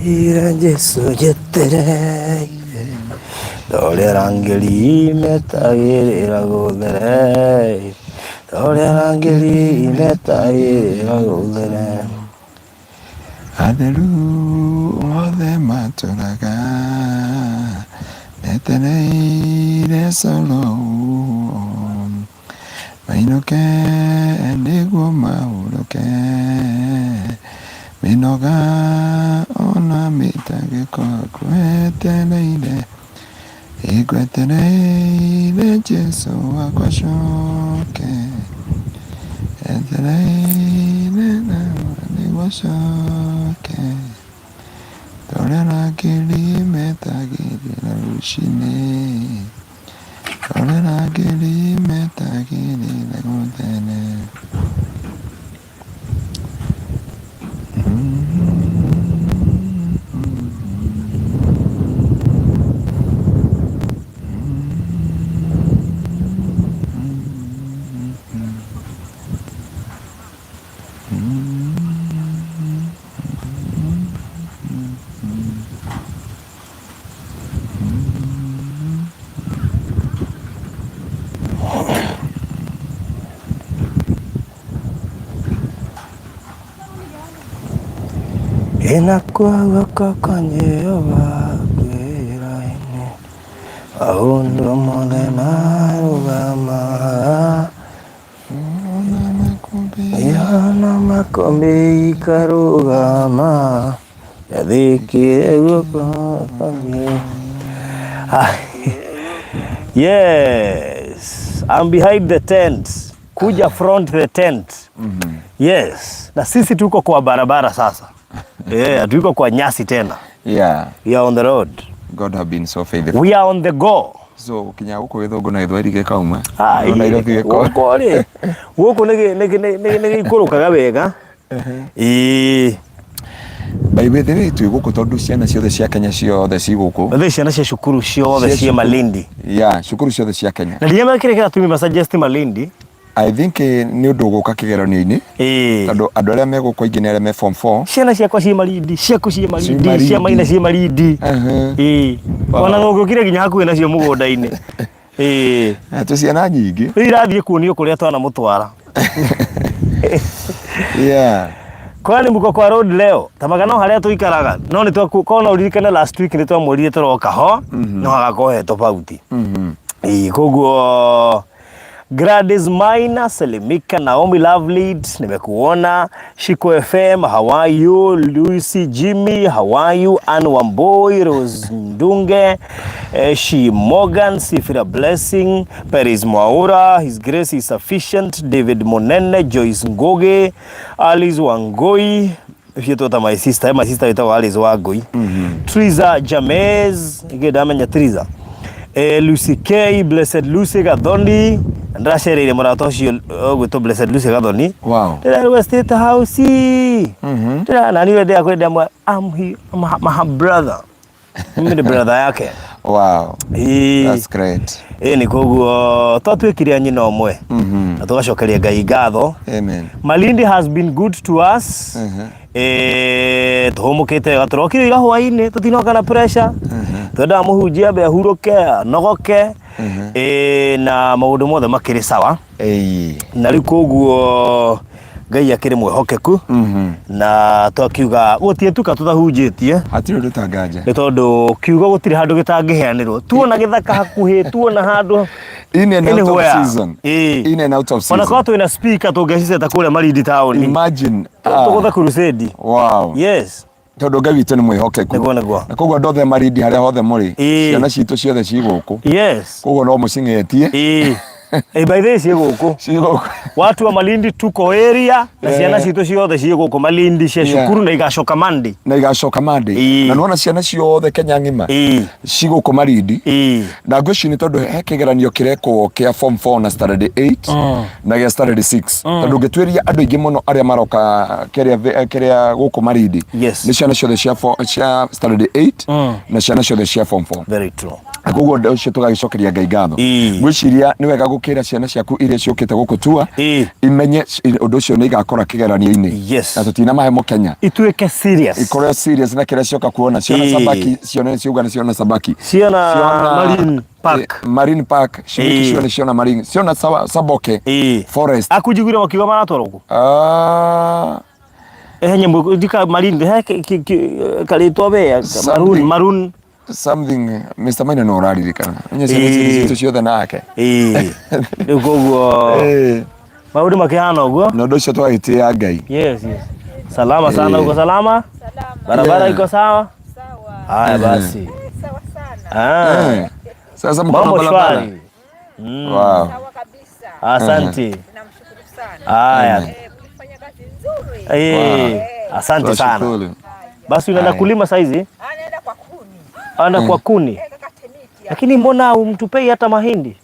Ira Jesu njetereire Torĩa arangĩri metagĩrĩra gũthere Torĩa arangĩri metagĩrĩra gũthere. Atheru othe matũraga metereire coro Mainũke nĩguo mahurũke, mĩnoga ona mĩtangĩko ngwetereire, ĩ ngwetereire Jesũ wakwa acoke, etereire nĩguo acoke, torĩa arangĩri metagĩrĩra rũcinĩ. Rorera ngiri metagĩrĩra gũthere. Ĩna kwa guoko kwa Jehova kwĩra-inĩ, maũndũ mothe marũgama. Ihana makũmbĩ ikarũgama. Njathĩkĩre guoko kwa Jehova. Yes, I'm behind the tent. Kuja front the tent. Yes, na sisi tuko kwa barabara sasa. Yeah, tuko kwa nyasi tena. We are on the road. God have been so faithful. We are on the go. So kinya gũkũ gĩthũngũ na gĩthweri gĩkauma. Ai, Ona Nairobi gĩko. Gũkũ rĩ, gũkũ nĩ gĩikũrũkaga wega. Ĩĩ. By the way twĩ gũkũ tondũ ciana ciothe cia Kenya ciothe ci gũkũ. Bathe ciana cia cukuru ciothe Cia ciĩ cukuru. Malindi. Yeah, cukuru ciothe cia Kenya. Na ndiramenya kĩrĩa kĩratũmire ma suggest Malindi. I think nĩ ũndũ ũgũka kĩgeranio-inĩ tondũ andũ arĩa me gũkũ aingĩ nĩ arĩa me form 4. Ciana ciakwa ciĩ Malindi, ciaku ciĩ Malindi, Malindi. cia Maina ciĩ Malindi. Ĩĩ. Wow. Ona ũngĩũkire nginya hakuhĩ nacio mũgũnda-inĩ. Ĩĩ. Na twĩ ciana nyingĩ. Rĩu irathiĩ kuonio kũrĩa twanamũtwara. Yeah. Kwani mko kwa road leo tamaga no harĩa tũikaraga no nĩ twaku korwo no ũririkane last week nĩ twamwĩrire tũroka ho no hagakorwo he tofauti. Ĩĩ, koguo Gladys Maina, Selimika, Naomi Lovelit, nimekuona. Shiko FM, how are you? Lucy Jimmy, how are you? Anne Wamboi, Rose Ndunge, She Morgan, Sifira Blessing, Paris Mwaura, His Grace is Sufficient, David Monene, Joyce Ngoge, Alice Wangoi, ciĩtwo my sister, my sister wĩtagwo Alice Wangui. Triza Jamez, ingĩ ndamenya Triza. Lucy K, Blessed Lucy Gathoni, ndĩracereire mũrata ũcio ũgwĩtwo Blessed Lucy Gathoni. Wow. Ndĩrarũga State House. Ndĩra nani we ndĩrakwenda mwa I'm he, I'm her, I'm her brother. Mimi ni brother yake. Wow. Ĩĩ. That's great. Ĩĩ nĩ koguo twatuĩkire a nyina ũmwe na tũgacokeria Ngai ngatho. Amen. Malindi has been good to us. Tũhũmũkĩte wega tũrokire ira hwainĩ tũtinoka na pressure. Twendaga mũhunjia ambe ahurũke anogoke. Na maũndũ mothe makĩrĩ sawa. Ĩĩ. Na rĩu koguo Ngai akĩrĩ mwĩhokeku na twakiuga gũtiĩtuka tũtahunjĩtie Hatirĩ ũndũ tanganja. nĩ tondũ kiugo gũtirĩ handũ gĩtangĩheanĩrwo tuona gĩthaka hakuhĩ tuona handũ In and out of anywhere. season. Ĩĩ. In and out of ona season. korwo twĩna speaker tũngĩciceta kũrĩa Malindi town Imagine. tũgũthe crusade. Wow. Yes. Tondũ Ngai witũ nĩ mwĩhokeku. Nĩguo, nĩguo. Na koguo andũ othe Malindi harĩa hothe mũrĩ, Ĩĩ. ciana citũ ciothe ci gũkũ. Yes. Koguo no mũcing'etie. Ĩĩ. Ĩ, by the way ciĩ gũkũ. Ci gũkũ. Watu wa Malindi tuko area na ciana citũ ciothe ciĩ gũkũ Malindi cia cukuru na igacoka Monday. Na igacoka Monday. Ĩĩ. Na nĩwona ciana ciothe Kenya ng'ima Ĩĩ. ci gũkũ Malindi. Ĩĩ. Na ngwĩciria nĩ tondũ he kĩgeranio kĩrekwo kĩa form 4 na standard 8 na gĩa standard 6 tondũ ũngĩtuĩria andũ aingĩ mũno arĩa maroka kĩrĩa gũkũ Malindi Yes. nĩ ciana ciothe cia standard 8 na ciana ciothe cia form 4. Very true. Koguo ũndũ ũcio tũgagĩcokeria Ngai ngatho. Ngwĩciria nĩ wega gũkĩra ciana ciaku iria ciũkĩte gũkũ tua imenye ũndũ ũcio nĩ igakora kĩgeranio-inĩ. Na tũtinamahe mũkenya. Ituĩke serious. Ikorwo serious na kĩrĩa cioka kuona. Ciona Sabaki, ciona ciuga nĩ ciona Sabaki. Ciona Marine Park. Marine Park, ciona ciona Marine, ciona Saboke Forest. Akunjiguire makiuga maratwarwo kũ? Ah. He nyamũ ndika Marine, he karĩtwa we, Maroon, Maroon. Something Mr. Maina no ũraririkana. Nye ciana ici citũ ciothe nake. Ĩĩ. Rĩu koguo maũndũ makĩhana ũguo. Na ũndũ ũcio twagĩtĩĩa Ngai. Yes. Salama sana, uko salama? Salama. Barabara iko sawa? Sawa. Haya basi. Sawa sana. Ah. Sasa mko na Mambo barabara. shwari. Wow. Sawa kabisa. Asante. Tunamshukuru sana. Haya. Mlifanya kazi nzuri. Asante sana. Tunashukuru. Basi unaenda kulima saizi? Anaenda kwa kuni. Anaenda kwa kuni. Kakate miti. Lakini mbona humtupei hata mahindi?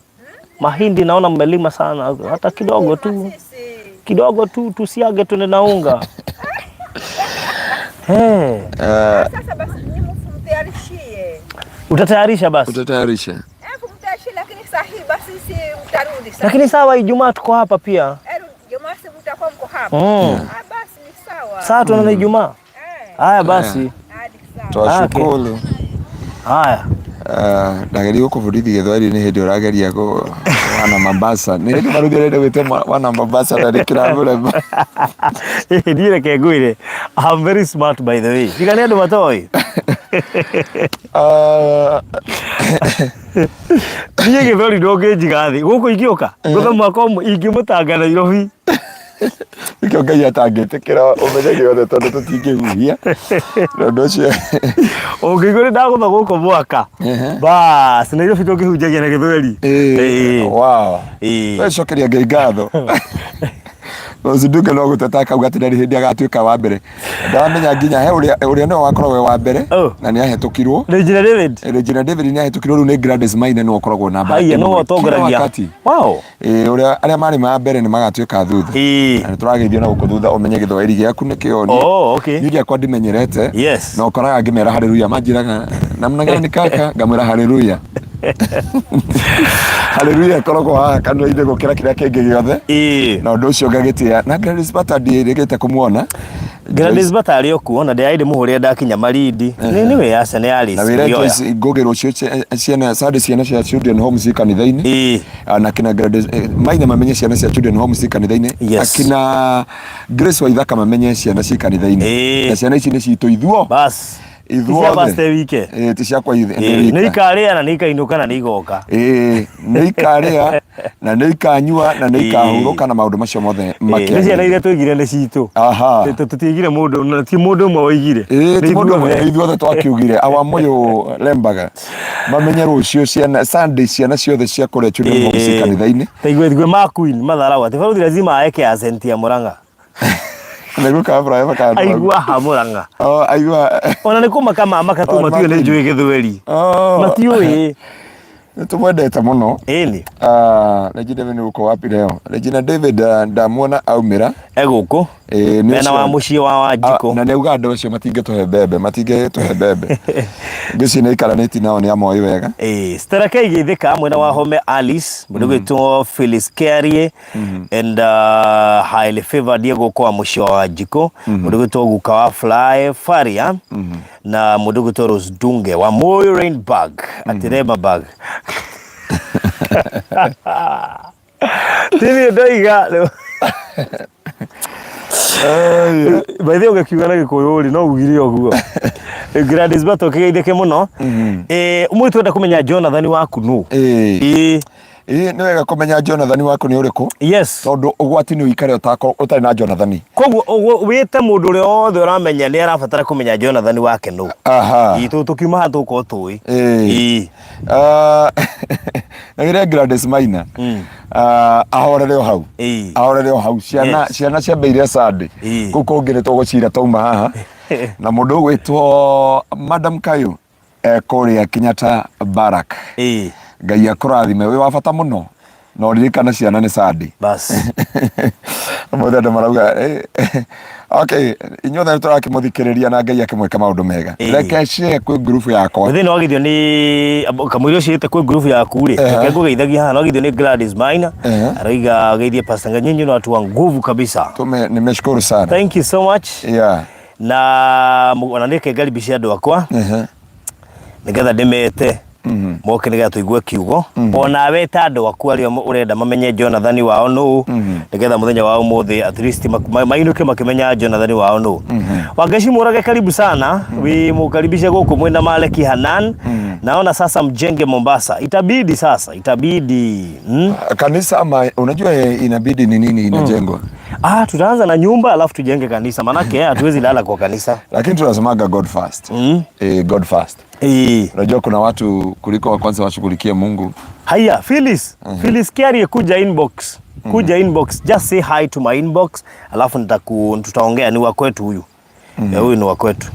Mahindi naona mmelima sana, hata kidogo tu. Sisi. Kidogo tu tusiage tuende na unga. Hey. Sasa basi ni mtayarishie. Utatayarisha basi. Utatayarisha. Kumtayarishie lakini sahi basi si mtarudi sasa. Lakini sawa, Ijumaa tuko hapa pia. Jumaa si mtakuwa mko hapa. Basi ni sawa. Sawa, tuonane Ijumaa. Haya basi. Hadi sawa. Twashukuru. Haya. Ndageria gũkũbundithia Gĩthwaĩri nĩ hĩndĩ ũrageria kũ wana Mombasa. Nĩ hĩndĩ barũthi ũrenda gwĩte wana Mombasa na nĩ kĩramũrema. Niĩ reke ngwĩre, I'm very smart by the way. Tiga nĩ andũ matoĩ. Niĩ Gĩthweri ndũngĩnjiga thĩ. Gũkũ ingĩũka, ngũtha mwaka ũmwe ingĩmũtanga Nairobi. Nĩkĩo Ngai atangĩtĩkĩra ũmenye gĩothe tondũ tũtingĩhuhia. Tondũ ũcio Ũngĩigua nĩ ndagũtha gũkũ mwaka. Bas, Nairobi tũngĩhunjagia na Gĩthweri. Wow. Cokeria Ngai ngatho. Uzinduke no gũteta akauga atĩ ndarĩ hĩndĩ agatuĩka wa mbere. Ndamenya nginya he ũrĩa nĩwe wakoragwo wĩ wa mbere na nĩ ahĩtũkirwo. Regina David. Regina David nĩ ahĩtũkirwo rĩu nĩ Gladys Maina nĩwe ũkoragwo namba Haiya, ĩmwe nĩwe kila ũtongoragia. wakati. Wow. Ũrĩa arĩa marĩ ma mbere nĩ magatuĩka thutha. Na nĩ tũrageithio na gũkũ thutha ũmenye Gĩthwaĩri gĩaku nĩ kĩo. Oh, okay. Niĩ gĩakwa ndimenyerete. Yes. Na ũkoraga ngĩmera haleluya manjĩraga namna gani kaka ngamwĩra haleluya. Haleluya ĩkoragwo haha kanua-inĩ gũkĩra kĩrĩa kĩngĩ gĩothe. Na ũndũ ũcio ngagĩtĩa. Na Gladys Bata ndiĩrĩgĩte kũmuona. Gladys Bata arĩ o kuo na ndĩrarĩ ndĩmũhũrĩre ndakinya Malindi. Nĩ nĩwe aca nĩ Alice. Na wĩre Joyce Ngũgĩ rũciũ ciana Sunday ciana cia Children Home ci kanitha-inĩ. Na kina Gladys Maina mamenye ciana cia Children Home ci kanitha-inĩ. Akina Grace Waithaka mamenye ciana ci kanitha-inĩ. Na ciana ici nĩ citũ ithuo. Bas. Ithuothe. Ti cia pastor wike. Ti ciakwa ithe. Nĩ ikarĩa na nĩ ikainũka na nĩ igoka. Nĩ ikarĩa na nĩ ikanyua na nĩ ikahurũka na maũndũ macio mothe makĩagĩrĩire. Nĩ ciana iria twaigire nĩ citũ. Tũtiaigire mũndũ, na ti mũndũ ũmwe waigire. Ti mũndũ ũmwe, ithuothe twakiugire. Awamu ũyũ lembaga. Mamenye rũciũ ciana Sunday ciana ciothe cia kũrĩa Children Home ci kanitha-inĩ. Ta igue ma Queen matharau atĩ barũthi lazima aeke accent ya Murang'a. Nĩguo kabra eva Aigua ha Murang'a. Oh, aigua. Ona nĩ kũmaka mamaka tu matiũĩ nĩ njũĩ Gĩthweri. Matiũĩ. Nĩ tũmwendete mũno. Ĩni. Regina David uko wapi leo? Regina David ndamuona aumĩra. Egũkũ. Mena wa mũciĩ wa Wanjikũ. Na nĩ auga andũ acio matingĩtũhe mbembe, matingĩtũhe mbembe. Ngwĩciria nĩ aikaranĩtie nao nĩ amoĩ wega. Stella K Gĩthĩka mwena wa Home Alice, mũndũ gwĩtwo Phyllis Kearie and highly favored egũkũ wa mũciĩ wa Wanjikũ, mũndũ gwĩtwo Guka wa Fly Faria na mũndũ gwĩtwo Rose Dunge wa Moyo Rainbag atirema bag. Tini ndoiga by the way ũgĩkiuga na Gĩkũyũ rĩ no ugire ũguo. Gladys Battle kĩgeithĩke mũno. Ũmũthĩ twenda kũmenya Jonathan waku nũ. Nĩ wega kũmenya Jonathan waku nĩ ũrĩkũ. Yes. Tondũ ũgwati nĩ ũikare ũtarĩ na Jonathan. Koguo wĩte mũndũ ũrĩa wothe ũramenya nĩ arabatara kũmenya Jonathan wake nũ. Itũ tũkiuma haha tũgũkorwo tũĩ. Na gĩrĩa Gladys Maina. Ahorere o hau. Ahorere o hau. Ciana ciana ciambeire Sunday. Kũu kũngĩ nĩ tũgũcira twauma haha. Na mũndũ ũgwĩtwo Madam Kayu kũrĩa Kenyatta Barrack. Ngai akũrathime wĩ wa bata mũno. Na ũririkane ciana nĩ Sunday. Bas. Ũmũthĩ andũ marauga Okay, inyuothe nĩ tũrakĩmũthikĩrĩria na Ngai akĩmwĩka maũndũ mega. Reke share kwĩ group yakwa. Thĩna wagithio nĩ kamũira ũciĩte kwĩ group yaku rĩ, reke ngũgeithagia haha wagithio nĩ Gladys Maina. Arauga ageithie Pastor Nganyinyi na watu wa nguvu kabisa. Tume nimeshukuru sana. Thank you so much. Yeah. Na ona nĩke ngaribishe andũ akwa. Nĩgetha ndĩmete moke nĩgetha tũigue kiugo. Onawe ta andũ aku arĩa ũrenda mamenye Jonathan wao nũ, nĩgetha mũthenya wa ũmũthĩ at least mainũke makĩmenya Jonathan wao nũ. Wangeci Mũrage, karibu sana. Wi mukaribishe gũkũ mwĩna Maleki Hanan. Naona sasa mjenge Mombasa. Itabidi sasa, itabidi. Kanisa ama unajua inabidi ni nini inajengwa? Ah, tutaanza na nyumba alafu tujenge kanisa. Manake hatuwezi lala kwa kanisa. Lakini tunasemaga God first. God first. Unajua kuna watu kuliko wa kwanza washughulikie Mungu. Haya, Phyllis. Phyllis Kiarie, kuja inbox. Kuja inbox. Just say hi to my inbox. Alafu tutaongea, ni wa kwetu huyu. Huyu ni wa kwetu.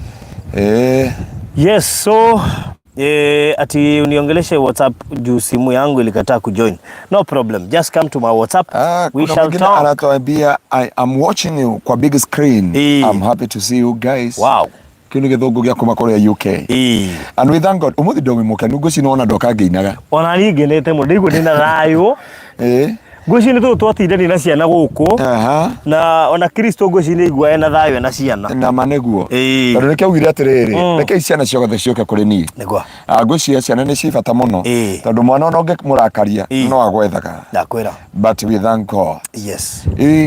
Yes, so ati uniongeleshe WhatsApp juu simu yangu ilikataa kujoin. No problem. Just come to my WhatsApp. We Kuna shall mwingine talk. Anatuambia I am watching you kwa big screen. I'm happy to see you guys. Wow. Kĩu nĩ gĩthũngũ gĩa kuma kũrĩa UK. And we thank God. Ũmũthĩ ndĩ mũkenu, ngwĩciria nĩwona ndoka ngĩinaga. Ona niĩ ngenete mũno, ndaigua ndĩna thayũ. Ngwĩciria nĩ tondũ twatindania na ciana gũkũ. Na ona Kristo ngwĩciria nĩ aigua ena thayũ ena ciana. Na ma nĩguo. Tondũ nĩkĩo augire atĩrĩrĩ, reke ciana ciothe ciũke kũrĩ niĩ. Nĩguo. Ngwĩciria ciana nĩ ci bata mũno. Tondũ mwana ona ũngĩmũrakaria, no agwethaga. Ndakwĩra. But we thank God. Yes.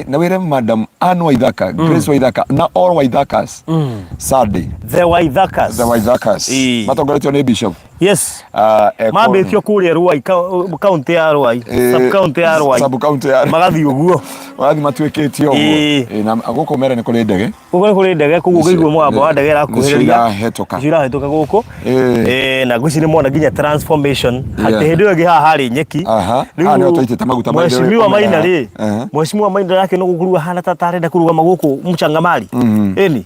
Na wĩre Madam Ann Waithaka, Grace Waithaka na all Waithakas. Sunday. The Waithakas. The Waithakas. Matongoretio nĩ Bishop. Yes. Mambĩtio kũrĩa Ruai, kaunti ya Ruai, sub county ya Ruai. Sub county ya Ruai. Magathiĩ ũguo. Magathiĩ matuĩkĩtie ũguo. Na gũkũ mere nĩ kũrĩ ndege. Gũkũ nĩ kũrĩ ndege, koguo ũngĩigua mũgambo wa ndege Nĩcio ĩrakuhĩrĩria. irahĩtũka. Nĩcio irahĩtũka gũkũ. Na ngwĩciria nĩ mona nginya transformation. Atĩ hĩndĩ ĩyo ĩngĩ haha harĩ nyeki. Rĩu Haha nĩho twaitĩte maguta ma indo Mheshimiwa ũmeraga. Maina rĩ, Mheshimiwa Maina yake no gũkũrua hana ta tarenda kũrũgama gũkũ Mchangamari. Ĩni.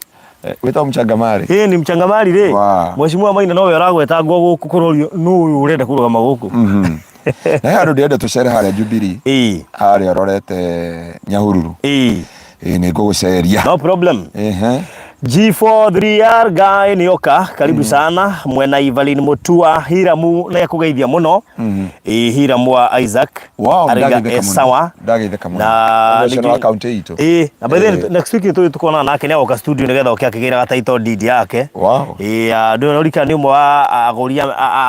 Wĩtagwo Mchangamari? Ĩni, Mchangamari rĩ. Wow. Mheshimiwa Maina nowe ũragwetangwo gũkũ kũrorio nũ ũyũ ũrenda kũrũgama gũkũ. Na he handũ ndĩrenda tũcere harĩa Jubilee. Harĩa ũrorete Nyahururu. Nĩ ngũgũceria. No problem. G43R guy nioka, karibu sana. Mwena Evelyn Mutua, Hiramu na yakugeithia muno. Hiramu wa Isaac. Wow, Arega ndageithĩka mũno. sawa. Ndageithĩka mũno. Na Ũcio nĩ wa kaunti itũ. Na by the way, next week tũrĩ tukonana nake nĩ agoka studio nĩgetha oke akĩgĩraga title deed yake. Wow. Ndũrĩ ũrika nĩ ũmwe wa agũri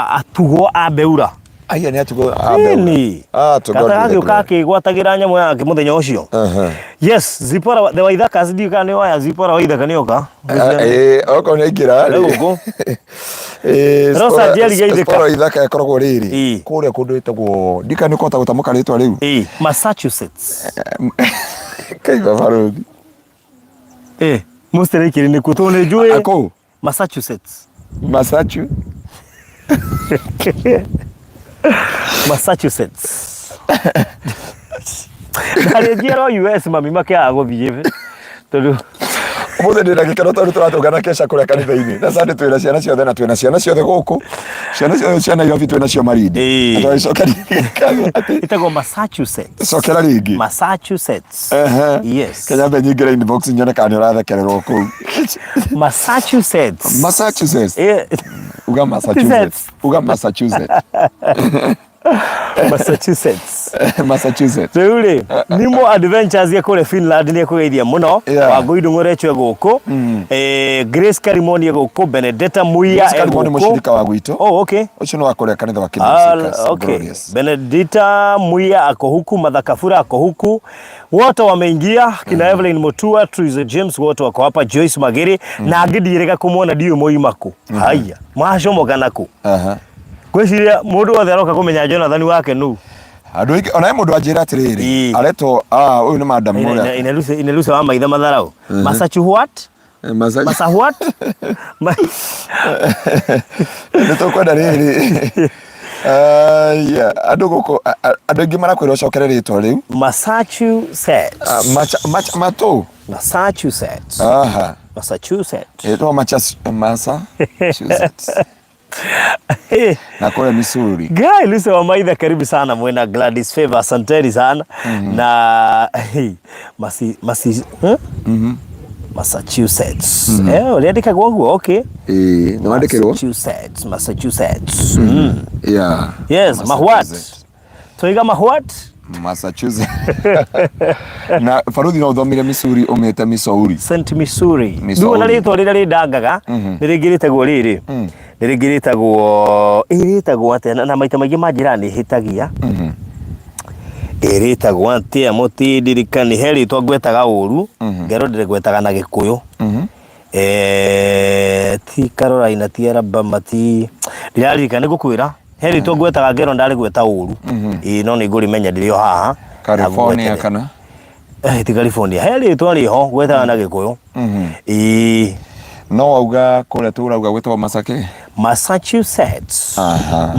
atugwo a Beura. Aya nĩ atugwo a Beura. Ĩni. To God be the Gatagatĩ glory. akĩgwatagĩra nyamũ yake mũthenya ũcio. Yes, Zipporah the Waithakas, ndiũĩ kana nĩ waya Zipporah Waithaka nĩoka. Okorwo nĩ aingĩra rĩ. Rĩu gũkũ. Rosa Njeri Geithĩka. Zipporah Waithaka ĩkoragwo rĩrĩ. Kũrĩa kũndũ ĩtagwo, ndika nĩ ũkũhota gũtamũka rĩtwa rĩu. Massachusetts. Kaiba barũthi. Mũcere nĩ kũ? Tondũ nĩ njũĩ. Akũ? Massachusetts. Massachusetts. Massachusetts. Harĩ njiarwa US mami makĩaga gũthiĩ. Tondũ Ũmũthĩ ndĩna gĩkeno tondũ tũratũngana kesha kũrĩa kanitha-inĩ. Na Sunday twĩna ciana ciothe na twĩna ciana ciothe gũkũ. Ciana ciothe cia Nairobi twĩna cio Malindi. Na tũgagĩcokeria ngatho atĩ Ĩtagwo Massachusetts. Cokera rĩngĩ. Massachusetts. Yes. Kenya mbe nyingĩre inbox nyone kana nĩ ũrathekererwo kũu. Massachusetts. Massachusetts. Uga Massachusetts. Uga Massachusetts. Massachusetts. Massachusetts. Rĩu rĩ, Nimo Adventures ya kũrĩa Finland nĩ ekũgeithia mũno. Wangũi Ndung'ũrechwe gũkũ. Grace Karimoni e gũkũ, Benedetta Muia Grace e Karimoni gũkũ. mũshirika wa gwitũ. Oh, okay. Ũcio nĩ wa kũrĩa kanitha wa Kingdom Seekers, Glorious. Benedetta Muia ako huku, Martha Kafura ako huku. Wote wameingia, kina Evelyn Mutua, Triza James wote wako hapa, Joyce Magere na angĩ ndirĩga kũmwona ndiũĩ moima kũ. Haya, macomoka nakũ? Ngwĩciria mũndũ wothe aroka kũmenya Jonathan wake nũ. Andũ aingĩ, ona he mũndũ anjĩra atĩrĩrĩ, aretwo, ũyũ nĩ madam ũrĩa. Inelusa wa maitha matharau. Masachu what? Masa what? Nĩ tũkwenda rĩrĩ. Aya, andũ gũkũ, andũ aingĩ marakwĩra ũcokere rĩtwa rĩu. Massachusetts. Matũ. Massachusetts. Massachusetts. Ĩtwa Massachusetts. Na kule Missouri. Guy, Lucy wa Maitha, karibu sana mwena Gladys Favor, asanteni sana. Na, hey, masi, masi, huh? Massachusetts. Eh, rĩandĩkagwo ũguo, okay. Ĩĩ, nĩ wandĩkĩrwo? Massachusetts, Massachusetts. Yeah. Yes, mahwat. Massachusetts. Toiga mahwat? Massachusetts. Na baruthi no ũthomire Missouri ũmĩte Missouri. St. Missouri. Missouri. Rĩu ona rĩtwa rĩrĩa rĩndangaga nĩ rĩngĩ rĩtagwo rĩrĩ. Nĩ rĩngĩ rĩtagwo ĩ rĩtagwo atĩa na maita maingĩ manjĩraga nĩ hĩtagia. Ĩ rĩtagwo atĩa mũtindirikani he rĩtwa ngwetaga ũru ngerwo ndĩrĩgwetaga na Gĩkũyũ. Eh, ti Carolina ti Alabama ti ndiraririkana nĩ ngũkwĩra he rĩtwa ngwetaga ngerwo ndarĩgweta ũru. Ĩ no nĩ ngũrĩmenya ndĩrĩ o haha. California Na ngũgwetere. kana? Eh, ti California. He rĩtwa rĩho gwetaga na Gĩkũyũ. Ĩĩ No wauga kũrĩa tũrauga gwĩtagwo Masake? Massachusetts. Aha.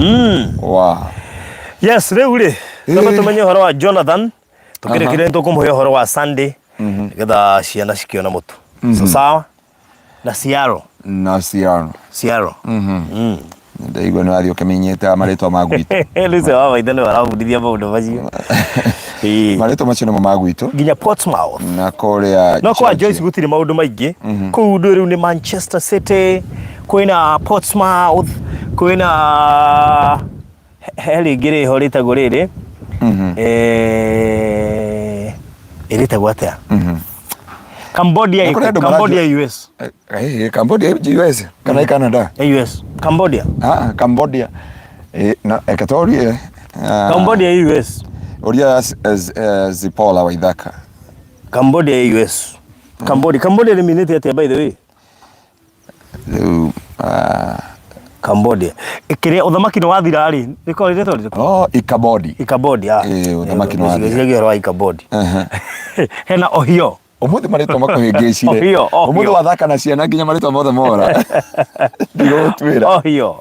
Wow. Yes, rĩu rĩ, twambe tũmenye ũhoro wa Jonathan, tũkĩrĩkĩrĩria nĩ tũkũmũhe ũhoro wa Sunday, nĩgetha ciana cikĩona mũtu. So sawa? Na Seattle. Na Seattle. Seattle. Ndaigua nĩ wathiĩ ũkĩmenyete marĩtwa ma gwitũ. Rĩu wa maitho nĩwe arabundithia maũndũ macio. Ĩĩ. Marĩtwa macio nĩmo ma gwitũ. Nginya Portsmouth. Na kũrĩa No kwa Georgia. Joyce gũtirĩ maũndũ maingĩ. Kũu ndũ rĩu nĩ Manchester City, kwĩna Portsmouth, kwĩna he rĩngĩ rĩho rĩtagwo rĩrĩ. Eh, ĩrĩtagwo atĩa? Cambodia Na kũrĩ ĩkũ? andũ Cambodia maranjũ- US. Eh, Cambodia US kana Canada? US. Cambodia. Ah, Cambodia. Eh, na eke tũrie. Ah, Cambodia US. Ũria Zipola wa Ithaka. Cambodia US. Cambodia. Cambodia nĩ minĩte atĩa by the way? Rĩu ah, Cambodia. Kĩrĩa ũthamaki nĩ wathira rĩ, rĩkorwo rĩtwa rĩrĩkũ? oh, Ikabodi. Ichabod, ah. Ĩĩ, ũthamaki nĩ wathira. Ngwĩciria ũhoro wa Ichabod. Aha. Hena Ohio. Ũmũthĩ marĩtwa makũhĩngĩcire. Ohio, Ohio. Ũmũthĩ wathaka na ciana nginya marĩtwa mothe mora. Ndigũgũtuĩra. Ohio.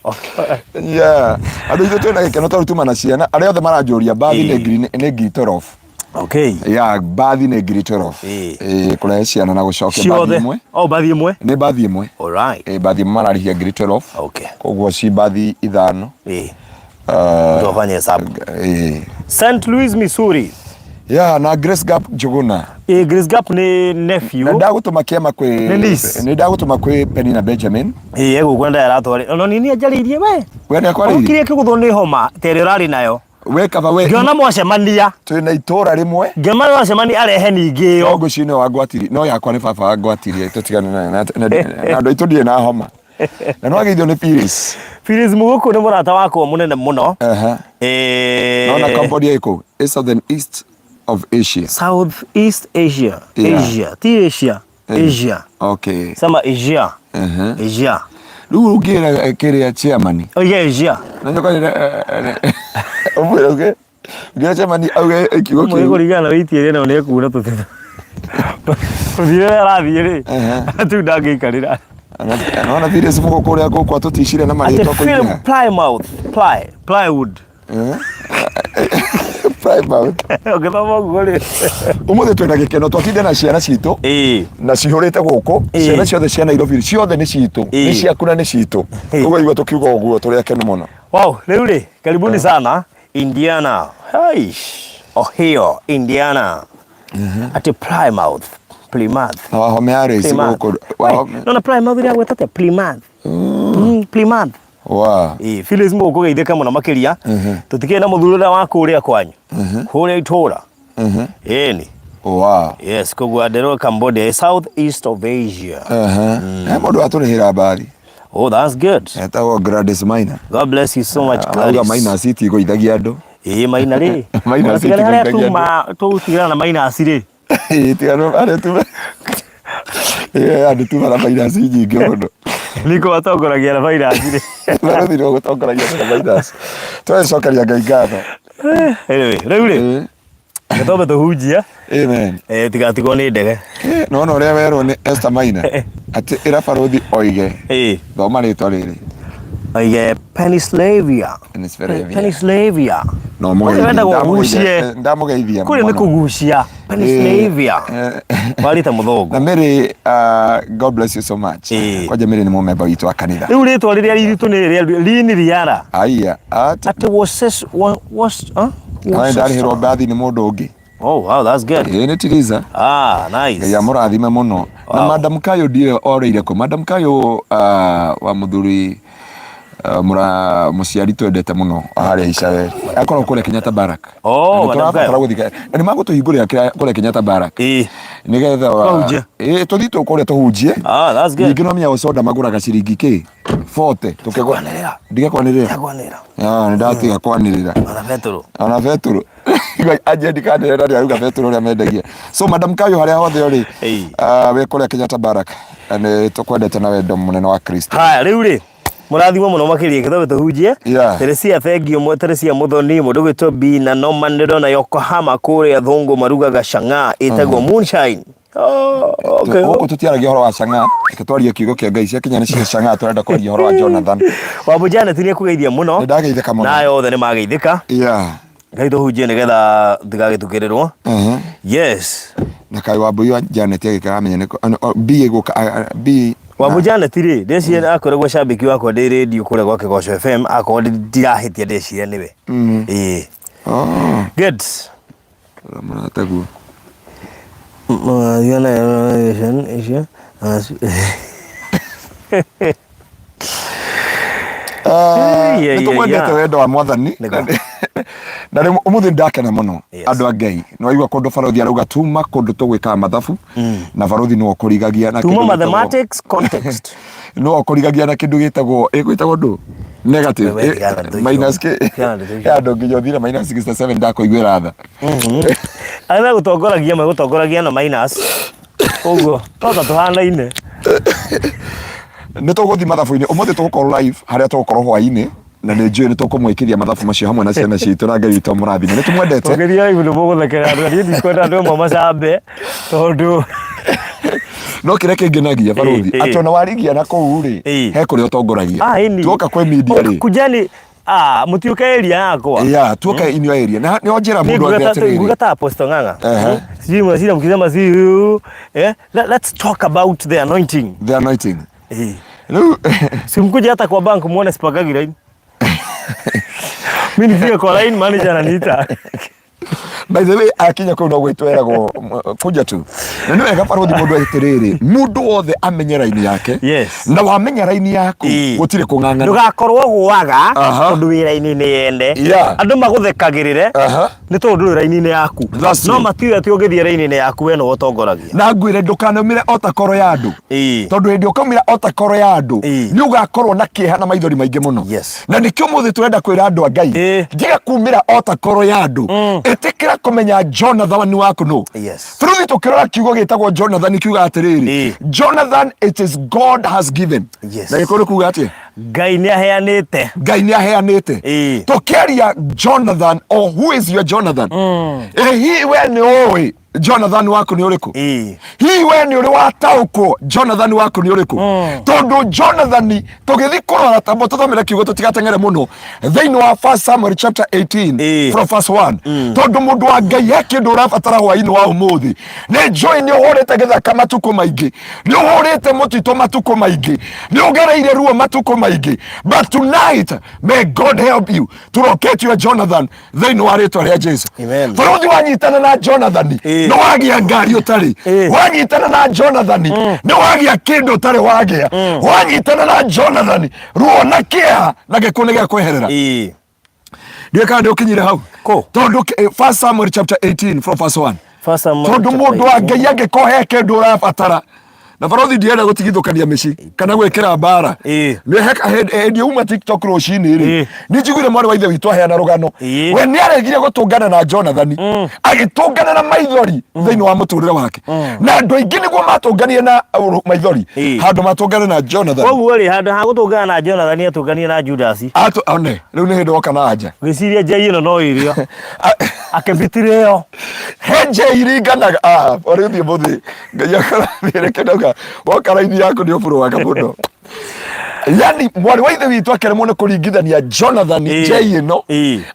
Yeah. Andũ aitũ twĩna gĩkeno tondũ tuma na ciana arĩa othe maranjũria mbathi nĩ Ĩĩ. ngiri nĩ ngiri 12. Okay. Yeah, mbathi nĩ ngiri 12. Ĩĩ. Ĩĩ, kũrehe ciana na gũcokia mbathi Ciothe. ĩmwe. Oh, mbathi ĩmwe. Nĩ mbathi ĩmwe. All right. Ĩĩ, mbathi ĩmwe mararĩhia ngiri 12. Okay. Koguo ci mbathi ithano. Ĩĩ. Ah, Tũfanye hesabu. ĩĩ. St. Louis, Missouri. Yeah, na Grace Gap Njuguna. Ĩĩ, Grace Gap nĩ nephew. Na ndagũtũma kĩama kwĩ Nĩ niece. nĩ ndagũtũma kwĩ Penina Benjamin. Ĩĩ, egũkũ ndaratwarĩ. Ona nĩ nĩ anjarĩirie we. We nĩ akwarĩirie? Okire kĩgũthwo nĩ homa ta ĩrĩa ũrarĩ nayo. We kaba we Ngĩona mwacemania. twĩna itũra rĩmwe. Ngĩona mwacemania arehe ningĩ No ĩyo. ngwĩciria nĩwe wangwatirie no yakwa nĩ baba wangwatirie tũtigane nayo na na andũ aitũ ndirĩ na homa. Na nĩwageithio nĩ Phyllis. Phyllis Muguku nĩ mũrata wakwa mũnene mũno. Aha. Eh, Naona Cambodia ĩkũ? Ĩ Southern East of Asia. South East Asia. Yeah. Asia. Ti Asia. Asia. Okay. Sema Asia. Aha. Asia. Rĩu ũngĩra kĩrĩa chairman. Oige Asia. Na nyoka ũmwĩre uge ũngĩra chairman auge kiugo Mũgĩ kĩu. kũringana na wĩiti ĩrĩa nayo nĩ ekuuna tũthiĩ. Tũthiĩ ũrĩa arathiĩ rĩ. Tu ndangĩikarĩra. Naona Phyllis Muguku ũrĩa gũkũ atũticire na Atĩ marĩtwa Philip kũingĩha. Plymouth. Ply. Plywood. Plymouth. Ũngĩthoma ũguo rĩ. Ũmũthĩ twĩna gĩkeno twatinda na ciana citũ Ĩĩ. na cihũrĩte gũkũ Ĩĩ. ciana ciothe cia Nairobi ciothe nĩ citũ Ĩĩ. nĩ ciaku na nĩ citũ Ĩĩ. ũguo igua tũkiuga ũguo tũrĩ akenu mũno Wow, rĩu rĩ, karibuni sana Indiana. Aish. Ohio, Indiana. Atĩ Plymouth. Plymouth. na wahome ya rĩci Plymouth. gũkũ wahome Nona Plymouth ĩrĩa gwetete Plymouth. Plymouth. wa Ĩĩ, Phyllis Mũgũkũ geithĩka mũno makĩria. Tũtikĩrĩ na mũthuri ũrĩa wa kũrĩa kwanyu. Kũrĩa itũra. Ĩni. wa Yes, koguo anderwo Cambodia, South East of Asia. he mũndũ watũrĩhĩra mbari Oh, that's good. etagwo Gladys Maina God bless you so much, auga Gladys. Maina citigũithagia andũ Ĩĩ maina rĩ. Maina Ũgatigana harĩa citigũithagia tuma tũtigana na mainasi rĩ. Ĩĩ, tigana harĩa tuma Ĩĩ, andũ tuma na mainasi nyingĩ mũno Niko matongoragia na mainasi rĩ. Barũthi nĩwe ũgũtongoragia na mainasi tũrecokeria Ngai ngatho Anyway, rĩu rĩ, Ĩĩ. gĩtombe tũhunjia Amen. eh, tigatigwo nĩ ndege. Nona ũrĩa werwo nĩ Esther Maina atĩ ĩra barũthi oige Ĩĩ. thoma rĩtwa rĩrĩ Oige Pennsylvania. Pennsylvania. Pennsylvania. No Kũrĩa wendagwo ũgucie. ndamũgeithia Kũrĩa nĩ mũno. kũgucia. Pennsylvania. Eh, Warĩte mũthũngũ. na Mary uh, God bless you so much Ĩĩ. kwanja Mary nĩ mũmemba witũ wa kanitha Rĩu rĩtwa rĩrĩa ritũ nĩ rĩrĩa Lini Riara. aiya ati Atĩ was was huh? nawe ndarĩhĩrwo mbathi nĩ mũndũ ũngĩ Oh wow, that's good. ĩĩ nĩ Tiriza Ah, nice. Ngai amũrathime mũno Na Madam Kayo ndiũĩ orĩire kũ. Madam Kayo wa mũthuri mũra mũciari twendete mũno harĩa Icaweri. Akoragwo kũrĩa Kenyatta Barrack. Oh, Na nĩ Madam tũrabatara Kayo. gũthiĩ na nĩ magũtũhingũrĩra kũrĩa Kenyatta Barrack. Nĩgetha Tũkahunjie. Ĩĩ tũthiĩ tũ kũrĩa tũhunjie. Ah, that's good. Ningĩ no menya soda magũraga ciringi kĩ? 40. Tũkĩgũra. Kwanĩrĩra. Ndige kwanĩrĩra. Kwanĩrĩra. Ah, nĩ ndatiga kwanĩrĩra. Ona Petero. Ona Betũrũ anjia ndikanĩrĩra nĩ arauga Betũrũ ũrĩa mendagia. So Madam Kayo harĩa hothe ũrĩ, Ĩĩ. wĩ kũrĩa Kenyatta Barrack, nĩ tũkwendete na wendo mũnene wa Kristo. Haya, rĩu rĩ mũrathimwo mũno makĩria gĩthomo tũhunjie. Yeah. Teresia thengio mwe Teresia Muthoni mũndũ gwĩtwo B na Norman ndĩrona Yokohama kũrĩa thũngũ marugaga chang'aa ĩtagwo moonshine. Oh, okay. Gũkũ tũtiaragia ũhoro wa chang'aa, reke twarie kiugo kĩa Ngai. Ciakinya nĩ cia chang'aa tũrenda kwaria ũhoro wa Jonathan. Wambu Janet nĩ ekũgeithia mũno. Nĩ ndageithĩka mũno. Nayo othe nĩ mageithĩka. Yeah. Ngai tũhunjie nĩgetha ndigagĩtukĩrĩrwo. Yes. Na kaĩ Wambui wa Janet agĩka amenya nĩ B ĩgũka B. Wambu Janet rĩ, ndĩciria akoragwo cambĩki wakwa ndĩ rĩndiũ kũrĩa gwa Kĩgoco FM, akorwo ndirahĩtia ndĩciria nĩwe. Ĩĩ. Oh. Good. Mũrataguo. Nĩ tũkwendete wendo wa mwathani na rĩu ũmũthĩ ndakena mũno. Andũ a Ngai nĩ waigua kũndũ barothi arauga tuma kũndũ tũgwĩkaga mathabu na barothi nĩwe ũkũrigagia na tuma mathematics context nĩwe ũkũrigagia na kĩndũ gĩtagwo ĩgwĩtagwo ndũ negative minus k andũ nginya ũthire minus 67 ndakũiguĩra tha. Arĩa megũtongoragia megũtongoragia na minus ũguo no ta tũhanaine. Nĩ tũgũthiĩ mathabu-inĩ ũmũthĩ, tũgũkorwo live harĩa tũgũkorwo hwaĩ-inĩ, na nĩ njũĩ nĩ tũkũmwĩkĩria mathabu macio hamwe na ciana citũ, na Ngai witũ amũrathime. Nĩ tũmwendete. Ũngĩthiĩ live nĩ mũgũthekera andũ, niĩ ndikwenda andũ amwe macambe tondũ no kĩrĩa kĩngenagia barothi atĩ ona warigia na kũu rĩ, he kũrĩa ũtongoragia. Tuoka kwĩ media rĩ, kujani ah mũtiũke area yakwa. Yeah, tuoka in your area na nĩ njĩra mũndũ othe atĩrĩrĩ. Nguga ta Apostle Ng'ang'a, sijui mnashinda mkisema si let's talk about the anointing. The anointing. Rĩu simkuje hata kwa bank muone sipagagi line. Mimi nifike kwa line, manager ananiita. By the way, akinya kũu no gwĩtweragwo kuja tu. Na nĩ wega barothi mũndũ atĩrĩrĩ, mũndũ wothe amenye raini yake. Na wamenya raini yaku gũtirĩ kũng'ang'ana. Ndũgakorwo gwaga tondũ wĩ raini-inĩ yene. Andũ magũthekagĩrĩre nĩ tondũ ndũrĩ raini-inĩ yaku. No matiũĩ atĩ ũngĩthiĩ raini-inĩ yaku we nĩwe ũtongoragia. Na ngwĩre ndũkanaumĩre o ta koro ya andũ. Tondũ hĩndĩ ũkaumĩra o ta koro ya andũ nĩ ũgakorwo na kĩeha na maithori maingĩ mũno. Na nĩkĩo ũmũthĩ tũrenda kwĩra andũ a Ngai, tiga kumĩra o ta koro ya andũ, ĩtĩkĩra kũmenya Jonathan waku nũ. Truth tũkĩrora kiugo gĩtagwo Jonathan kiuga atĩrĩrĩ, Jonathan, it is God has given. Na gĩkũyũ nĩ kuga atĩa? Ngai nĩ aheanĩte. Ngai nĩ aheanĩte. Tũkĩaria Jonathan, or who is your Jonathan? Ĩ hihi we nĩ ũĩ Jonathan waku nĩ ũrĩkũ? Hihi we nĩ ũrĩ wataũkwo Jonathan waku nĩ ũrĩkũ? Tondũ Jonathan tũgĩthiĩ kũrora tambo tũthomere kiugo tũtigateng'ere mũno thĩinĩ wa First Samuel chapter 18 from verse 1, tondũ mũndũ wa Ngai he kĩndũ ũrabatara hwaĩ-inĩ wa ũmũthĩ. Nĩ njũĩ nĩ ũhũrĩte gĩthaka matukũ maingĩ, nĩ ũhũrĩte mũtitũ matukũ maingĩ, nĩ ũgereire ruo matukũ maingĩ, but tonight may God help you to locate your Jonathan thĩinĩ wa rĩtwa rĩa Jesu. Amen. Bũrũthi wanyitana na Jonathan nĩ wagĩa ngari ũtarĩ, wanyitana na Jonathan nĩ wagĩa kĩndũ ũtarĩ wagĩa, wanyitana na Jonathan ruo na kĩeha na gĩkuũ nĩ gĩakweherera. Ndiũĩ kana nĩ ũkinyire hau. Kũ? Tondũ First Samuel chapter 18 from verse 1. First Samuel Tondũ chapter mũndũ wa 18. Ngai angĩkorwo he kĩndũ ũrabatara, na barothi ndienda gũtigithũkania mĩciĩ kana gwĩkĩra mbara. Hĩndĩ uma TikTok rũcinĩ rĩ, nĩ njiguire mwarĩ wa ithe witũ aheana rũgano. We nĩ aregire gũtũngana na Jonathan, agĩtũngana na maithori thĩinĩ wa mũtũrĩre wake, na andũ aingĩ nĩguo matũnganire na maithori handũ matũngane na Jonathan. Koguo rĩ, handũ ha gũtũngana na Jonathan atũnganire na Judas. One rĩu nĩ hĩndĩ woka na anja. Ngwĩciria njei ĩno no irio akĩmbitire ĩyo. He njei iringanaga ũrĩ ũthiĩ mũthĩ Ngai akũrathire kĩndauga woka raini yaku nĩ ũbũrũaga mũno. Yani mwarĩ wa ithe witũ akĩremwo nĩ kũringithania Jonathan J ĩno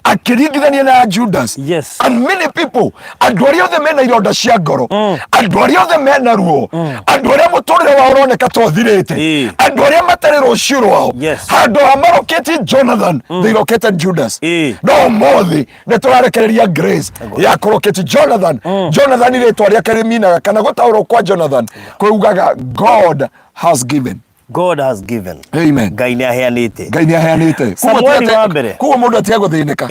akĩringithania na Judas. And many people, andũ arĩa othe mena ironda cia ngoro, andũ arĩa othe mena ruo, andũ arĩa mũtũrĩre wao ũroneka ta ũthirĩte, andũ arĩa matarĩ rũciũ rwao, handũ ha marokĩtie Jonathan, they located Judas. No ũmũthĩ nĩ tũrarekereria grace ya kũrokĩti Jonathan. Jonathan rĩtwa rĩake rĩminaga kana gũtaũrwo kwa Jonathan kuugaga God has given. God has given. Amen. Ngai nĩ aheanĩte. Ngai nĩ aheanĩte. Samueli wa mbere. Koguo mũndũ atige gũthĩnĩka.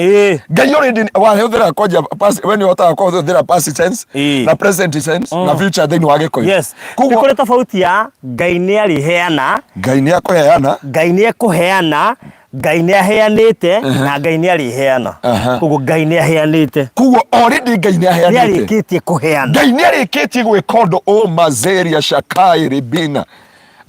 Ngai already wahũthĩra kwanja past, we nĩ ũhotaga kũhũthĩra past tense na present tense na future thĩinĩ wa Gĩkũyũ. Yes. Nĩ kũrĩ tofauti ya Ngai nĩ arĩheana, Ngai nĩ akũheana, Ngai nĩ ekũheana, Ngai nĩ aheanĩte na Ngai nĩ arĩheana. Koguo Ngai nĩ aheanĩte. Koguo already Ngai nĩ aheanĩte. Nĩ arĩkĩtie kũheana. Ngai nĩ arĩkĩtie gwĩka ũndũ o mazeria shakai ribina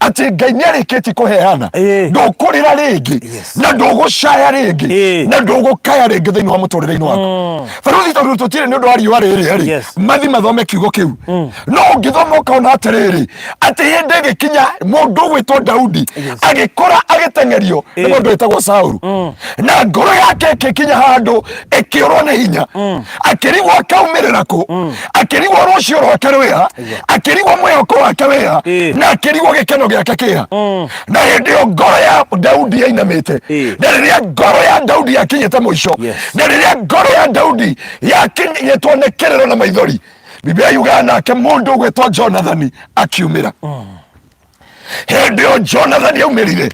atĩ Ngai nĩ arĩkĩtie kũheana. Ndũkũrĩra rĩngĩ na ndũgũcaya rĩngĩ na ndũgũkaya rĩngĩ thĩinĩ wa mũtũrĩre-inĩ waku. Barũthi tondũ tũtirĩ nĩ ũndũ wa riũa rĩrĩ rĩ, mathi mathome kiugo kĩu. No ũngĩthoma ũkona atĩrĩrĩ, atĩ hĩndĩ ĩgĩkinya mũndũ ũgwĩtwo Daudi agĩkũra agĩteng'erio nĩ mũndũ wĩtagwo Saulu, na ngoro yake ĩgĩkinya handũ ĩkĩũrwo nĩ hinya, akĩrigwo akaumĩrĩra kũ, akĩrigwo rũciũ rwake rwĩha, akĩrigwo mwĩhoko wake wĩha, na akĩrigwo gĩkeno gĩake kĩha. Na hĩndĩ ĩyo ngoro ya Daudi yainamĩte, na rĩrĩa ngoro ya Daudi yakinyĩte mũico, na rĩrĩa ngoro ya Daudi yakinyĩtwo nĩ kĩrĩro na maithori, Biblia yugaga nake mũndũ ũgwĩtwo Jonathani akiumĩra. Hĩndĩ ĩyo Jonathani aumĩrire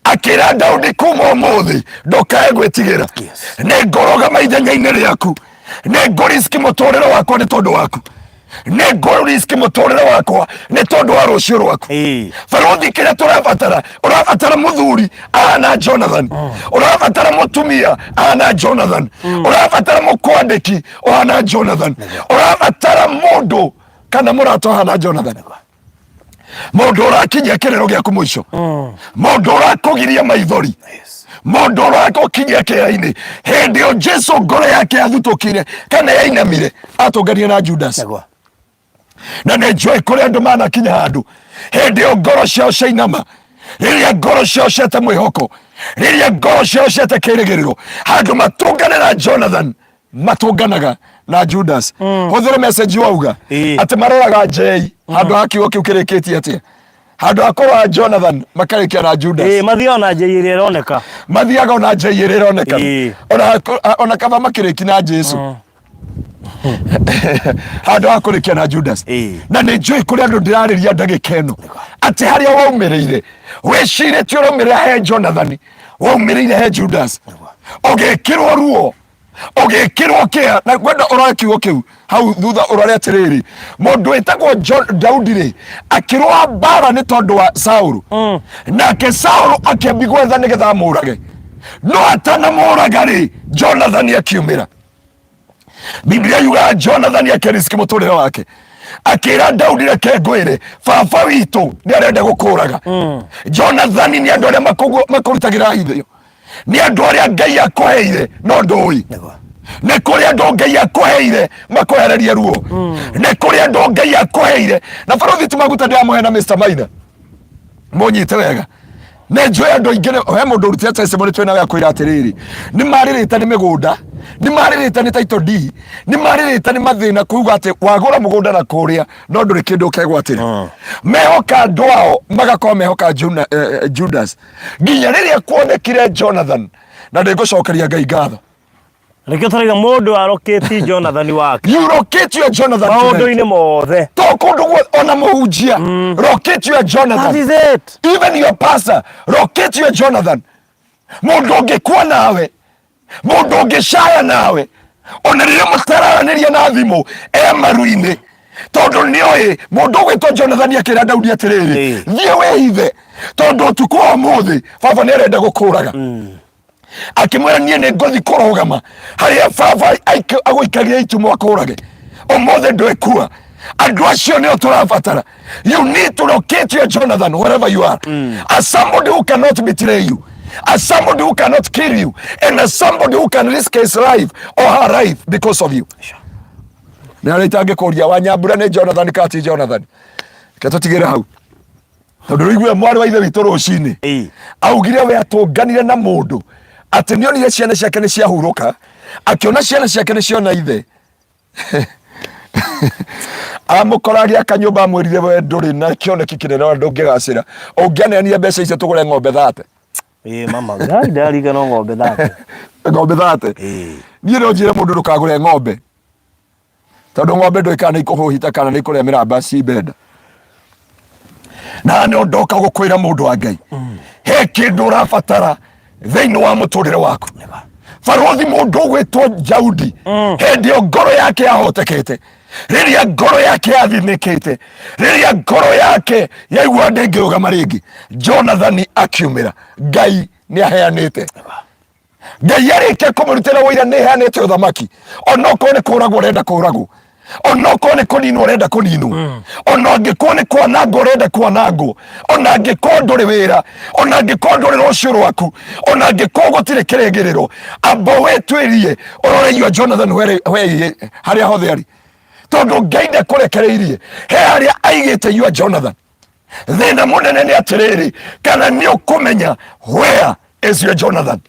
akĩra Daudi, kuma ũmũthĩ ndũkae gwĩtigĩra, nĩ ngũrũgama ithenya-inĩ rĩaku, nĩ ngũriski mũtũrĩre wakwa nĩ tondũ waku, nĩ ngũriski mũtũrĩre wakwa nĩ tondũ wa rũciũ rwaku. Barũthi, kĩrĩa tũrabatara, ũrabatara mũthuri ahana Jonathan, ũrabatara mũtumia ahana Jonathan, ũrabatara mũkwandĩki ũhana Jonathan, ũrabatara mũndũ kana mũrata ũhana Jonathan, mũndũ ũrakinyia kĩrĩro gĩaku mũico, mũndũ ũrakũgiria maithori, mũndũ ũrakũkinyia kĩeha-inĩ. Hĩndĩ ĩyo Jesu ngoro yake yathutũkire kana yainamire, atũngania na Judas. Na nĩ njũĩ kũrĩ andũ manakinya handũ hĩndĩ ĩyo ngoro ciao ciainama, rĩrĩa ngoro ciao ciate mwĩhoko, rĩrĩa ngoro ciao ciate kĩrĩgĩrĩro, handũ matũngane na Jonathan matũnganaga na Judas. Hũthĩra message wauga atĩ maroraga njei handũ ha kiugo kĩu kĩrĩkĩtie atĩa, handũ ha kũrora Jonathan makarĩkia na Judas. Mathiaga na njei ĩrĩa ĩroneka. Mathiaga ona njei ĩrĩa ĩroneka. Ona kaba makĩrĩki na Jesu handũ ha kũrĩkia na Judas. Na nĩ njũĩ kũrĩ andũ ndĩrarĩria ndagĩka ĩno atĩ harĩa waumĩrĩire wĩcirĩtie ũraumĩrĩra he Jonathan, waumĩrĩire he Judas, ũgĩkĩrwo ruo, ũgĩkĩrwo kĩa. Na ngwenda ũrore kiugo kĩu hau thutha, ũrore atĩrĩrĩ, mũndũ wĩtagwo Daudi rĩ akĩrũa mbara nĩ tondũ wa Saulu, nake Saulu akĩambi gwetha nĩgetha amũrage, no atanamũraga rĩ, Jonathan akiumĩra. Biblia yugaga Jonathan akĩriski mũtũrĩre wake, akĩra Daudi, reke ngwĩre, baba witũ nĩ arenda gũkũraga. Jonathan nĩ andũ arĩa makũrutagĩra ithio, nĩ andũ arĩa Ngai akũheire no ndũĩ. Nĩ kũrĩ andũ Ngai akũheire makwehererie ruo, nĩ kũrĩ andũ Ngai akũheire. Na barothi ti maguta ndĩramũhe na Mr. Maina, mũnyite wega, nĩ njũĩ andũ aingĩ he mũndũ ũrutire testimony twĩ nawe akwĩra atĩrĩrĩ, nĩ marĩrĩte nĩ mĩgũnda, nĩ marĩrĩte nĩ title deed, nĩ marĩrĩte nĩ mathĩna, kuga atĩ wagũra mũgũnda na kũrĩa no ndũrĩ kĩndũ ũkegwatĩra. Mehoka andũ ao magakorwo mehoka Judas nginya rĩrĩa kuonekire Jonathan, na ndĩngũcokeria Ngai ngatho. Nĩkĩo tũraiga mũndũ arokĩti Jonathan wake. You locate your Jonathan tonight. Maũndũ-inĩ mothe. To kũndũ guothe, ona mũhunjia, locate your Jonathan. That is it. Even your pastor, locate your Jonathan. Mũndũ ũngĩkua nawe, mũndũ ũngĩcaya nawe, ona rĩrĩa mũtararanĩria na thimũ e maru-inĩ, tondũ nĩoĩ mũndũ ũgwĩtwo Jonathan akĩra Daudi atĩrĩrĩ, thiĩ wĩhithe tondũ ũtukũ wa ũmũthĩ baba nĩ arenda gũkũraga. Akĩmwĩra, niĩ nĩ ngũthi kũrũgama harĩa baba agũikagia itimũ akũrage ũmũthĩ, ndwĩkua. Andũ acio nĩo tũrabatara. You need to locate your Jonathan wherever you are, as somebody who cannot betray you, as somebody who cannot kill you, and as somebody who can risk his life or her life because of you. Nĩ arĩa itangĩkũria wa Nyambura nĩ Jonathan kana ti Jonathan. Reke tũtigĩre hau. Tondũ rũigue mwarĩ wa ithe witũ rũcinĩ augire we atũnganire na mũndũ atĩ nĩonire ciana ciake nĩ ciahurũka, akĩona ciana ciake nĩ ciona ithe. Amũkora agĩaka nyũmba, amwĩrire we ndũrĩ na kĩoneki kĩnene ona ndũngĩgacĩra, ũngĩaneanire mbeca icio tũgũre ng'ombe thate. Ĩĩ mama, ngai ndarika no ng'ombe thate. Ng'ombe thate. Niĩ no njĩre mũndũ ndũkagũre ng'ombe, tondũ ng'ombe ndũĩ kana nĩ ikũhũhita kana nĩ ikũrĩa mĩramba cimbenda. Na nĩ ndoka gũkwĩra mũndũ wa Ngai, he kĩndũ ũrabatara thĩinĩ wa mũtũrĩre waku. Barũthi mũndũ ũgwĩtwo Daudi, hĩndĩ ĩyo ngoro yake yahotekete, rĩrĩa ngoro yake yathinĩkĩte, rĩrĩa ngoro yake yaigua ndĩngĩrũgama rĩngĩ, Jonathani akiumĩra. Ngai nĩ aheanĩte, Ngai arĩkia kũmũrutĩra ũira nĩ heanĩte ũthamaki, onokorwo nĩ kũragwo ũrenda kũragwo, onokorwo nĩ kũninwo ũrenda kũninwo, ona angĩkorwo nĩ kwanangwo ũrenda kwanangwo, ona angĩkorwo ndũrĩ wĩra, ona angĩkorwo ndũrĩ rũciũ rwaku, ona angĩkorwo gũtirĩ kĩrĩgĩrĩro, amba wĩtuĩrie ũrore your Jonathan where harĩa hothe arĩ, tondũ Ngai ndakũrekereirie, he harĩa aigĩte your Jonathan. Thĩna mũnene nĩ atĩrĩrĩ, kana nĩ ũkũmenya where is your Jonathan?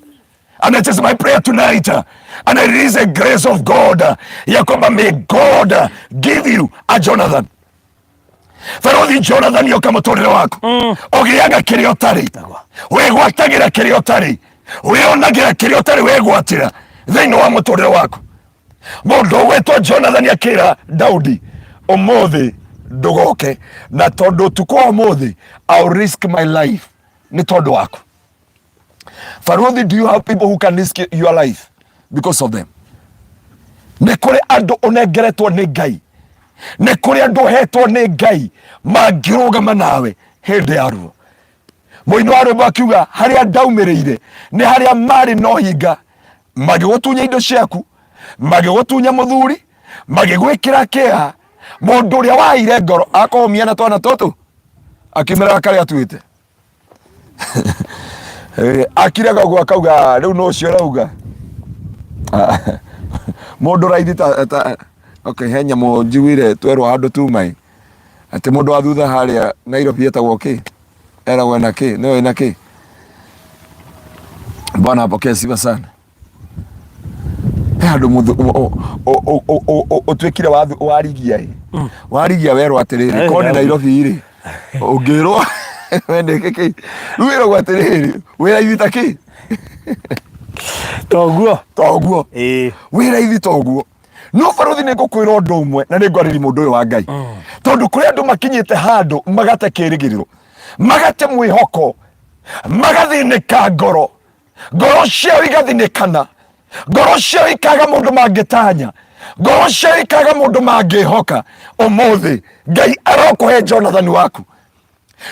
And it is my prayer tonight, and I release the grace of God, ya kwamba may God give you a Jonathan. Barothi Jonathan yoka mũtũrĩre waku, ũgĩaga kĩrĩa ũtarĩ, wĩgwatagĩra kĩrĩa ũtarĩ, wĩonagĩra kĩrĩa ũtarĩ wĩgwatĩra thĩinĩ wa mũtũrĩre waku. Mũndũ ũgwĩtwo Jonathan akĩra Daudi, ũmũthĩ ndũgoke, na tondũ ũtukũ wa ũmũthĩ I'll risk my life nĩ tondũ waku. Barothi, do you have people who can risk your life because of them? Nĩ kũrĩ andũ ũnengeretwo nĩ Ngai, nĩ kũrĩ andũ ũhetwo nĩ Ngai mangĩrũgama nawe hĩndĩ ya ruo. Mũini wa rwĩmbo akiuga harĩa ndaumĩrĩire nĩ harĩa marĩ no hinga, magĩgũtunya indo ciaku, magĩgũtunya mũthuri, magĩgwĩkĩra kĩeha. Mũndũ ũrĩa waire ngoro akomia na twana tũtũ akĩmeraga karĩa atuĩte. Akiraga ũguo akauga rĩu no ũcio ũrauga. Mũndũ raithi ta okay, he nyamũ njiguire twerwo handũ tuma ĩ atĩ mũndũ wa thutha harĩa Nairobi etagwo kĩ, eragwo ena kĩ, nĩwe ena kĩ. Bwana apokee sifa sana. He handũ mũndũ ũtuĩkire warigia ĩ, warigia werwo atĩrĩrĩ, korwo nĩ Nairobi rĩ, ũngĩrwo wende kĩ, rĩu wĩragwo atĩrĩrĩ, wĩ raithi ta kĩ, Toguo. Toguo. Wĩ raithi toguo. No barothi, nĩ ngũkwĩra ũndũ ũmwe, na nĩ ngwarĩria mũndũ ũyũ wa Ngai, tondũ kũrĩ andũ makinyĩte handũ magate kĩrĩgĩrĩro, magate mwĩhoko, magathĩnĩka ngoro, ngoro ciao igathinĩkana, ngoro ciao ikaga mũndũ mangĩtanya, ngoro ciao ikaga mũndũ mangĩhoka. Ũmũthĩ Ngai arokũhe Jonathan waku,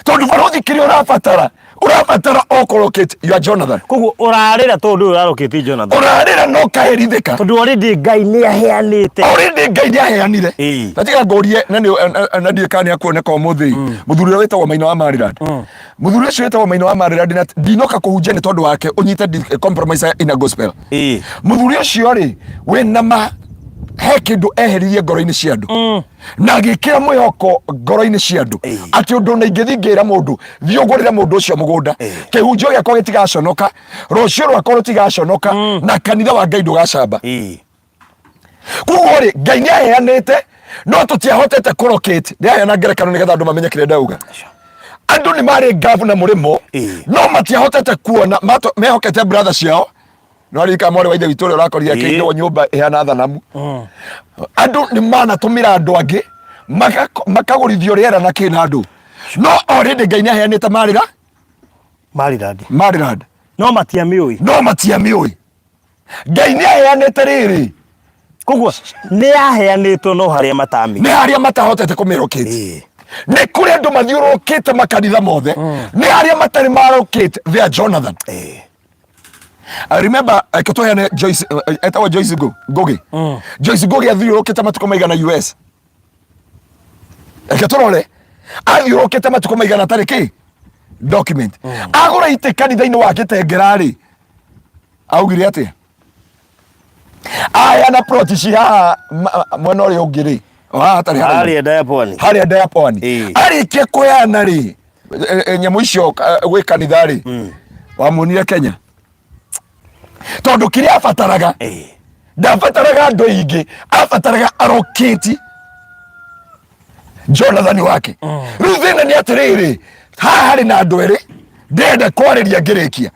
tondũ barothi, kĩrĩa ũrabatara, ũrabatara okorokĩte your Jonathan. Koguo ũrarĩra tondũ ũyũ ũrarokĩtie Jonathan. Ũrarĩra no kaherithĩka. Tondũ already Ngai nĩ aheanĩte. Already Ngai nĩ aheanire. Na tiga ngũrie, na nĩ na ndiũĩ kana nĩ akuoneka ũmũthĩ, mũthuri ũrĩa wĩtagwo Maina wa Maryland, mũthuri ũcio wĩtagwo Maina wa Maryland, na ndinoka kũhunjia nĩ tondũ wake ũnyite compromise in a gospel. Mũthuri ũcio rĩ, wĩna ma he kĩndũ eheririe ngoro-inĩ cia andũ na agĩkĩra mwĩhoko ngoro-inĩ cia andũ atĩ ũndũ na ingĩthiĩ ngĩra mũndũ, thiĩ ũgũrĩre mũndũ ũcio mũgũnda, kĩhunjio gĩakwa gĩtigaconoka, rũciũ rwakwa rũtigaconoka, na kanitha wa Ngai ndũgacamba. Koguo rĩ, Ngai nĩ aheanĩte, no tũtiahotete kũrokate. Nĩ aheana ngerekano nĩgetha andũ mamenye kĩrĩa ndauga. Andũ nĩ marĩ ngabu na mũrĩmo, no matiahotete kuona, mehokete brother ciao. No aririkana mwarĩ wa ithe witũ ũrĩa ũrakorire akĩirwo nyũmba ĩhana thanamu. Andũ nĩ manatũmĩra andũ angĩ makagũrithio rĩera na kĩ na andũ, no already Ngai nĩ aheanĩte marĩra Maryland. Maryland. No matiamĩũĩ. No matiamĩũĩ. Ngai nĩ aheanĩte rĩrĩ. Koguo nĩ yaheanĩtwo, no harĩa matamĩ. Nĩ harĩa matahotete kũmĩrokate. Nĩ kũrĩ andũ mathiũrũrũkĩte makanitha mothe, nĩ harĩa matarĩ marokate their Jonathan. I remember reke tũheane Joyce, etagwo Joyce Ngugi. Joyce Ngugi athiũrũrũkĩte matukũ maigana US? Reke tũrore athiũrũrũkĩte matukũ maigana atarĩ kĩ document. Agũra itĩ kanitha-inĩ wa Gĩtengera rĩ, augire atĩa? Aheana plot ci haha mwena ũrĩa ũngĩ rĩ, o haha hatarĩ haraihu. Harĩa ndaya pwani. Harĩa ndaya pwani. Arĩkia kũheana rĩ, Nyamũ icio gwĩ kanitha rĩ, wamuonire Kenya tondũ kĩrĩa abataraga, ndabataraga andũ aingĩ, abataraga arokĩti Jonathan wake. Rĩu thĩna nĩ atĩrĩrĩ, haha harĩ na andũ erĩ ndĩrenda kwarĩria ngĩrĩkia.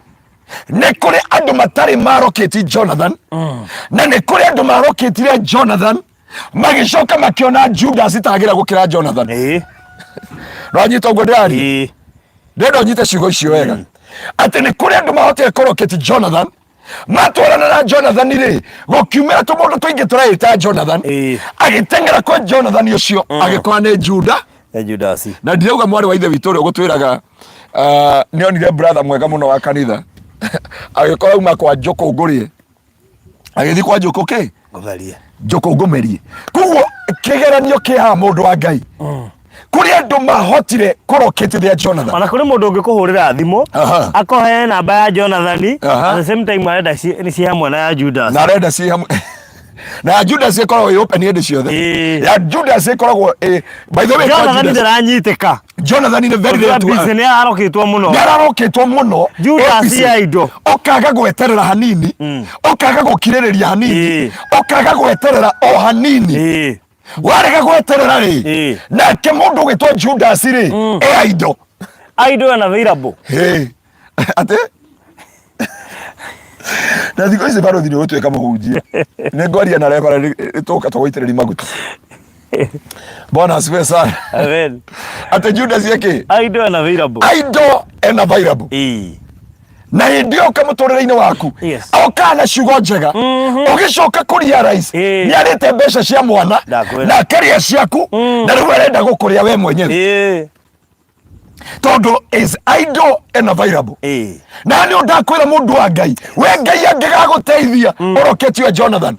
Nĩ kũrĩ andũ matarĩ marokĩti Jonathan, na nĩ kũrĩ andũ marokĩtire Jonathan magĩcoka makĩona Judas tagĩra gũkĩra Jonathan. Nĩwanyita ũguo ndĩraria? Ndĩrenda ũnyite ciugo icio wega, atĩ nĩ kũrĩ andũ mahotire kũrokĩti Jonathan, matwarana na Jonathan rĩ, gũkiumĩra tũmũndũ tũingĩ tũreĩta Jonathan. Agĩteng'era kwa Jonathan ũcio, agĩkora nĩ Juda. Nĩ Judasi. Na ndirauga mwarĩ wa ithe witũ ũrĩa ũgũtwĩraga nĩ onire brother mwega mũno wa kanitha, agĩkora uma kwa njũkũ ngũrĩe, agĩthiĩ kwa njũkũ kĩ? Ngũmerie. Njũkũ ngũmerie. Koguo kĩgeranio kĩ haha, mũndũ wa Ngai, kũrĩ andũ mahotire kũrokĩtithia Jonathan. Ona kũrĩ mũndũ ũngĩkũhũrĩra thimũ, akũhe namba ya Jonathan, at the same time arenda nĩ ciĩ hamwe na ya Judas. Na arenda ciĩ hamwe na ya Judas, ĩkoragwo ĩ open hĩndĩ ciothe. Ya Judas ĩkoragwo ĩ, by the way, kwa Jonathan Judas, ndaranyitĩka. Jonathan nĩ very rare to Busy, nĩ arokĩtwo mũno. Nĩ ararokĩtwo mũno. Judas Ĩ busy. ya indo. Ũkaga gweterera hanini, ũkaga gũkirĩrĩria hanini, ũkaga gweterera o hanini. Warega gweterera rĩ, nake mũndũ ũgĩtwo Judas rĩ, e indo. Idle and available. Hey. Atĩ na thikũ ici barothi nĩ ũgũtuĩka mũhunjia, nĩ ngwaria na reverend tũka tũgũitĩrĩria maguta. Bwana asifiwe sana. Amen. Atĩ Judas eke Idle and available. Idle and available. Na hĩndĩ ĩyo ũka mũtũrĩre-inĩ waku, okaga na ciugo njega, ũgĩcoka kũ realize nĩ arĩte mbeca cia mwana Ndakwĩra. na akarĩa ciaku, na rĩu arenda gũkũrĩa we mwenyewe, tondũ is idle and available. Na nĩ ndakwĩra, mũndũ wa Ngai, we Ngai angĩgagũteithia ũroketio Jonathan.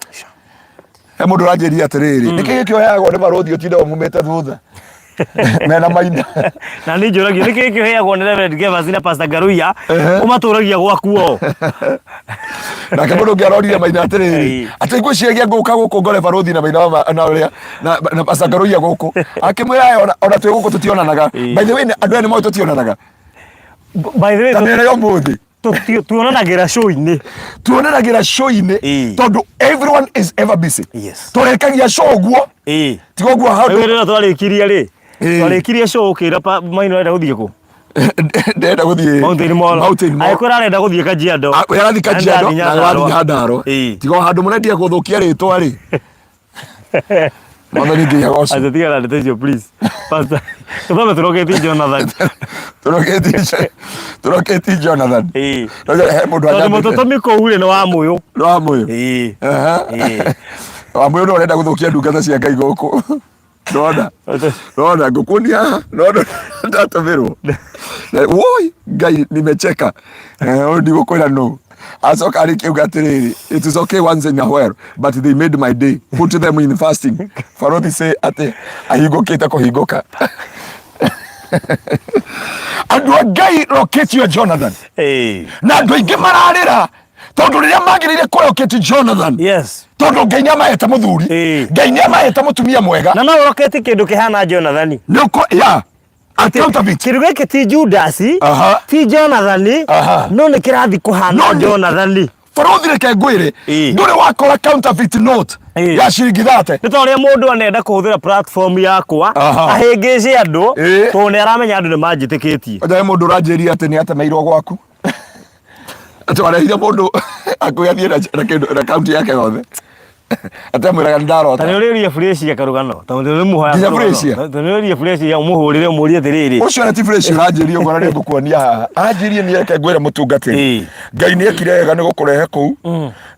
He mũndũ ũranjĩria atĩrĩrĩ, nĩkĩ gĩkĩ ũheagwo nĩ barũthi ũtinde ũmumĩte thutha mena maina? Na nĩ njũragio nĩ kĩĩ kĩheagwo nĩ Reverend Gevas na Pastor Ngaruiya ũmatũragia gwaku o. Nake mũndũ ũngĩ arorire maina atĩrĩrĩ, atĩ ngwĩciragia ngũka gũkũ ngore barũthi na maina na ũrĩa na Pastor Ngaruiya gũkũ, akĩmwĩra, "Aya, ona twĩ gũkũ tũtionanaga." By the way, andũ aya nĩ moĩ tũtionanaga. By the way, ta mĩena ya ũmũthĩ. Tuonanagĩra show-inĩ. Tuonanagĩra show-inĩ, tondũ everyone is ever busy. Tũrĩkagia show ũguo, tiga ũguo handũ Rĩu rĩrĩa twarĩkirie rĩ, twarĩkirie show ũkĩra Maina ũrenda gũthiĩ kũ? Ndĩrenda gũthiĩ Mountain Mall. Mountain Mall. Agĩkwĩra arenda gũthiĩ Kajiado. Ah, we arathiĩ Kajiado Na na ndathiĩ wathiĩ Nyandarua. Nyandarua. Tiga o handũ mũrendia gũthũkia rĩtwa rĩ, Mwathani Ngai agocwo. Acha tiga na ndeto icio, please. Pastor, tũthome tũroketie Jonathan. Tũroketie Jonathan. He mũndũ Tondũ anyandĩkĩre. mũtũtũmi kũu rĩ nĩ wa mũyũ. Nĩ wa mũyũ. Wa mũyũ nĩ ũrenda gũthũkia ndungata cia Ngai gũkũ. Ndona. Ndona ngũkuonia haha. Ndona ndatũmĩrwo. Woi Ngai, nimecheka. Ũyũ ndigũkwĩra nũ. Acoka arĩkia uga atĩrĩrĩ, "It is okay once in a while, but they made my day. Put them in fasting." Barothi say atĩ ahingũkĩte kũhingũka. Andũ a Ngai, roketio Jonathan. Na andũ aingĩ mararĩra tondũ rĩrĩa magĩrĩire kũroketi Jonathan, tondũ Ngai nĩ amahete mũthuri, Ngai nĩ amahete mũtumia mwega. Na no ũroketi kĩndũ kĩhana Jonathani. Nĩ ũko ya a counterfeit. Kĩndũ gĩkĩ ti Judasi, ti Jonathani, no nĩ kĩrathiĩ kũhana Jonathani. Barothi, reke ngwĩre, ndũrĩ wakora counterfeit note ya ciringi 30? Nĩ ta ũrĩa mũndũ anenda kũhũthĩra platform yakwa ahĩngĩce andũ, tondũ nĩ aramenya andũ nĩ manjĩtĩkĩtie. Oja he mũndũ ũranjĩria atĩ nĩ atemeirwo gwaku, atĩ warehire mũndũ akũĩ athiĩ na kĩndũ na kaunti yake yothe, atĩ amwĩraga nĩ Ta ndarota. nĩ ũrĩrie Fresh karũgano, tondũ nĩ mũhoya Nginya karũgano. Fresh? Tondũ nĩ ũrĩrie Fresh ũmũhũrĩre ũmũrie atĩrĩrĩ. Ũcio na ti Fresh ũranjĩria ũguo, na nĩ ngũkuonia haha anjĩrie nĩ reke ngwĩre mũtungatĩri, Ngai nĩ ekire wega nĩ gũkũrehe kũu,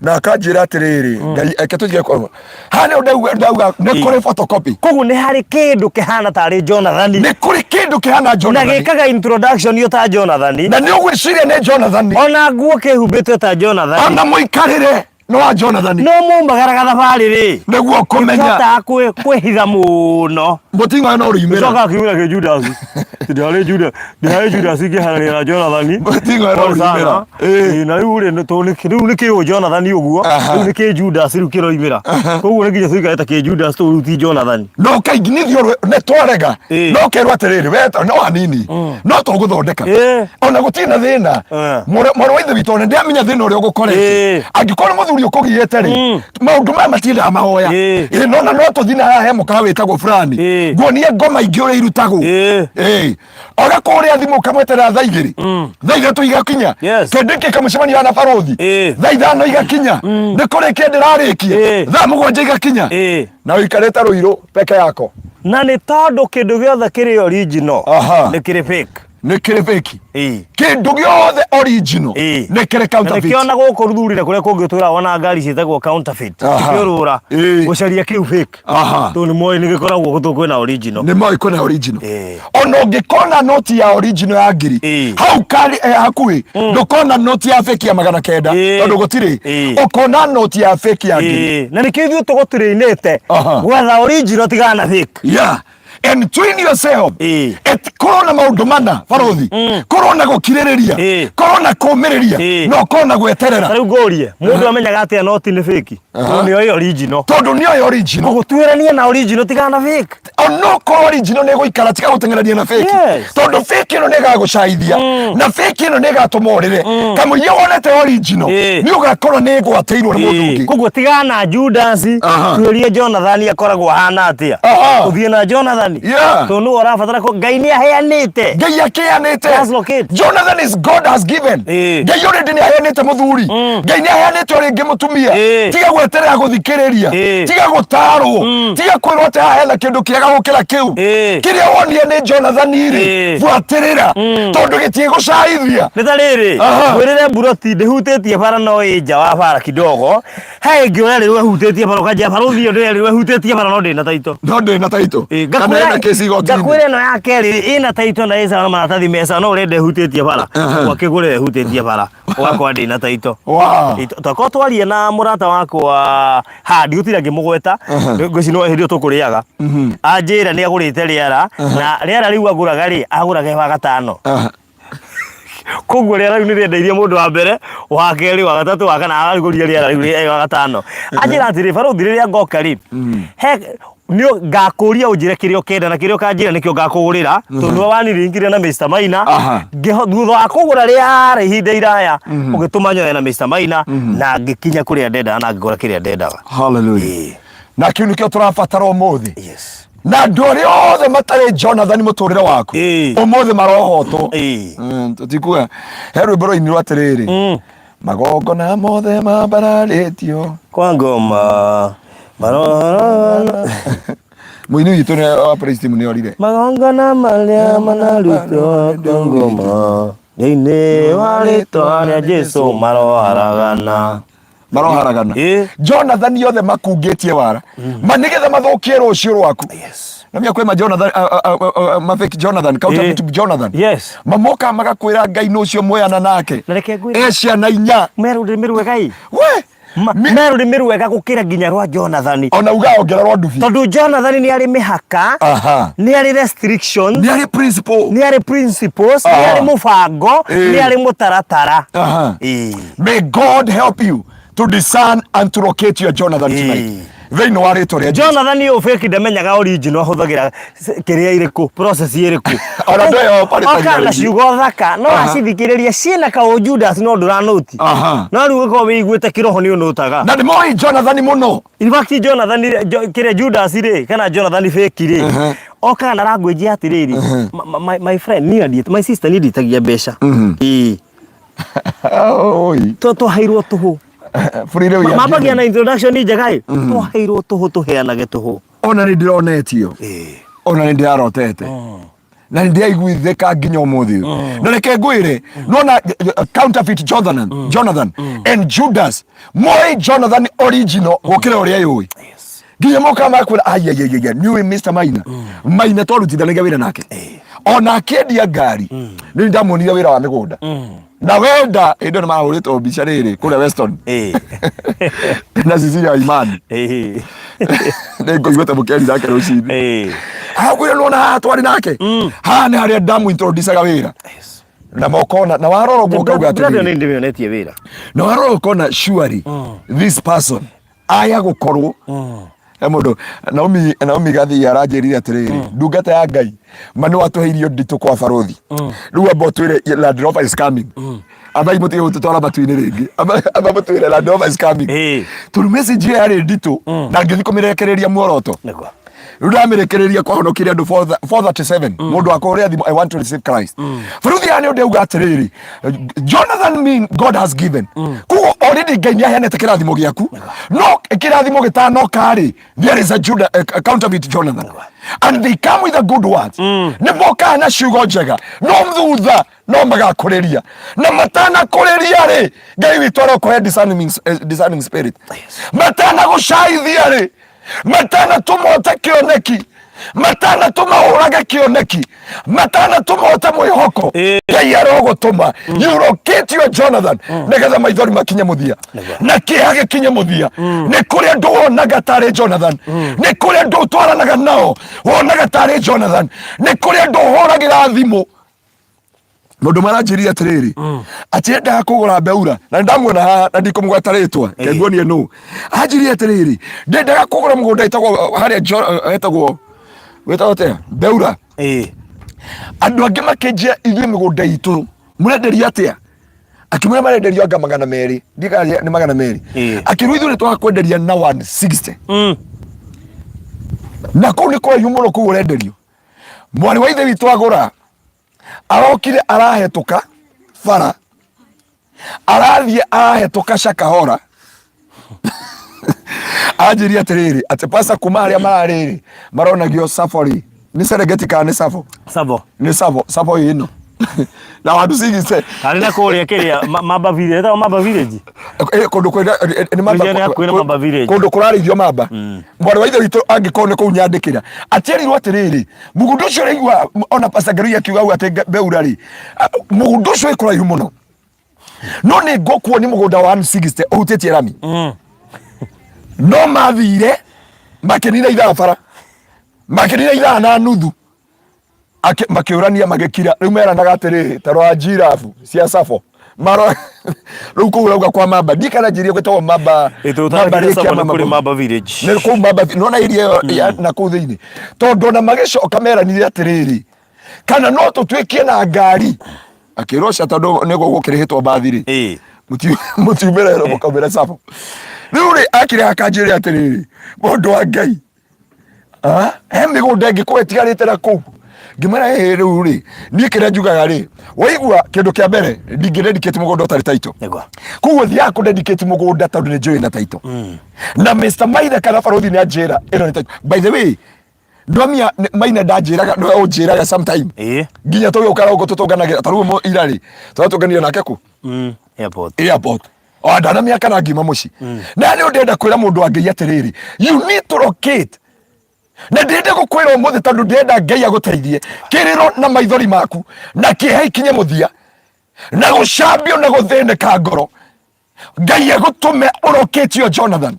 na akanjĩra atĩrĩrĩ, Ngai eke tũtige kwa haha nĩ ndauga nĩ kũrĩ photocopy. Koguo nĩ harĩ kĩndũ kĩhana tarĩ Jonathani. Nĩ kũrĩ kĩndũ kĩhana Na Jonathan. gĩkaga introduction yo ta Jonathani. Na nĩ ũgwĩciria nĩ Jonathan. Ona nguo kĩhumbĩtwo ta Jonathani. Ona mũikarĩre. No wa Jonathan. No mumagaraga thabarĩ rĩ. Nĩguo kũmenya. Tũhotaga kwĩhitha mũno. Mũting'oe no ũriumĩra. Ũcokaga akiumĩra kĩ Judas. Ndĩrarĩ Judas, ndĩrarĩ Judas ngĩharanĩria na Jonathan. Mũting'oe no Pole sana. ũriumĩra. Ĩĩ. Ĩĩ, na rĩu rĩ, rĩu nĩ kĩũ Jonathan ũguo, rĩu nĩ kĩ Judas rĩu kĩroimĩra. Koguo nĩ nginya tũikare ta kĩ Judas tondũ rĩu ti Jonathan. No ũkaigithio nĩ twarega. Ĩĩ. No ũkerwo atĩrĩrĩ, we no hanini. No tũgũthondeka. Ĩĩ. Ona gũtirĩ na thĩna. Mwarĩ wa ithe witũ ona ndĩramenya thĩna ũrĩa ũgũkorete. Angĩkorwo nĩ mũthuri ũkũgiĩte rĩ, maũndũ maya matiendaga mahoya. Ĩĩ, no na no tũthiĩ na haha he mũkawa wĩtagwo fulani. Nguonie ngoma ingĩ ũrĩa irutagwo. Ĩĩ. Oga kũrĩa thimũ ũkamweterera thaa igĩrĩ. Thaa ithatũ igakinya. Twendeke kamũcemanio na barũthi. Thaa ithano igakinya. Nĩ kũrĩkia ndĩrarĩkia. Thaa mũgwanja igakinya. Na ũikarĩte Rũirũ peke yako. Na nĩ tondũ kĩndũ gĩothe kĩrĩ original nĩ kĩrĩ fake. Nĩ kĩrĩ fake. Ĩĩ. Kĩndũ gĩothe original nĩ kĩrĩ Na counterfeit. nĩkĩo na gũkũ Rũthurire kũrĩa kũngĩ tũraga ona ngari ciĩtagwo counterfeit. Cikĩũrũra gũcaria kĩu fake. Tondũ nĩ moĩ nĩ gĩkoragwo gũtũ kwĩna original. Nĩ moĩ kwĩna original. Ona ũngĩkona noti ya original ya ngiri hau kari hakuhĩ ndũkona noti ya fake ya 900 tondũ gũtirĩ. Ũkona noti ya fake ya ngiri. Na nĩkĩo ithuĩ tũgũtũrĩinĩte gwetha original tigana na fake. Yeah. And train yourself. Et korwo na maũndũ mana barothi korwo na gũkirĩrĩria korwo na kũmĩrĩria na ũkorwo na gweterera. Rĩu ngũrie mũndũ amenyaga atĩa noti nĩ fake? Tondũ nĩoĩ original. Tondũ nĩoĩ original. Gũtuĩrania na original tigana na fake. Onokorwo original nĩ ĩgũikara tiga gũteng'erania na fake. Tondũ fake ĩno nĩ ĩgagũcaithia na fake ĩno nĩ ĩgatũma ũrĩre. Kamũiria wonete original nĩ ũgakora nĩ ĩgwatĩirwo nĩ mũndũ ũngĩ. Koguo tigana na Judas, tuĩrie Jonathan akoragwo ahana atĩa. Ũthiĩ na Jonathan. Tondũ nĩwe ũrabatara Ngai nĩ aheanĩte. Ngai akĩheanĩte. Jonathan is God has given. Ngai already nĩ aheanĩte mũthuri. Ngai nĩ aheanĩte o rĩngĩ mũtumia. Tiga gweterera gũthikĩrĩria. Tiga gũtarwo. Tiga kwĩrwo atĩ haha hena kĩndũ kĩega gũkĩra kĩu. Kĩrĩa wonire nĩ Jonathan rĩ, buatĩrĩra. Tondũ gĩtigũcaithia. Nĩ ta rĩrĩ, ngwĩrĩre mburoti ndĩhutĩtie bara no ĩ nja wa bara kidogo. He ĩngĩ ũrerirwo ĩhutĩtie bara ũkanjia barũthi ĩyo ndĩrerirwo ĩhutĩtie bara no ndĩrĩ na taito. No ndĩrĩ na taito. Kana ĩna kesi igoti-inĩ. Ngakwĩra ĩno ya kerĩ ĩna taito na ĩ sawa na maratathi me sawa no ũrenda ĩhutĩtie bara. Ũgakĩgũrĩra ĩhutĩtie bara ũgakora ndĩrĩ na taito. Tokorwo twaria na mũrata wakwa ha ndigũtinda ngĩmũgweta ngwĩciria no hĩndĩ ĩyo tũkũrĩaga anjĩra nĩ agũrĩte rĩara na rĩara rĩu agũraga rĩ agũraga wa gatano. Koguo rĩera rĩu nĩ rĩendeirie mũndũ wa mbere, wa kerĩ, wa gatatũ, wa kana, ararugũria rĩera rĩu rĩ wa gatano. Anjĩra atĩrĩ, barũthi rĩrĩa ngoka rĩ, he nĩ ngakũria ũnjĩre kĩrĩa ũkenda na kĩrĩa ũkanjĩra nĩkĩo ngakũgũrĩra tondũ nĩwe wanirinkire na Mr Maina. Thutha wa kũgũra rĩara ihinda iraya ũgĩtũma nyoe na Mr Maina na ngĩkinya kũrĩa ndendaga na ngĩgũra kĩrĩa ndendaga. Hallelujah. Na kĩu nĩkĩo tũrabatara ũmũthĩ. Na andũ arĩa othe matarĩ Jonathan mũtũrĩre waku ũmũthĩ marohotwo. Tũtikuga he rwĩmbo rwainirwo atĩrĩrĩ, magongona mothe mambararĩtio kwa ngoma marorana. Mũini witũ nĩ wa praise team nĩ orire. Magongona marĩa manarutwo kwa ngoma thĩinĩ wa rĩtwa rĩa Jesũ maroharagana. Maroharagana. Jonathan othe makungĩtie wara ma nĩgetha mathũkie rũciũ rwaku. Na mia kwĩ ma Jonathan, ma fake Jonathan, counterfeit Jonathan. Mamoka magakwĩra Ngai nĩ ũcio mweyana nake. Na reke ngwĩre. E ciana inya. Meru rũrĩmĩ rwega ĩ. We. Meru rũrĩmĩ rwega gũkĩra nginya rwa Jonathan. Ona uga ongera rwa ndubi. Tondũ Jonathan nĩ arĩ mĩhaka. Nĩ arĩ restrictions. Nĩ arĩ principle. Nĩ arĩ principles. Nĩ arĩ mũbango. Nĩ arĩ mũtaratara. May God help you to discern and to locate your Jonathan tonight. Thĩinĩ wa rĩtwa rĩa Jesu. Jonathan ũyũ fake ndamenyaga original ahũthagĩra kĩrĩa ĩrĩkũ process ĩrĩkũ. Ona ndũĩ operate Okaga na ciugo thaka no acithikĩrĩria ciĩna kaũ Judas no ndũranũti. No rĩu ũkorwo wĩiguĩte kĩroho nĩ ũnũtaga. Na nĩ moĩ Jonathan mũno. In fact Jonathan kĩrĩa Judas rĩ kana Jonathan fake rĩ okaga na language ya atĩrĩrĩ, my friend niĩ my sister niĩ nditagia mbeca. Ĩĩ. Oi. Twaheirwo tũhũ. Freely we are Mambagia given. na introduction njega ĩ. Twaheirwo tũhũ tũheanage tũhũ. Ona nĩ ndĩronetio. Ona nĩ ndĩrarotete. Na nĩ ndĩraiguithĩka nginya ũmũthĩ ũyũ. Na reke ngwĩre, nona counterfeit Jonathan, Jonathan and Judas, moĩ Jonathan original gũkĩra ũrĩa yũĩ. Nginya mokaga magakwĩra aiaiaia nĩũĩ Mr Maina. Maina twarutithanagia wĩra nake. Ona akĩendia ngari, nĩ ndamuonire wĩra wa mĩgũnda. Na wenda hĩndĩ ĩyo nĩ mahũrĩtwo mbica rĩrĩ kũrĩa Weston na Cecilia Imani. Nĩ ngũiguĩte mũkĩaria nake rũcinĩ. Akwĩra nĩwona haha twarĩ nake, haha nĩ harĩa ndamu introducaga wĩra na mokona na warora ũguo ũkauga Brother atĩrĩrĩ nĩ ndĩmĩonetie wĩra. Na warora ũkona surely this person aya gũkorwo he mũndũ Naomi Naomi Gathii aranjĩrire atĩrĩrĩ, ndungata ya Ngai ma nĩ watũhe irio nditũ kwa barothi, rĩu amba ũtwĩre Land Rover is coming. Ambai mũtige gũtũtwara matu-inĩ rĩngĩ. Amba mũtwĩre Land Rover is coming, tondũ message ĩyo yarĩ nditũ na ngĩthiĩ kũmĩrekereria muoroto. Rĩu ndamĩrekereria kwahonokire andũ 437. Mũndũ wakwa ũrĩa thimũ, "I want to receive Christ." Baruthi ya nĩ ũndũ auga atĩrĩrĩ, Jonathan mean God has given. Koguo already Ngai nĩ aheanĩte kĩrathimo gĩaku, no kĩrathimo gĩtanoka rĩ, there is a Judah, a counterfeit Jonathan, and they come with a good words. Nĩ mokaga na ciugo njega, no thutha no magakũrĩria, na matanakũrĩria rĩ, Ngai witũ arokũhe discerning spirit. Matanagũcaithia rĩ, matanatũma ũte kĩoneki, matanatũma ũrage kĩoneki, matanatũma ũte mwĩhoko, Ngai arogũtũma you locate your Jonathan, nĩgetha maithori makinye mũthia na kĩeha gĩkinye mũthia. Nĩ kũrĩ andũ wonaga tarĩ Jonathan, nĩ kũrĩ andũ ũtwaranaga nao wonaga tarĩ Jonathan, nĩ kũrĩ andũ ũhũragĩra thimũ. Mũndũ maranjĩrire atĩrĩrĩ, atĩ endaga kũgũra mbeura na nĩndamuona haha na ndikũmũgweta rĩtwa, kenguonie nũ. Anjĩrire atĩrĩrĩ, ndendaga kũgũra mũgũnda ĩtagwo harĩa ĩtagwo wĩtagwo atĩa, mbeura. Andũ angĩ makĩnjia, ithuĩ mĩgũnda itũ mũrenderio atĩa? Akĩmwĩra marenderio anga 200, ndikana nĩ 200. Akĩrwo ithuĩ nĩtwakwenderia na 160. Na kũu nĩ kũraihu mũno kũu ũrenderio. Mwarĩ wa ithe witũ agũra, arokire arahetũka bara, arathiĩ arahetũka Shakahora, anjĩria atĩrĩrĩ, atĩ pasta kuma harĩa mararĩrĩ maronagio safari nĩ Serengeti kana nĩ Savo? Savo. Nĩ Savo, Savo ĩno na wandu cigise. Harĩ na kũrĩa kĩrĩa Mamba Village, ĩtagwo Mamba Village. Kũndũ kwĩna nĩ mamba. Nĩ hakuhĩ na Mamba Village. Kũndũ kũrarĩithio mamba. Mwarĩ wa ithe witũ angĩkorwo nĩ kũu nyandĩkĩra, atĩerirwo atĩrĩrĩ, mũgũnda ũcio ũraigua ona Pastor Ngerui akiuga hau atĩ Mbeura rĩ, mũgũnda ũcio wĩ kũraihu mũno, no nĩ ngũkuoni mũgũnda wa 160 ũhutĩtie rami. No mathire makĩnina ithaa bara, makĩnina ithaa na nuthu, makĩũrania, magĩkira. Rĩu meranaga atĩrĩrĩ, ta rora njirabu cia Savo maro rĩu kũu ũrauga kwa mamba, ndikana njĩrie gwĩtagwo mamba. Mamba Rĩkia Lake Savo nĩ ama kũrĩ Mamba. Mamba Village. Nĩ kũu mamba nona iria ĩyo na kũu thĩinĩ, tondũ ona magĩcoka meranire atĩrĩrĩ, kana no tũtuĩkie na ngari, akĩrwo cia tondũ nĩ gũkĩrĩhĩtwo mbathi rĩ, mũtiumĩre ĩro mũkaumĩre Savo. Rĩu rĩ, akire akanjĩre atĩrĩrĩ, mũndũ wa Ngai, he mĩgũnda ĩngĩkorwo ĩtigarĩte na kũu? Ngĩmwĩra ĩĩ. Rĩu rĩ, niĩ kĩrĩa njugaga rĩ, waigua kĩndũ kĩa mbere, ndingĩ dedicate mũgũnda ũtarĩ title. Koguo thiaga kũ dedicate mũgũnda tondũ nĩ njũĩ na title, na Mr Maithe kana barothi nĩ anjĩra ĩno nĩ title. By the way, ndwamia Maina ndanjĩraga, nĩwe ũnjĩraga sometime nginya tũgĩũka ũguo tũtũnganagĩra ta rĩu ira rĩ, tũratũnganire nake kũ? Airport. Airport o ndanamia kana ngiuma mũciĩ. Na nĩ ndĩrenda kwĩra mũndũ wa Ngai atĩrĩrĩ, you need to locate, na ndĩrenda gũkwĩra ũmũthĩ tondũ ndĩrenda Ngai agũteithie kĩrĩro na maithori maku na kĩeha ikinye mũthia na gũcambio na gũthĩnĩka ngoro. Ngai agũtũme ũrokĩtio Jonathan.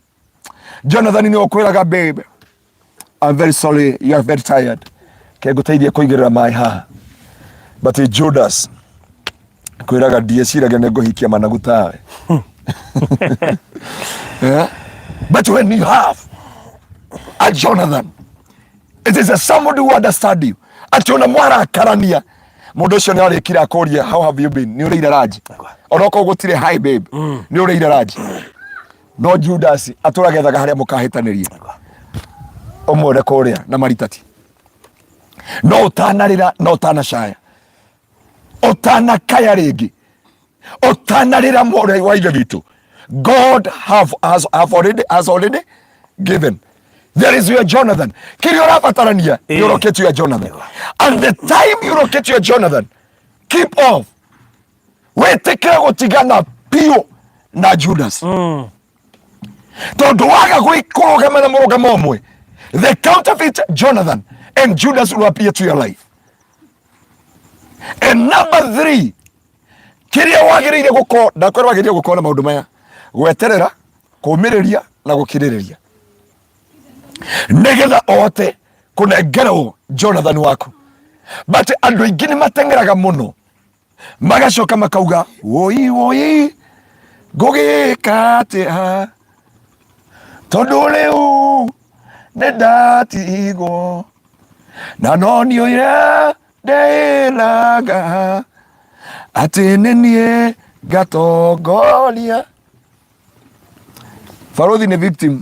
Jonathan nĩ ũkwĩraga, "Babe, I'm very sorry, you are very tired, ke ngũteithie kũigĩrĩra maĩ haha." But Judas kwĩraga, "Ndieciragia nĩ ngũhikia managu tawe." Yeah? But when you have a Jonathan, it is a somebody who understand you, atĩ ona mwarakarania, mũndũ ũcio nĩ arĩkire akũria, "How have you been? Nĩ ũrĩire ranji?" Onokorwo gũtirĩ "Hi babe, nĩ ũrĩire ranji?" No Judas atũraga ethaga harĩa mũkahĩtanĩria, ũmwone kũrĩa na maritati. No ũtanarĩra na ũtanacaya, ũtanakaya rĩngĩ, ũtanarĩra, mwarĩ wa ithe witũ, God has already given. There is your Jonathan. Kĩrĩa ũrabatarania nĩ ũrokĩte your Jonathan, and the time you locate your Jonathan, keep off, wĩtĩkĩre gũtigana biũ na Judas, tondũ waga kũrũgama na mũrũgamo ũmwe, the counterfeit Jonathan and Judas will appear to your life. And number three, Kĩrĩa wagĩrĩire gũkorwo, ndakwĩra wagĩrĩire gũkorwo na maũndũ maya: gweterera, kũmĩrĩria na gũkirĩrĩria, nĩgetha ũhote kũnengerwo Jonathan waku. But andũ aingĩ nĩ mateng'eraga mũno, magacoka makauga, woi woi, ngũgĩka atĩa tondũ rĩu nĩ ndatigwo na no niũire ndeĩraga atĩ nĩ niĩ ngatongoria. Barothi nĩ victim.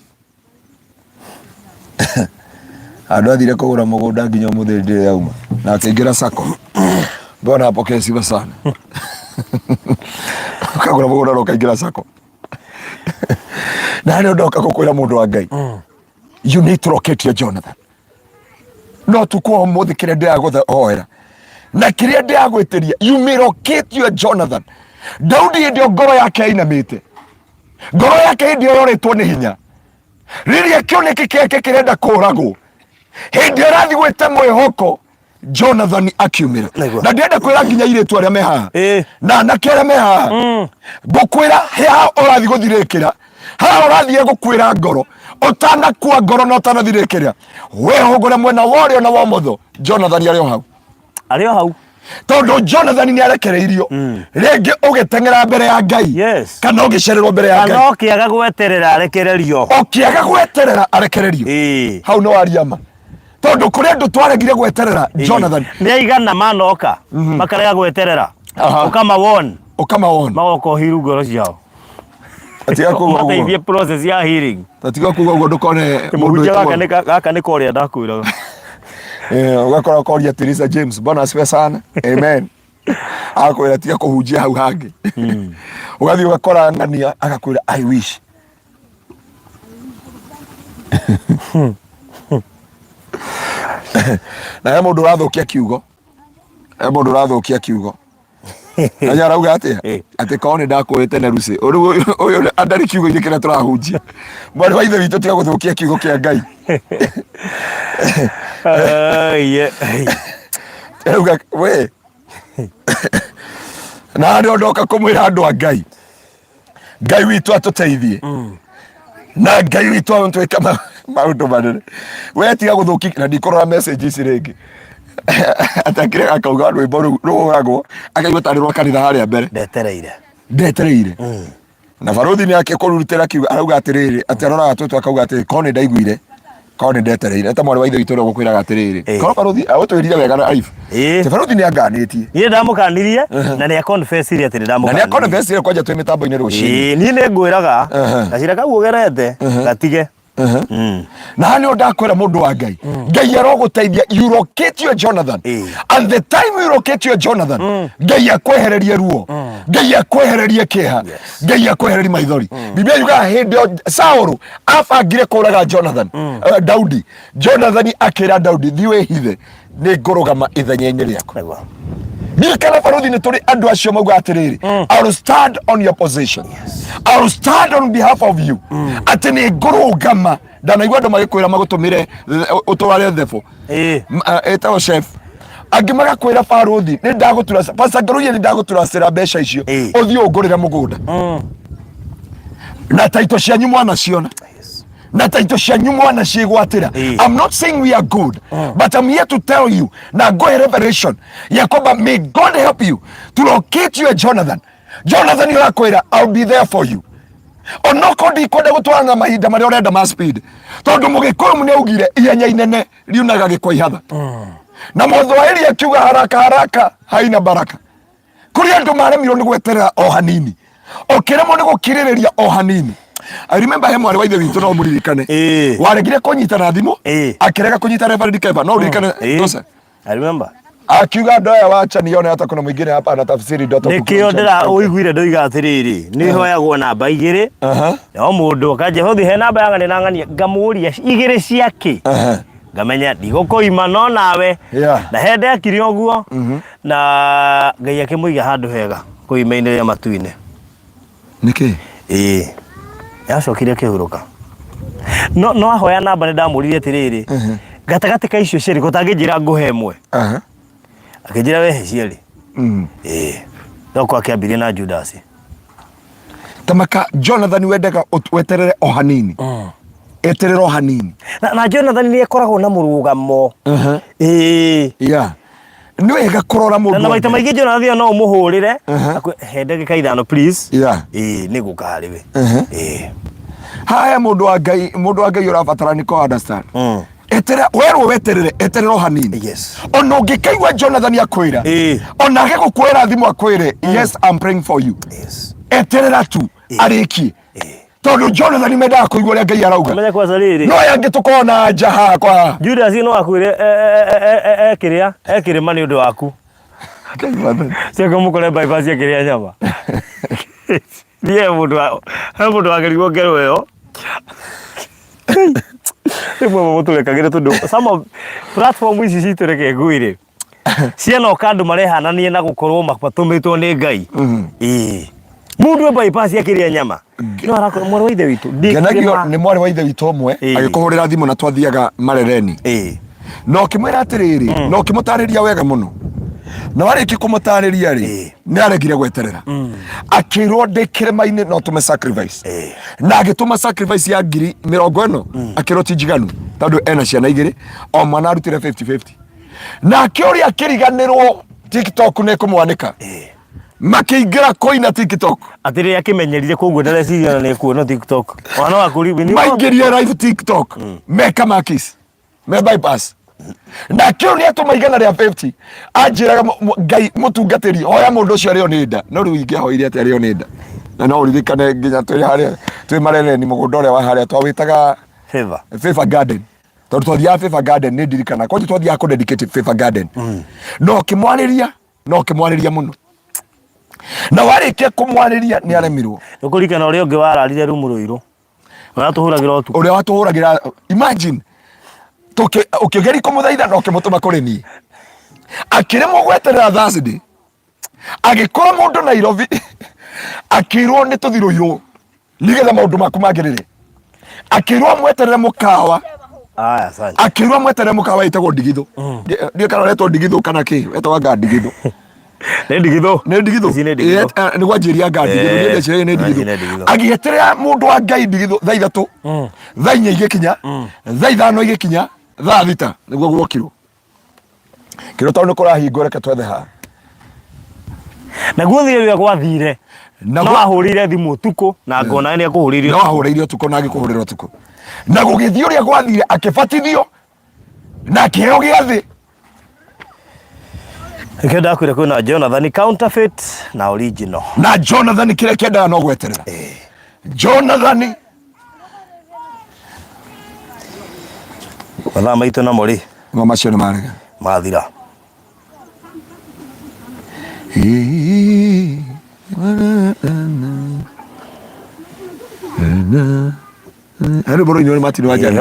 Andũ athire kũgũra mũgũnda nginya ũmũthĩ ndĩrĩ yauma na akĩingĩra sako. Bwana apokee sifa sana. Ũkagũra mũgũnda na ũkaingĩra sako. Na nĩ ndoka gũkwĩra, mũndũ wa Ngai, you need to locate your Jonathan. No tukũ wa ũmũthĩ, kĩrĩa ndĩragũhoera na kĩrĩa ndĩragwĩtĩria, you may locate your Jonathan. Daudi hĩndĩ ĩyo ngoro yake yainamĩte, ngoro yake hĩndĩ ĩyo yorĩtwo nĩ hinya, rĩrĩa kĩoneki kĩake kĩrenda kũragwo, hĩndĩ ĩyo ĩrathiĩ gwĩte mwĩhoko, Jonathan akiumĩra. Na ndĩrenda kwĩra nginya airĩtu arĩa me haha na anake arĩa me haha, ngũkwĩra haha ũrathiĩ gũthirĩkĩra, haha ũrathiĩ gũkwĩra ngoro, ũtanakua ngoro na ũtanathirĩkĩra, wĩhũgũre mwena wa ũrĩo na wa ũmotho, Jonathan arĩ o hau. Arĩ o hau. Tondũ Jonathan nĩ arekereirio rĩngĩ ũgĩteng'era mbere ya Ngai kana ũgĩcererwo mbere ya Kana Ngai. Ũkĩaga gweterera arekererio. Ũkĩaga gweterera arekererio. Hau nĩ waria ma, tondũ kũrĩ andũ twaregire gweterera Jonathan. Nĩ aigana manoka makarega gweterera? Ũkamawon. Ũkamawon. Magoka ũhiru ngoro ciao. Tiga kuga ũguo. Mateithie process ya healing. Tiga kuga ũguo, ndũkone mũndũ Mũhunjia, wĩtagwo- gaka nĩ korĩa ndakwĩraga. Ũgakora ũkoria Teresa James, Bwana asifiwe sana, amen, agakwĩra tiga kũhunjia hau hangĩ. Ũgathiĩ ũgakora ng'ania agakwĩra, "I wish." Na he mũndũ ũrathũkia kiugo, he mũndũ ũrathũkia kiugo na nĩ arauga atĩa? Atĩ korwo nĩ ndakũĩ tene Lucy. Rĩu ũyũ ndarĩ kiugo-inĩ kĩrĩa tũrahunjia. Mwarĩ wa ithe witũ, tiga gũthũkia kiugo kĩa Ngai. Ai, ai. Arauga we na nĩ ndoka kũmwĩra, andũ a Ngai, Ngai witũ atũteithie na Ngai witũ atwĩka maũndũ manene. We tiga gũthũkia na ndikũrora message ici rĩngĩ. Atakire akauga rwĩmbo rũu rũhũragwo akaigua tarĩ rwa kanitha harĩa mbere. Ndetereire. Ndetereire. Na barothi nĩ ake kũrutĩra kiugo, arauga atĩrĩrĩ, atĩ aroraga tũtũ akauga atĩrĩ, korwo nĩ ndaiguire, korwo nĩ ndetereire. Ta mwarĩ wa ithe witũ ũrĩa ũgũkwĩraga atĩrĩrĩ, korwo barothi agũtwĩrire wega na live. Atĩ barothi nĩ anganĩtie. Niĩ ndamũkanirie na nĩ aconfessire atĩ nĩ Na nĩ ndamũkanirie. aconfessire kwanja twĩ mĩtambo-inĩ rũcinĩ. Ĩĩ, niĩ nĩ ngwĩraga gacĩra kau ũgerete gatige. Na haha nĩho ndakwĩra, mũndũ wa Ngai, Ngai arogũteithia you locate your Jonathan. And the time you locate your Jonathan, Ngai akwehererie ruo, Ngai akwehererie kĩeha, Ngai akwehererie maithori. Biblia yugaga hĩndĩ ĩyo Saũlũ abangire kũraga Jonathan, Daudi, Jonathan akĩra Daudi, "Thiĩ wĩhithe, nĩ ngũrũgama ithenya-inĩ rĩaku." Ririkana, barothi, nĩ tũrĩ andũ acio mauga atĩrĩrĩ, "I will stand on your position. I will stand on behalf of you." Atĩ nĩ ngũrũgama. Ndanaigua andũ magĩkwĩra magũtũmĩre ũtware thebo. Ĩtagwo chef. Angĩ magakwĩra, "Barothi, nĩ ndagũtura, Pastor Ngaruiya, nĩ ndagũturacĩra mbeca icio, ũthiĩ ũngũrĩre mũgũnda." Na taito cianyu mwanaciona, na taito cianyu mwana ciĩgwatĩra. I'm not saying we are good, but I'm here to tell you na ngoe revelation ya kwamba may God help you to locate your Jonathan. Jonathan ũrakwĩra, "I'll be there for you," onokorwo ndikwenda gũtwarana na mahinda marĩa ũrenda ma speed, tondũ mũgĩkũyũ nĩ augire ihenya inene riunaga gĩkwa ihatha, na mũthwaĩri akiuga haraka haraka haina baraka. Kũrĩ andũ maremirwo nĩ gweterera o hanini, ũkĩremwo nĩ gũkirĩrĩria o hanini. I remember he mwarĩ wa ithe witũ, no mũririkane, waregire kũnyita na thimũ, akĩrega kũnyita Reverend Keva, no ũririkane? Joseph. I remember. Akiuga, "Andũ aya, wacha nione hata kuna mwingine hapa anatafsiri ndoto." Nĩkĩo ndĩra ũiguire ndoiga atĩrĩrĩ, nĩ hoyagwo namba igĩrĩ. No mũndũ akanjia hothi he namba ya ng'ania na ng'ania, ngamũria igĩrĩ ciakĩ? Ngamenya ndigũkũima no nawe. Na he ndekire ũguo na Ngai akĩmũiga handũ hega kũu ima-inĩ rĩa matu-inĩ. Nĩkĩ? Ĩĩ, yacokire akĩhurũka, no ahoya namba. Nĩ ndamũririe atĩrĩrĩ, gatagatĩ ka icio cierĩ gũtangĩnjĩra ngũhe ĩmwe? Akĩnjĩra, "Wehe cierĩ." Ĩĩ. No kwa kĩambirie na Judas. Tamaka Jonathan wendaga weterere o hanini. Eterere o hanini. Na Jonathan nĩ akoragwo na mũrũgamo. Ĩĩ. Yeah. Nĩ wega kũrora mũndũ. Na maita maingĩ Jonathan no ũmũhũrĩre. He ndagĩka 5 please. Yeah. Ĩĩ nĩ gũka harĩ we. Ĩĩ. Haya mũndũ wa Ngai, mũndũ wa Ngai ũrabatara nĩ kũ understand. Eterera, werwo weterere, eterera o hanini. Yes. Ona ũngĩkaigua Jonathan akwĩra. Ona age gũkwĩra thimũ akwĩre, yes I'm praying for you. Yes. Eterera tu arĩkie. Tondũ Jonathan mendaga kũigua ũrĩa Ngai arauga. Menya kwanza rĩrĩ. No aya angĩ tũkoragwo na nja haha kwa haha. Judas no akwĩre ekĩrĩa ekĩrĩma nĩ ũndũ waku. Ciako mũkore bypass akĩrĩa nyama. Thiĩ he mũndũ wagerirwo ngero ĩyo. Rĩmwe mũtũrekagĩre tondũ some of platform ici citũ reke ngwĩre. Ciana oka andũ marehanania na gũkorwo matũmĩtwo nĩ Ngai. Ĩĩ. Mũndũ e bypass akĩrĩa nyama. No arakorwo mwarĩ wa ithe witũ. Ngenagio nĩ mwarĩ wa ithe witũ ũmwe agĩkũhũrĩra thimũ na twathiaga Marereni. Na ũkĩmwĩra atĩrĩrĩ, na ũkĩmũtarĩria wega mũno. Na warĩkia kũmũtarĩria rĩ, nĩ aregire gweterera. Akĩrwo ndĩ kĩrĩma-inĩ no tũme sacrifice. Na agĩtũma sacrifice ya 40,000, akĩrwo ti njiganu tondũ ena ciana igĩrĩ, o mwana arutire 50-50. Nake ũrĩa akĩriganĩrwo TikTok nĩ kũmwanĩka. Makĩingĩra kũina TikTok. Atĩrĩ akĩmenyerire koguo ndareciria na nĩ kuona TikTok. Mwana waku maingĩrie live TikTok. Meka makis. Me bypass. Nake ũrĩa atũma 150 anjĩraga Ngai mũtungatĩri hoya mũndũ ũcio arĩo nĩ nda. No rĩu ingĩahoire atĩ arĩo nĩ nda. Na no ũririkane nginya twĩ harĩa twĩ Marereni mũgũnda ũrĩa wa harĩa twawĩtaga Favor. Favor Garden. Tondũ twathiaga Favor Garden nĩ ndirikana kwanja twathiaga kũ dedicate Favor Garden. No ũkĩmwarĩria, no ũkĩmwarĩria mũno. Na warĩkia kũmwarĩria nĩ aremirwo. Ũkũririkana ũrĩa ũngĩ wararire rumu rũirũ. Ũrĩa watũhũragĩra ũtukũ. Ũrĩa watũhũragĩra, imagine. Ũkĩgeria kũmũthaitha na ũkĩmũtũma kũrĩ niĩ. Akĩremwo gweterera Thursday. Agĩkora mũndũ Nairobi. Akĩrwo nĩ tũthi rũirũ. Nĩgetha maũndũ maku magĩrĩre. Akĩrwo amweterere mũkawa. Aya, asante. Akĩrwo amweterere mũkawa ĩtagwo Ndigithũ. Ndiũĩ kana ũretwo Ndigithũ kana kĩ, wetagwo anga Ndigithũ. Nĩ Ndigithũ. Nĩ Ndigithũ. Ici nĩ Ndigithũ. Nĩ gwanjĩria anga Ndigithũ, niĩ ndeciragia nĩ Ici nĩ Ndigithũ. Ndigithũ. Agĩeterera mũndũ wa Ngai Ndigithũ thaa 3, thaa 4 igĩkinya, thaa 5 igĩkinya, thaa 6 nĩguo guokirwo. Kĩrĩa tondũ nĩ kũrahingwo reke twethe haha. Naguo thire rĩrĩa gwathire. Na No ahũrĩire thimũ ũtukũ na ngona nĩ akũhũrĩire. No ahũrĩire ũtukũ na agĩkũhũrĩra ũtukũ. Na gũgĩthiĩ ũrĩa gwathire akĩbatithio na akĩheo gĩathĩ. Nĩkĩo ndakwĩra kwĩna Jonathan counterfeit na original. Na Jonathan kĩrĩa kĩendaga no gweterera. Jonathan Mathaa maitũ namo rĩ Ngo macio nĩ marega. Mathira. Harĩ rwĩmbo rũinwo nĩ Martin wa Janet.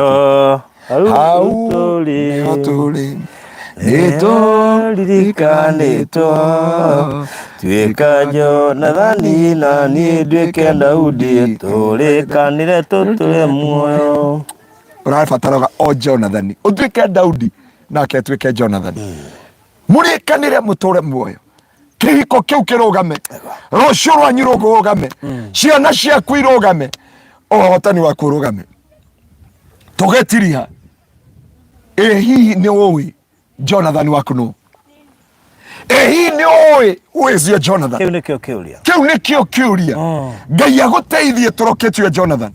Hau tũrĩ nĩho tũrĩ nĩtũririkanĩtwo tuĩka Jonathani na niĩ nduĩke Daudi tũrĩkanĩre tũtũre muoyo. Ũrabataraga o Jonathani ũtuĩke Daudi nake atuĩke Jonathan. Mũrĩkanĩre mũtũre muoyo. Kĩhiko kĩu kĩrũgame, rũciũ rwanyu rũrũgame, ciana ciaku irũgame, ũhotani waku ũrũgame. Tũgĩtiriha ĩ hihi nĩ ũĩ Jonathan waku nũ? Ĩ hihi nĩ ũĩ who is your Jonathan? Kĩu nĩkĩo kĩũria. Kĩu nĩkĩo kĩũria. Ngai agũteithie tũroke tuye Jonathan.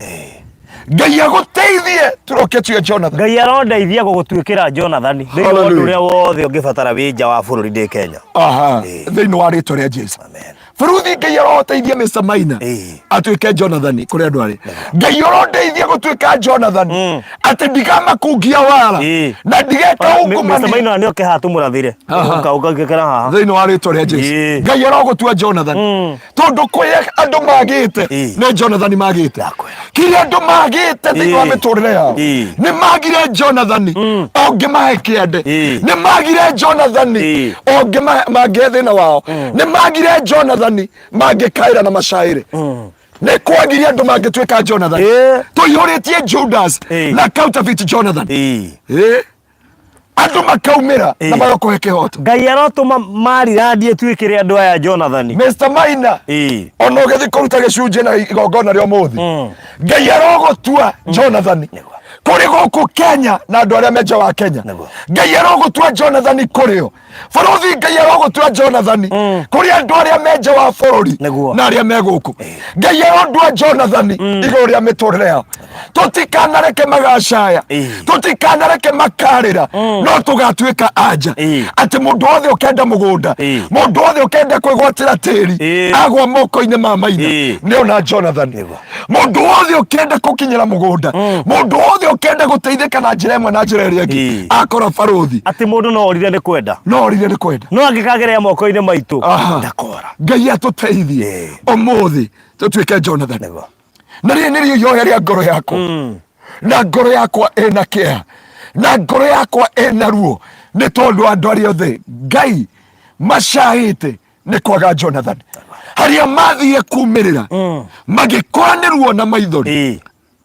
Ngai agũteithie tũroke tuye Jonathan. Ngai arondeithia gũgũtuĩkĩra Jonathan thĩinĩ wa ũndũ ũrĩa wothe ũngĩbatara wĩ nja wa bũrũri ndĩ Kenya. Aha, thĩinĩ wa rĩtwa rĩa Jesu. Amen. Baruthi Ngai aroteithia Mr. Maina atuĩke Jonathan kũrĩ andũ arĩa. Ngai arondeithia gũtuĩka Jonathan atĩ ndikamakungia wara na ndigeka Mr. ungumania. Maina nĩ oke haha tũmũrathĩre. Ũka ũka haha. Thĩinĩ wa rĩtwa rĩa Jesu. Ngai arogũtua Jonathan tondũ kũrĩa andũ magĩte nĩ Jonathan magĩte. Kĩrĩa andũ magĩte thĩinĩ wa mĩtũrĩre yao nĩ magire Jonathan ũngĩmahe kĩande, nĩ magire Jonathan ũngĩmahe mangĩhe thĩna wao, nĩ magire Jonathan mangĩkaĩra na macaĩre. Nĩ kwagire andũ mangĩtuĩka Jonathan. Tũihũrĩtie Judas na counterfeit Jonathan. Andũ makaumĩra na magakũhe kĩhoto. Ngai arotũma marirandi ĩtuĩkĩre andũ aya Jonathani. Mr. Maina, ona ũgĩthiĩ kũruta gĩcunjĩ na igongona rĩa ũmũthĩ, Ngai arogũtua Jonathani kũrĩ gũkũ Kenya na andũ arĩa me nja wa Kenya. Ngai arogũtua Jonathani kũrĩ o bũrũri. Ngai arogũtua Jonathani kũrĩ andũ arĩa me nja wa bũrũri na arĩa me gũkũ. Ngai arondua Jonathani igũrũ rĩa mĩtũrĩre yao. Tũtikanareke magacaya, tũtikanareke makarĩra, no tũgatuĩka anja atĩ mũndũ wothe ũkenda mũgũnda, mũndũ wothe ũkenda kwĩgwatĩra tĩri, agwa moko-inĩ ma Maina, nĩona Jonathan. Mũndũ wothe ũkenda gũkinyĩra mũgũnda, mũndũ wothe ũkenda gũteithĩka na njĩra ĩmwe na njĩra ĩrĩa ĩngĩ, akora barũthi. Atĩ mũndũ no orire nĩ kwenda. No orire nĩ kwenda. No angĩkagerea moko-inĩ maitũ, ndakora. Ngai atũteithie ũmũthĩ tũtuĩke Jonathan. Na rĩrĩ nĩrĩo ihoya rĩa ngoro yakwa, na ngoro yakwa ĩna kĩeha, na ngoro yakwa ĩna ruo, nĩ tondũ andũ arĩa othe Ngai macahĩte nĩ kwaga Jonathan, harĩa mathire kumĩrĩra magĩkora nĩ ruo na maithori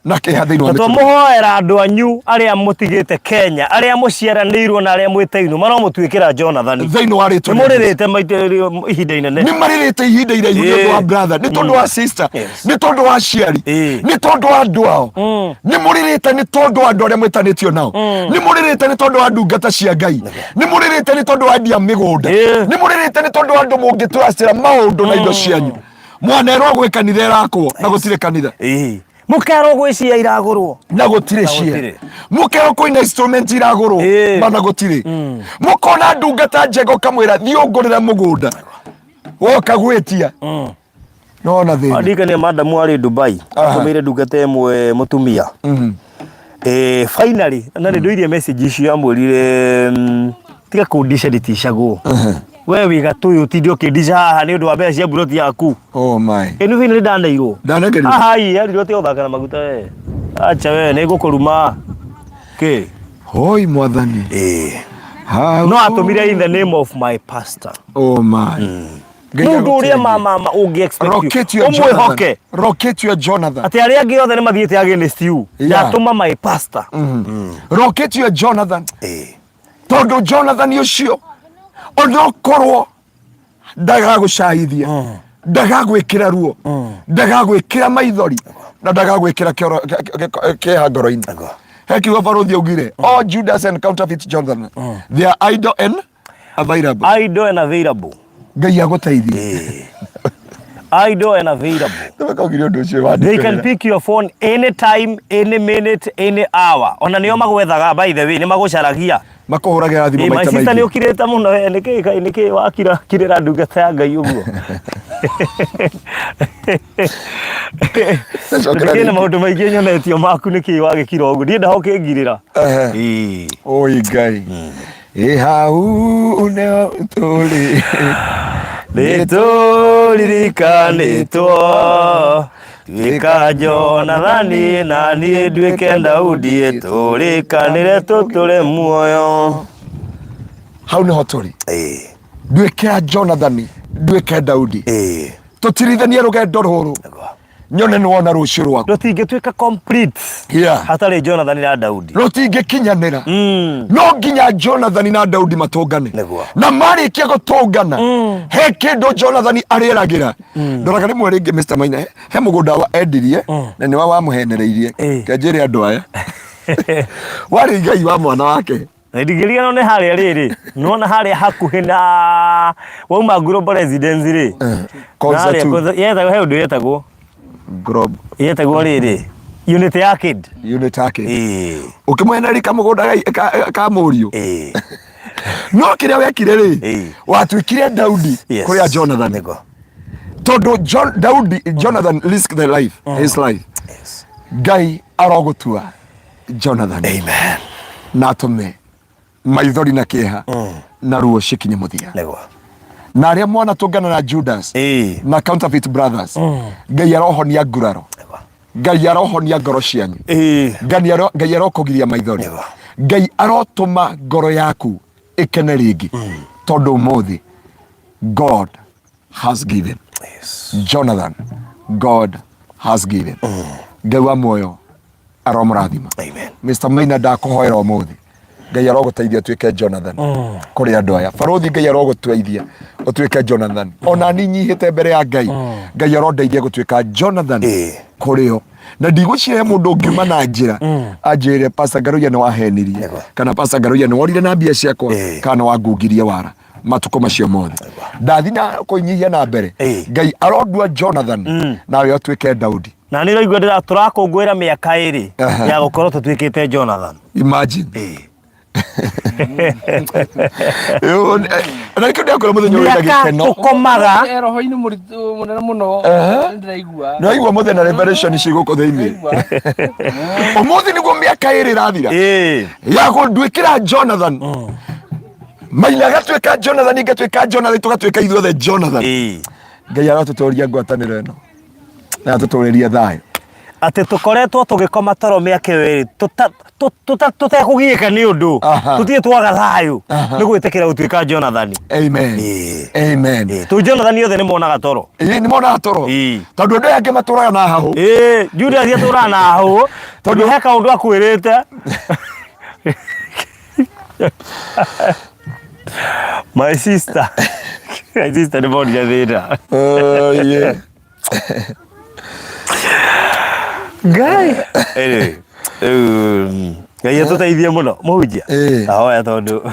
na kĩeha thĩinĩ wa Na mĩtũrĩre. Twamũhoera andũ anyu arĩa mũtigĩte Kenya, arĩa mũciaranĩirwo na arĩa mwĩtainwo, maromũtuĩkĩra Jonathan. Thĩinĩ wa rĩtwa Nĩ rĩa Jesũ. mũrĩrĩte ihinda inene. Nĩ marĩrĩte ihinda iraihu nĩ ũndũ wa brother, nĩ tondũ wa sister, nĩ tondũ wa aciari, nĩ tondũ wa andũ ao. Nĩ mũrĩrĩte nĩ tondũ wa andũ arĩa mwĩtanĩtio nao. Nĩ mũrĩrĩte nĩ tondũ wa ndungata cia Ngai. Nĩ mũrĩrĩte nĩ tondũ wa endia mĩgũnda. Nĩ mũrĩrĩte nĩ tondũ wa andũ mũngĩtũracĩra maũndũ na indo cianyu. Mwanerwo gwĩ kanitha ĩrakwo na gũtirĩ kanitha. Mũkerwo gwĩ cia iragũrwo. Na gũtirĩ cia. Gũtirĩ. Mũkerwo kwĩna instrument iragũrwo, mana gũtirĩ. Mũkona ndungata njega, ũkamwĩra thiĩ ũngũrĩre mũgũnda, woka gwĩtia nona thĩna. Ndirikania madamu arĩ Dubai, atũmĩire ndungata ĩmwe mũtumia. Finally na nĩ ndũirie message icio amwĩrire, tiga kũndisha, nditicagwo. We wĩ gatũyũ, ũtinde ũkĩndica haha nĩ ũndũ wa mbeca cia mburoti yaku. Oh my. Ĩnu finally ndaneirwo. Ndanekerirwo? Ahai, erirwo tiga gũthaka na maguta we. Acha we, nĩ ngũkũruma. Kĩ? Hoi mwathani. Hau. No atũmire in the name of my pastor. Oh my. Ngai Mũndũ ũrĩa agũteithie. ma ũngĩ expect Rocket your ũmwĩhoke. Jonathan. Rocket your Jonathan. Atĩ arĩa angĩ othe nĩ mathiĩte against you. Ndatũma my pastor. Rocket your Jonathan. Tondũ Jonathan ũcio onokorwo ndagagũcaithia, ndagagwĩkĩra ruo, ndagagwĩkĩra maithori, na ndagagwĩkĩra kĩeha ngoro-inĩ. He kiugo barũthi augire, all Judas and counterfeit Jonathan, they are idle and available. Idle and available. Ngai agũteithie. Idle and available. Nĩwekaugire ũndũ ũcio. They can wandĩkĩrĩra. Pick your phone anytime, any minute, any hour. Ona nĩo magwethaga, by the way, nĩ magũcaragia. Makũhũragĩra thimũ My maita sister, nĩ maingĩ. ũkirĩte mũno we, nĩkĩ kaĩ nĩkĩ wakira kirĩra ndungata ya Ngai ũguo? Cokera Ndĩkĩrĩ na rĩngĩ. maũndũ maingĩ nyonetio maku, nĩkĩ wagĩkira ũguo? Ndienda ũkĩngirĩra. Oi Ngai, ĩ hau nĩho tũrĩ. Nĩtũririkanĩtwo, tuĩka Jonathani na niĩ nduĩke Daudi, tũrĩkanĩre tũtũre muoyo. Hau nĩho tũrĩ. Nduĩke Jonathani, nduĩke Daudi, tũtirithanie rũgendo rũrũ, nyone nĩ wona rũciũ rwaku. Rũtingĩtuĩka complete hatarĩ Jonathani na Daudi. Rũtingĩkinyanĩra. No nginya Jonathani na Daudi matũngane. Na marĩkia gũtũngana, he kĩndũ Jonathani arĩragĩra. Ndoraga rĩmwe rĩngĩ, Mr. Maina, he mũgũnda wa endirie na nĩwe wamũhenereirie. Kenjĩre andũ aya warĩ igai wa mwana wake. Ndigĩrigano nĩ harĩa rĩrĩ, nĩwona harĩa hakuhĩ na wauma Global Residence rĩ, Konza na harĩa tu. Yetagwo, he ũndũ yetagwo Grob yetagwo rĩrĩ Unit Arcade. Unit Arcade. Ũkĩmũhenereria kamũgũnda ka mũriũ. No kĩrĩa wekire rĩ, watuĩkire Daudi kũrĩa Jonathan, tondũ Daudi, Jonathan risk the life, his life. Ngai arogũtua Jonathan. Amen. Na atũme maithori na kĩeha na ruo cikinye mũthia. Na arĩa mwana tũngana na Judas na counterfeit brothers, Ngai arohonia nguraro, Ngai arohonia ngoro cianyu, Ngai arokũgiria maithori, Ngai arotũma ngoro yaku ĩkene rĩngĩ, tondũ ũmũthĩ God has given. Jonathan, God has given. Ngai wa muoyo aromũrathima. Amen. Mr. Maina, ndakũhoera ũmũthĩ. Ngai arogũteithia ũtuĩke Jonathan kũrĩ andũ aya. Barũthi, Ngai arogũteithia ũtuĩke Jonathan. Ona ni nyihĩte mbere ya Ngai, Ngai arondeithia gũtuĩka Jonathan kũrĩ o. Na ndigwĩciria he mũndũ ũngiuma na njĩra anjĩre Pastor Ngaruiya nĩ wahenirie, kana Pastor Ngaruiya nĩ worire na mbia ciakwa, kana nĩ wangungirie wara matukũ macio mothe. Ndathi na kũinyihia na mbere, Ngai arondua Jonathan nawe ũtuĩke Daudi. Na nĩ ũraigua ndĩra tũrakũngũĩra mĩaka ĩrĩ ya gũkorwo tũtuĩkĩte Jonathan. Imagine. Na nĩkĩo ndĩrakwĩra mũthenya ũyũ wĩna Mĩaka gĩkeno. tũkomaga. Roho-inĩ mũritũ mũnene mũno nĩndĩraigua. Nĩwaigua mũthenya na revelation ci gũkũ thĩinĩ. Ndĩraigua. Ũmũthĩ nĩguo mĩaka ĩrĩ ĩrathira ya gũnduĩkĩra Jonathan. Maina agatuĩka Jonathan, ngatuĩka Jonathan, tũgatuĩka ithuothe Jonathan. Ngai arotũtũria ngwatanĩro ĩno na atũtũrĩrie thayũ. Atĩ tũkoretwo tũgĩkoma toro mĩaka ĩyo ĩrĩ tũtekũgiĩka nĩ ũndũ, tũtirĩ twaga thayũ nĩ gwĩtĩkĩra gũtuĩka Jonathan. Amen. Amen. Tũ Jonathan othe nĩ monaga toro. Ĩĩ, nĩ monaga toro. Tondũ andũ aya angĩ matũraga na hahũ. Ĩĩ, Judas atũraga na hahũ tondũ he kaũndũ akwĩrĩte. My sister. My sister nĩ monire thĩna. Oh, yeah. Ngai. Anyway, rĩu Ngai atũteithie mũno mũhunjia. Ahoya tondũ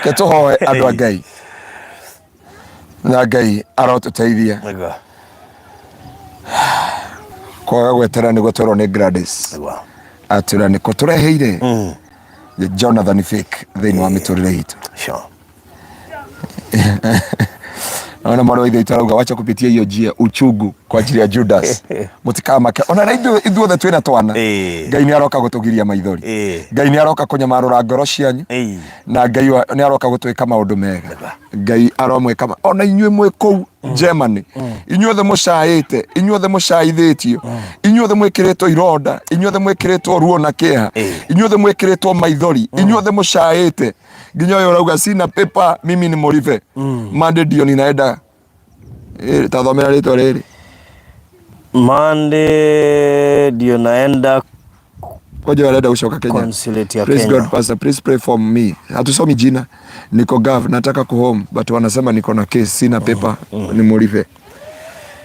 Ke tũhoe andũ a Ngai. Na Ngai arotũteithia. Nĩguo. Kwaga gwetera nĩguo twerwo nĩ Gladys. Nĩguo. Atwĩra nĩkũ tũreheire Jonathan fake thĩinĩ wa mĩtũrĩre itũ. Sure. Naona mwana wa ithe witũ arauga wacha kupitia hiyo njia uchungu kwa ajili ya Judas. Mũtikamake. Ona na ithuothe twĩna twana. Ngai nĩ aroka gũtũgiria maithori. Ngai nĩ aroka kũnyamarũra ngoro cianyu. Na Ngai nĩ aroka gũtwĩka maũndũ mega. Ngai aromwĩka ona inyuĩ mwĩ kũu Germany. Inyuothe mũcaĩte, inyuothe mũcaithĩtio, inyuothe mwĩkĩrĩtwo ironda, inyuothe mwĩkĩrĩtwo ruo na kĩeha, inyuothe mwĩkĩrĩtwo maithori, inyuothe mũcaĩte. Nginya ũyũ ũrauga sina paper, mimi ni moribe. Monday ndio ninaenda. Tathomera rĩtwa rĩrĩ. Monday ndio naenda Koja arenda gucoka Kenya. Consulate ya Praise Kenya. God pastor, please pray for me. Hatusomi jina. Niko Gov, nataka ku home but wanasema niko na case, sina paper, ni muribe.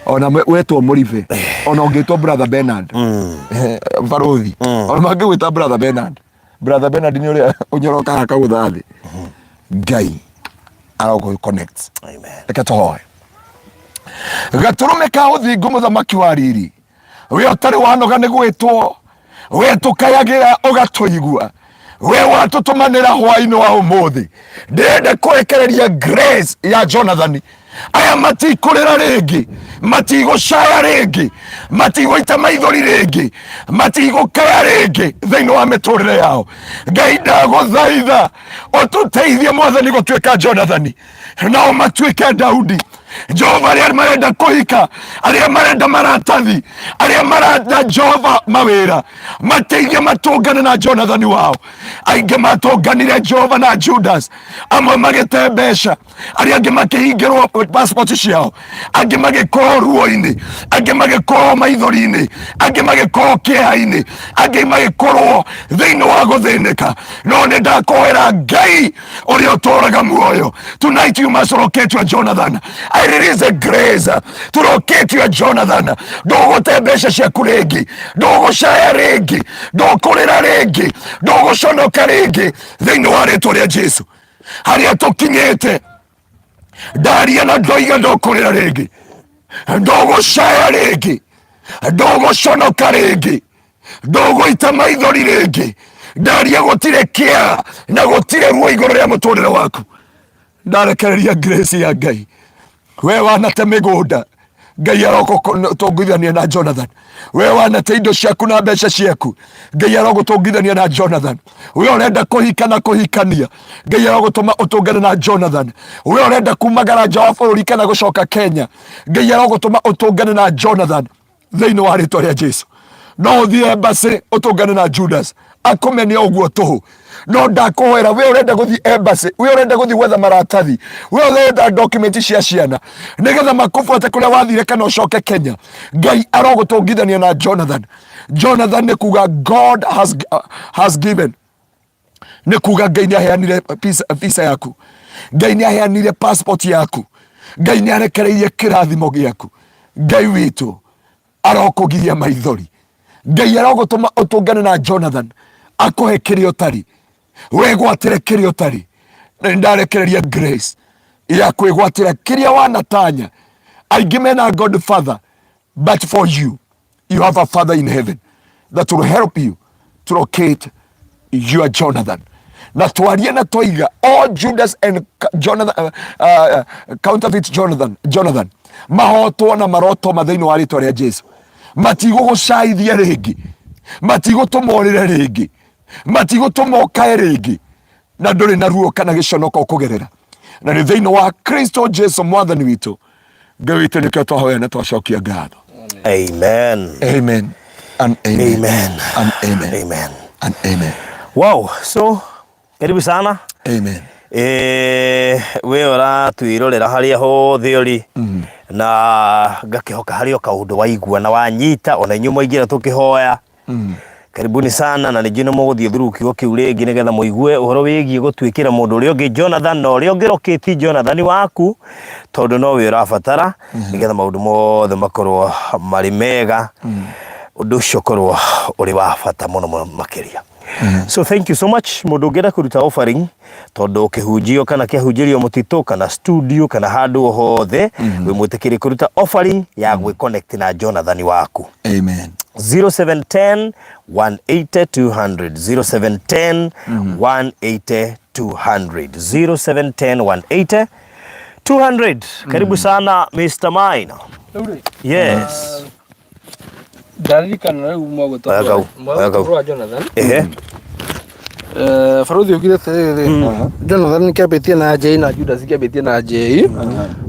Ona wetwo muribe. Ona ũngĩtwo brother Bernard. Barothi. Ona mangĩgwĩta brother Bernard. Brother Bernard nĩ ũrĩa ũnyorokaga akagũtha thĩ. Ngai arogũ connect. Amen. Reke tũhoe. Gatũrũme ka ũthingu mũthamaki wa riri. We ũtarĩ wanoga nĩ gwĩtwo, we tũkayagĩra ũgatũigua, we watũtũmanĩra hwainĩ wa ũmũthĩ. Ndĩrenda kũrekereria grace ya Jonathan. Aya matikũrĩra rĩngĩ, matigũcaya rĩngĩ, matigũita maithori rĩngĩ, matigũkaya rĩngĩ thĩinĩ wa mĩtũrĩre yao. Ngai ndagũthaitha ũtũteithie Mwathani gũtuĩka Jonathan, nao matuĩke Daudi. Jehova, arĩa marenda kũhika, arĩa marenda maratathi, arĩa marenda Jehova mawĩra, mateithie matũngane na Jonathani wao. Aingĩ matũnganire Jehova na Judas, amwe magĩte mbeca, arĩa angĩ makĩhingĩrwo passport ciao, angĩ magĩkorwo ruo-inĩ, angĩ magĩkorwo maithori-inĩ, angĩ magĩkorwo kĩeha-inĩ, angĩ magĩkorwo thĩinĩ wa gũthĩnĩka. No nĩ ndakũhoera Ngai ũrĩa ũtũũraga muoyo, tonight you must locate your Jonathan. I release a grace to locate your Jonathan. Ndũgũte mbeca ciaku rĩngĩ, ndũgũcaya rĩngĩ, ndũkũrĩra rĩngĩ, ndũgũconoka rĩngĩ thĩinĩ wa rĩtwa rĩa Jesu. Harĩa tũkinyĩte ndaria na ndoiga ndũkũrĩra rĩngĩ, ndũgũcaya rĩngĩ, ndũgũconoka rĩngĩ, ndũgũita maithori rĩngĩ. Ndaria gũtirĩ kĩa na gũtirĩ ruo igũrũ rĩa mũtũrĩre waku. Ndarekereria grace ya Ngai. We wanate mĩgũnda, Ngai arogũtũngithania na Jonathan. We wanate indo ciaku na mbeca ciaku, Ngai arogũtũngithania na Jonathan. We ũrenda kũhika na kũhikania, Ngai arogũtũma ũtũngane na Jonathan. We ũrenda kumagara nja wa bũrũri kana gũcoka Kenya, Ngai arogũtũma ũtũngane na Jonathan thĩinĩ wa rĩtwa rĩa Jesu. No ũthiĩ embassy ũtũngane na Judas akũmenia ũguo tũhũ. No ndakũhoera we ũrenda gũthiĩ embassy, we ũrenda gũthiĩ gwetha maratathi, we ũrenda document cia ciana nĩgetha makũbuate kũrĩa wathire kana ũcoke Kenya, Ngai arogũtũngithania na Jonathan. Jonathan nĩ kuga God has given. Nĩ kuga Ngai nĩ aheanire visa yaku, Ngai nĩ aheanire passport yaku, Ngai nĩ arekereirie kĩrathimo gĩaku. Ngai witũ arokũgiria maithori, Ngai arogũtũma ũtũngane na Jonathan akũhe kĩrĩa ũtarĩ, wĩgwatĩre kĩrĩa ũtarĩ. Na nĩ ndarekereria grace ya kwĩgwatĩra kĩrĩa wanatanya. Aingĩ mena godfather, but for you, you have a father in heaven that will help you to locate your Jonathan. Na twarie na twaiga all Judas and Jonathan, counterfeit Jonathan, Jonathan mahotwo na marotoma thĩinĩ wa rĩtwa rĩa Jesu. Matigũgũcaithia rĩngĩ, matigũtũma ũrĩre rĩngĩ, matigũtũma ũkae rĩngĩ, na ndũrĩ na ruo kana gĩconoko ũkũgerera. Na nĩ thĩinĩ wa Kristo Jesu mwathani witũ, Ngai witũ, nĩkĩo twahoya na twacokia ngatho. Amen. Amen and amen. Amen. And amen. Amen. And amen. Wow. So, karibu sana. Amen. We ũratwĩrorera harĩa hothe ũrĩ na ngakĩhoka harĩ o kaũndũ waigua na wanyita ona inyuĩ mwaingĩra tũkĩhoya. Karibuni sana na ningĩ nĩ mũgũthiĩ through kiugo kĩu rĩngĩ nĩgetha mũigue ũhoro wĩgiĩ gũtuĩkĩra mũndũ ũrĩa ũngĩ Jonathan na ũrĩa ũngĩrokĩti Jonathan waku tondũ no we ũrabatara nĩgetha maũndũ mothe makorwo marĩ mega, ũndũ ũcio ũkorwo ũrĩ wa bata mũno mũno makĩria. So thank you so much. Mũndũ ũngĩenda kũruta offering tondũ kĩhunjio kana kĩahunjĩrio mũtitũ kana studio kana handũ o hothe, wĩ mwĩtĩkĩrie kũruta offering ya gwĩ connect na Jonathan waku. Amen. 0710 180 200, 0710 180 200, 0710 180 200. Karibu sana Mr. Maina. Rĩu rĩ, Yes. Ndaririkana rĩu Oya kau, oya kau. mwagũtũrwa Jonathan. Ehe. Baruthi augire atĩrĩrĩ, Jonathan kĩambĩtie na J na Judas kĩambĩtie na J.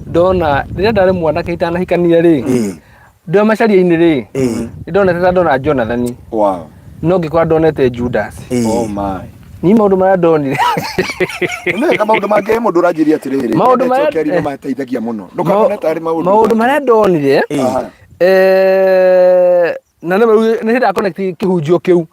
Ndona rĩrĩa ndarĩ mwanake itanahikania rĩ, ndĩ macaria-inĩ rĩ, nĩndonete ta ndona Jonathan, no ngĩkora ndonete Judas. Oh my. Niĩ maũndũ marĩa ndonire. Nĩ maũndũ mangĩ mũndũ ũranjĩria atĩrĩrĩ, Maũndũ marĩa- network nĩ mateithagia mũno. Ndũkanone tarĩ maũndũ. Maũndũ marĩa ndonire, na nĩ nĩ hĩndĩ connect kĩhunjio kĩu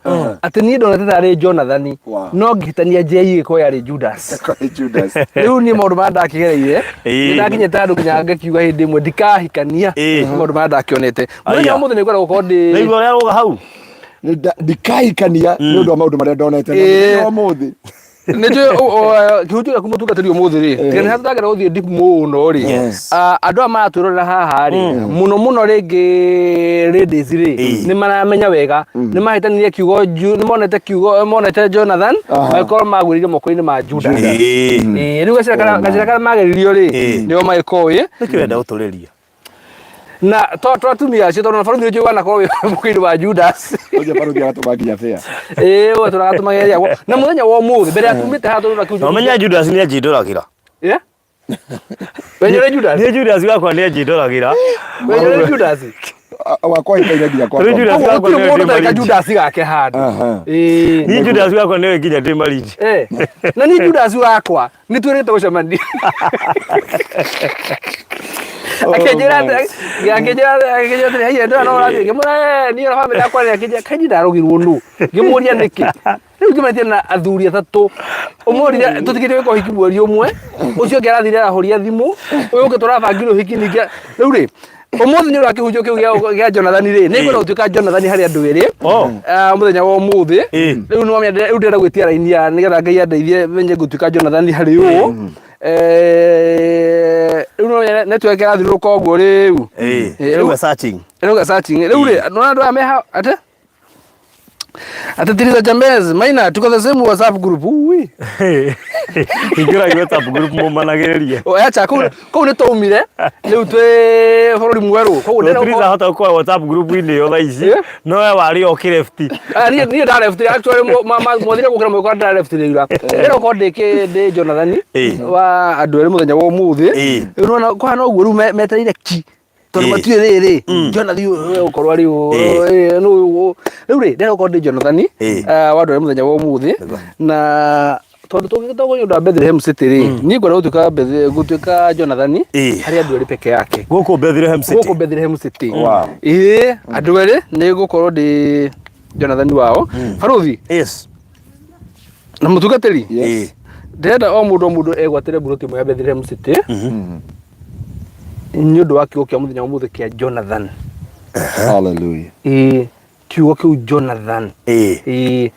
atĩ niĩ ndonete tarĩ Jonathan, no ngĩhĩtania J ĩgĩkorwo yarĩ Judas. Judas. Rĩu niĩ maũndũ marĩa ndakĩgereire, nĩ ndakinyĩte handũ nginya ngakiuga hĩndĩ ĩmwe ndikahikania, maũndũ marĩa ndakĩonete mũthenya wa ũmũthĩ nĩ ngwenda gũkorwo ndĩ Nĩguo ũrĩa rũga hau. Ndikahikania nĩ ũndũ wa maũndũ marĩa ndonete na mũthenya wa ũmũthĩ. Nĩ njũĩ kĩhunjio gĩaku mũtungatĩri ũmũthĩ rĩ, tiga nĩ hatũtangĩra gũthiĩ deep mũno rĩ, andũ aya maratwĩrorera haha rĩ, mũno mũno rĩngĩ ladies rĩ, nĩ maramenya wega nĩ mahĩtanirie kiugo, nĩ monete kiugo, monete Jonathan, magĩkorwo magwĩrĩire moko-inĩ ma Judas. Rĩu gacĩra karĩa mageririo rĩ, nĩo magĩkoĩ. Nĩkĩ wenda gũtũrĩria? Na to atumia acio, tondũ na baruthi nĩnjũĩ wanakorwo wĩ mũkĩinĩ wa Judas. Ũcio baruthi agatũma nginya fare. Ĩĩ, we tũragatũmageria na mũthenya wa ũmũthĩ mbere ya tumĩte haha tũrona kĩu. Na ũmenye Judas nĩ anjindũragĩra. Yeah? Wenyore Judas? Niĩ Judas wakwa nĩ anjindũragĩra. Wenyore Judas? Wakwa ikaire nginya kwa. Rĩu Judas wakwa Gũtirĩ nĩwe mũndũ ndĩ ũtareka mariji. Judas gake handũ. Ĩĩ. Niĩ Judas wakwa nĩwe nginya ndĩ mariji. Na niĩ Judas wakwa nĩ twĩrĩte gũcemania, akĩnjĩra akĩnjĩra akĩnjĩra atĩrĩ, "Haiya, ndĩrona no ũrathiĩ." Ngĩmwĩra, "Eh, niĩ na bamĩrĩ yakwa rĩ." Akĩnjĩra, "Kaĩ niĩ ndarũgirwo nũ?" Ngĩmũria nĩkĩ. Rĩu ngĩmetie na athuri atatũ, ũmwe orire tũtigĩte gwĩka ũhiki mweri ũmwe, ũcio ũngĩ arathire arahũria thimũ, ũyũ ũngĩ tũrabangire ũhiki ningĩ. Rĩu rĩ, ũmũthĩ nĩ ũndũ wa kĩhunjio kĩu gĩa Jonathan rĩ, nĩ ngwenda gũtuĩka Jonathan harĩ andũ erĩ. Ah, mũthenya wa ũmũthĩ rĩu nĩ wamenya rĩu ndĩrenda gwĩtia raini ya nĩgetha Ngai andeithie menye ngũtuĩka Jonathan harĩ ũũ. Rĩu nĩ wamenya network ĩrathirũrũka ũguo rĩu. Rĩu searching. Rĩu searching. Rĩu rĩ, nĩwona andũ aya meha atĩ Ati Tiriza Chambez, Maina, tuko the same WhatsApp group. Ui. Ingĩra WhatsApp group mũmanagĩrĩrie. O acha kuu kuu nĩ twaumire rĩu twĩ bũrũri mwerũ. Koguo ndĩrenda Tiriza hota gũkorwo WhatsApp group-inĩ ĩyo thaa ici. No we warĩ o kĩrefti. Ah, niĩ nda left actually mwathire gũkĩra mwĩkora nda left rĩu ira. Ndĩrenda gũkorwo ndĩ ndĩ Jonathan wa andũ erĩ mũthenya wa ũmũthĩ. Rĩu nĩwona kũhana ũguo rĩu metereire ki. Tondũ matiũĩ rĩrĩ, Jonathan ũyũ ũgũkorwo arĩ ũ, nũ ũyũ. Rĩu rĩ, ndĩrenda gũkorwo ndĩ Jonathan wa andũ arĩa mũthenya wa ũmũthĩ, na tondũ tũngĩgĩtongorio nĩ ũndũ wa Bethlehem City rĩ, niĩ ngwenda gũtuĩka gũtuĩka Jonathan harĩ andũ erĩ peke yake. Gũkũ Bethlehem City. Gũkũ Bethlehem City. Ĩĩ, andũ erĩ nĩ ngũkorwo ndĩ Jonathan wao. Barũthi. Yes. Na mũtungatĩri, Yes. Ndĩrenda o mũndũ o mũndũ egwatĩre mburoti ĩmwe ya Bethlehem City nĩ ũndũ wa kiugo kĩa mũthenya wa ũmũthĩ kĩa Jonathan. Hallelujah. Ĩĩ, kiugo kĩu Jonathan. Ĩĩ,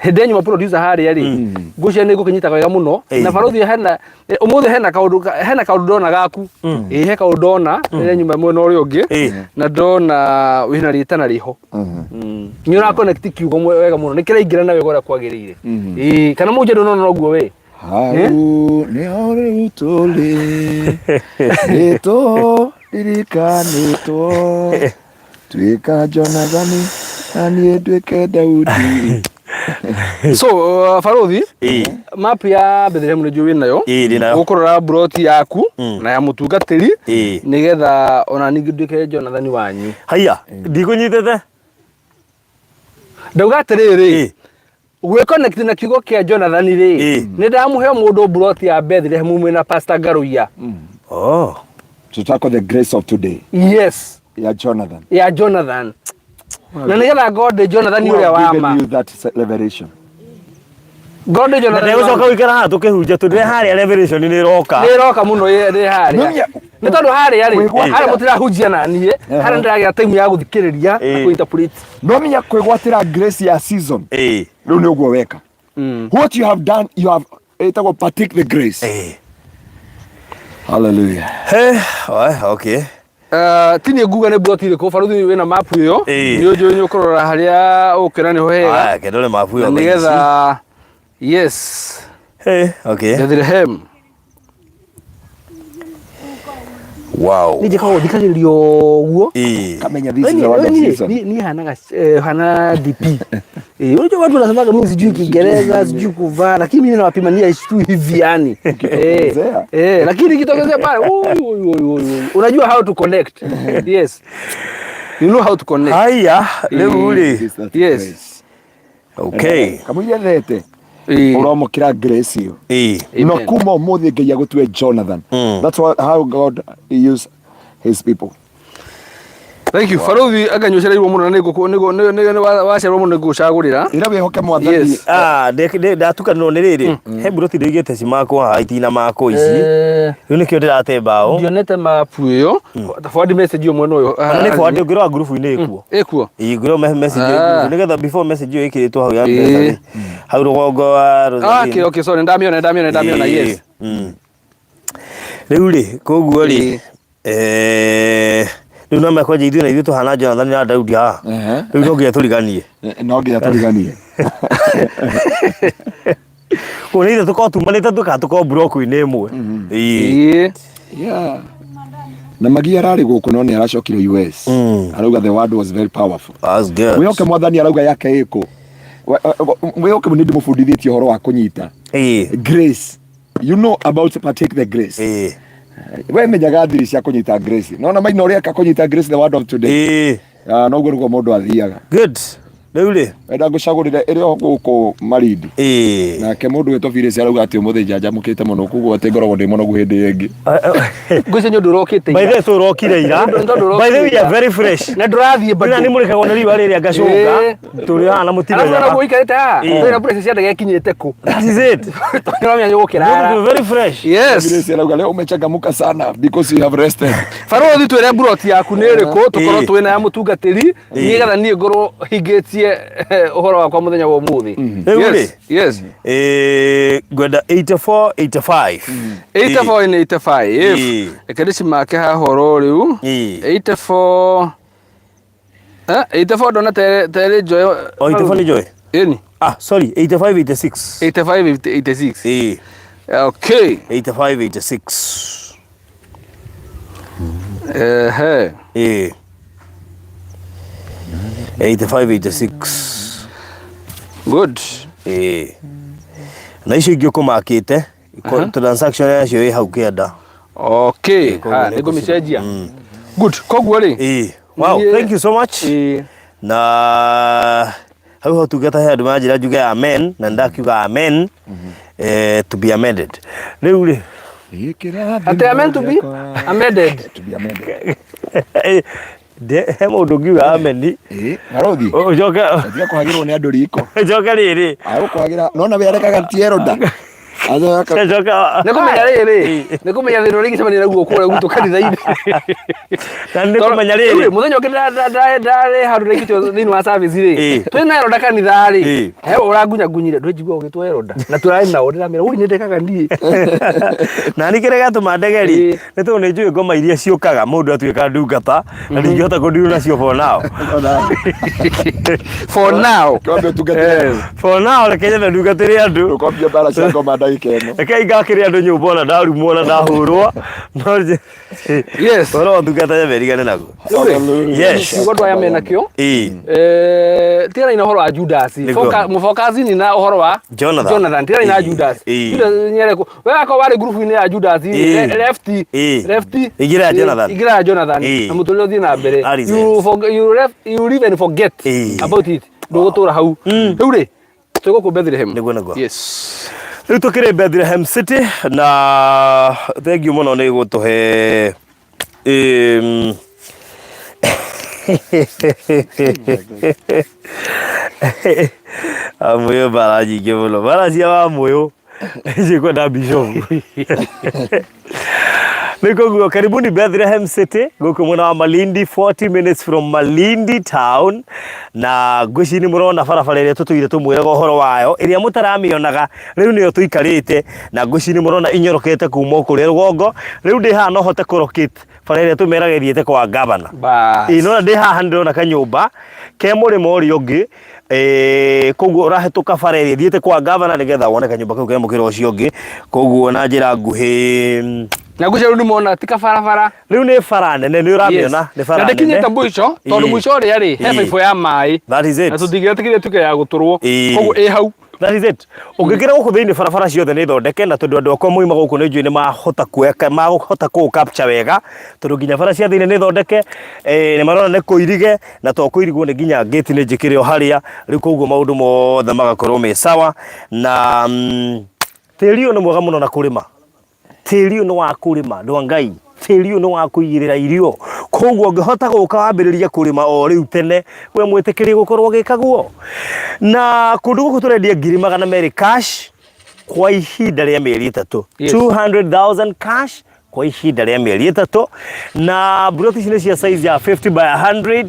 hĩndĩ ĩrĩa nyuma producer harĩa rĩ, ngwĩciria nĩ ngũkĩnyita wega mũno. Na barũthi hena ũmũthĩ hena kaũndũ hena kaũndũ ndona gaku. Ĩĩ, he kaũndũ ndona rĩrĩa nyuma mwena ũrĩa ũngĩ na ndona wĩna rĩtana rĩho. Nĩ ũra connect kiugo wega mũno, nĩ kĩraingĩrana wega ũrĩa kwagĩrĩire. Ĩĩ, kana mũnjĩ ndũnona ũguo we? Hau nĩho rĩu tũrĩ, nĩtũririkanĩtwo, tuĩka Jonathani na niĩ nduĩke Daudi. So barũthi, map ya Bethlehem nĩ njũĩ wĩ nayo. Ĩĩ, ndĩ nayo. Ũkũrora mburoti yaku na ya mũtungatĩri nĩgetha ona ningĩ nduĩke Jonathani wanyu. Haiya, ndikũnyitĩte. Ndauga atĩrĩrĩ, gwĩ connect na kiugo kĩa Jonathan rĩ, nĩ ndamũhe mũndũ mburoti ya Bethlehem mwĩna Pastor Ngaruiya. Oh. To tackle the grace of today. Yes. Ya Jonathan. Ya Jonathan. Na nĩgetha ngorwo ndĩ Jonathan Who ũrĩa have wa given ma. you that revelation? Ngorwo ndĩ Na Jonathan wa ndegũcoka ma. gũikara haha tũkĩhunjia tondũ ndĩ harĩa revelation nĩ ĩroka. Nĩ ĩroka mũno ĩ harĩa. Nĩ tondũ harĩa rĩ, Kwĩgwatĩra. harĩa mũtirahunjia na niĩ, harĩa nĩndĩragĩa time ya gũthikĩrĩria na kũ-interpret. No menya kwĩgwatĩra grace ya season. Rĩu nĩ ũguo weka. What you have done, you have ĩtagwo partake the grace. Hallelujah. He, oe, okay. Ti niĩ nguga nĩ mburoti ĩrĩkũ, barũthi wĩna mapu ĩyo, nĩ ũnjũĩ nĩ ũkũrora harĩa ũkĩona nĩho hega. Aya, kĩndore mapu ĩyo. Na nĩgetha, yes. Hey, okay. Bethlehem. Wow. Niĩ njĩkaga thikagĩrĩria ũguo. Kamenya this is the word of season. Niĩ hanaga hana DP. Unajua watu wanasemaga mimi sijui Kiingereza, sijui kuvaa, lakini mimi nawapimania tu hivi yani. Lakini ikitokezea pale, oi, oi, oi, oi. Unajua how to connect. Yes. You know how to connect. Haya, rĩu rĩ. Yes. Okay. Kamũira thete. Ũramũkĩra grace ĩyo. No kuma ũmũthĩ Ngai agũtue Jonathan. That's what, how God used his people. Thank you. Baruthi anga nĩ ũcereirwo mũno na nĩ wacererwo mũno nĩ ngũgũcagũrĩra. Ĩra wĩhoke Mwathani. Yes. Ah, ndatukanĩrwo nĩ rĩrĩ. He mburoti ndĩigĩte cimakwo haha itina makwo ici. Rĩu nĩkĩo ndĩrate mbaũ. Ndionete mapu ĩyo. Forward message ĩyo mwena ũyũ. Ona nĩ forward ũngĩrora ngurubu-inĩ ĩkuo. Ĩkuo. Ĩĩ, ngĩrora message ĩyo ngurubu nĩgetha before message ĩyo ĩkĩrĩtwo hau ya mbeca rĩ. Hau rũgongo wa Rosaline. Okay, okay, sorry, ndamĩona, ndamĩona, ndamĩona, yes. Rĩu rĩ, koguo rĩ, rĩu no mekwenja ithuĩ na ithuĩ tũhana Jonathan na Daudi haha. Rĩu no nginya tũriganie. No nginya tũriganie. Koguo nĩ ithuĩ tũkorwo tumanĩte tũkaa tũkorwo mburoko-inĩ ĩmwe. Ĩĩ. Yeah. Na Magi ararĩ gũkũ no nĩ aracokire US. Arauga the word was very powerful. That's good. Wĩhoke Mwathani arauga yake ĩkũ. Wĩhoke nĩ ndĩmũbundithĩtie ũhoro wa kũnyita. Grace. You know about to partake the grace. We menyaga thiri cia kũnyita grace. Nona maina ũrĩa eka kũnyita grace the word of today. Noguo nĩguo mũndũ athiaga. Good. Rĩu rĩ, Wenda ngũcagũrĩre ĩrĩ o gũkũ Malindi. Nake mũndũ wĩtwo Phyllis arauga atĩ ũmũthĩ njanjamũkĩte mũno koguo atĩ ngoragwo ndĩ mũnogu hĩndĩ ĩyo ĩngĩ. Ngwĩciria nĩ ũndũ ũrokĩte By ira. the way, tũrokire ira. Nĩ ũndũ ũrokire By the way, we are ira. very fresh. Na ndũrathiĩ bado. Ina nĩ mũrĩkagwo nĩ riũa rĩrĩa ngacũnga. Tũrĩ haha na Arabu mũtimenyaga. na gũikarĩte haha. Ndũrĩ pressure cia ndege ĩkinyĩte kũ. That is it. Tondũ ũramenya nĩ ũgũkĩrara. Look very fresh. Yes. Phyllis arauga leo umechangamuka sana because you have rested. Barũthi twĩre mburoti yaku nĩ ĩrĩkũ tũkorwo twĩna ya mũtungatĩri nĩgetha niĩ ngorwo hingĩtie ũhoro wakwa mũthenya wa ũmũthĩ. Rĩu rĩ, Yes. Yes. Ngwenda 84 85. 84 and 85. Reke ndĩcimake haha ũhoro rĩu. 84 84 ndona terĩ njoe. Oh, 84 nĩ njoe? Ĩni. Ah, sorry, 85 86. 85 86. Okay. 85 86. Ehe. 85 86. Good. Na icio ingĩ ũkũmakĩte transaction yacio ĩ hau kĩanda. Okay. Koguo Ha, nĩ nĩngũmĩcenjia. Good. Koguo rĩ. Wow, thank you so much. Na hau ho tungata he andũ manjĩra njuge amen na nĩndakiuga amen. To be amended. Rĩu rĩ. Ate amen to be amended. To be amended. He mũndũ ngiuga ameni. Ĩĩ, Barothi. Ũcoke Tiga kũhagĩrwo nĩ andũ riko. ũcoke rĩrĩ. Agũkũhagĩra nona we arekaga ti eroda. Acoka Ũcoke Nĩ kũmenya rĩrĩ, nĩ kũmenya thĩna ũrĩa ingĩcemania naguo kũrĩa gwitũ kanitha-inĩ. Na nĩ kũmenya Rĩu rĩrĩ. mũthenya ũngĩ ndarĩ handũ ndaikĩtio thĩinĩ wa service rĩ, twĩ na eroda kanitha rĩ, he ũrangunyagunyire ndwĩnjigua ũgĩtwo eroda na tũrarĩ nao ndĩramera ũi nĩ ndekaga niĩ. Na nĩ kĩrĩa gĩatũma ndege rĩ, nĩ tondũ nĩ njũĩ ngoma iria ciũkaga mũndũ atuĩka ndungata na ndingĩhota kũndirwo nacio for now. For now. Kwambia ũtungatĩre. For now reke nyambe ndungatĩre andũ. Ũkwambia mbara cia ngoma ndagĩka ĩno. Reke ngakĩre andũ nyũmba ona ndarumwo na ndahũrwo. No Yes. ũhoro wa ũtungata nyambe ndigane naguo. Yes. Kiugo andũ aya menakĩo. Ĩĩ. Eh, tiganai na ũhoro wa Judas. Nĩguo. Mũbokacini na ũhoro wa Jonathan. Jonathan. Tiganai na Ĩĩ. Judas. Ĩĩ. Judas nĩarekwo. We akorwo warĩ ngurubu-inĩ ya Judas, Ĩĩ. left, Ĩĩ. left. Ingĩra ya Ĩĩ, Jonathan. Ingĩra ya Jonathan. Ĩĩ. Na mũtũrĩre ũthiĩ na mbere. That is You it. you left, you live and forget Ĩĩ. about it. Ndũgũtũra hau. Rĩu rĩ, twĩ gũkũ Bethlehem. Nĩguo, nĩguo. Yes. Rĩu tũkĩrĩ Bethlehem City na thengiũ mũno nĩ gũtũhe Wamũyũ mbara nyingĩ mũno mbara cia Wamũyũ cikwenda bishop nĩ koguo karibuni Bethlehem City gũkũ mwena wa Malindi 40 minutes from Malindi town na ngwĩciria nĩ mũrona barabara ĩrĩa tũtũire tũmwĩraga ũhoro wayo ĩrĩa mũtaramĩonaga rĩu nĩyo tũikarĩte na ngwĩciria nĩ mũrona inyorokete kuma o kũrĩa rũgongo rĩu ndĩ haha no hote kũ-locate bara ĩrĩa tũmeraga ĩthiĩte kwa gavana Bas. Ĩĩ nona ndĩ haha nĩndĩrona kanyũmba ke mũrĩmo ũrĩa ũngĩ koguo ũrahĩtũka bara ĩrĩa ĩthiĩte kwa gavana nĩgetha wone kanyũmba kau ke mũkĩra ũcio ũngĩ koguo na njĩra nguhĩ Na ngwĩciria rĩu nĩmona ti kabarabara. rĩu nĩ bara nene nĩ ũramĩona nĩ bara na nene ndĩkinyĩte mũico tondũ Ĩĩ. mũico ũrĩa rĩ he Ĩĩ. baibũ ya maĩ That is it. na tũtingĩretigĩria ĩtuĩke ya gũtũrwo Ĩĩ. koguo ĩ hau That is it. Ũngĩkĩra gũkũ thĩinĩ barabara ciothe nĩ thondeke na tondũ andũ akwa moima gũkũ nĩ njũĩ nĩ mahota kuoya mahota kũ capture wega tondũ nginya bara cia thĩinĩ nĩ thondeke nĩ marona nĩ kũirige na to kũirigwo nĩ nginya gate nĩ njĩkĩre o harĩa rĩu koguo maũndũ mothe magakorwo me sawa na tĩri ũyũ nĩ mwega mũno na kũrĩma tĩri ũyũ nĩ wa kũrĩma andũ a Ngai tĩri ũyũ nĩ wa kũigĩrĩra irio koguo ũngĩhota gũka wambĩrĩrie kũrĩma o rĩu tene we mwĩtĩkĩrie gũkorwo ũgĩka guo na kũndũ gũkũ tũrendia 200,000 cash kwa ihinda rĩa mĩeri 3 200,000 cash kwa ihinda rĩa mĩeri 3 na mburoti ici nĩ cia size ya 50 by 100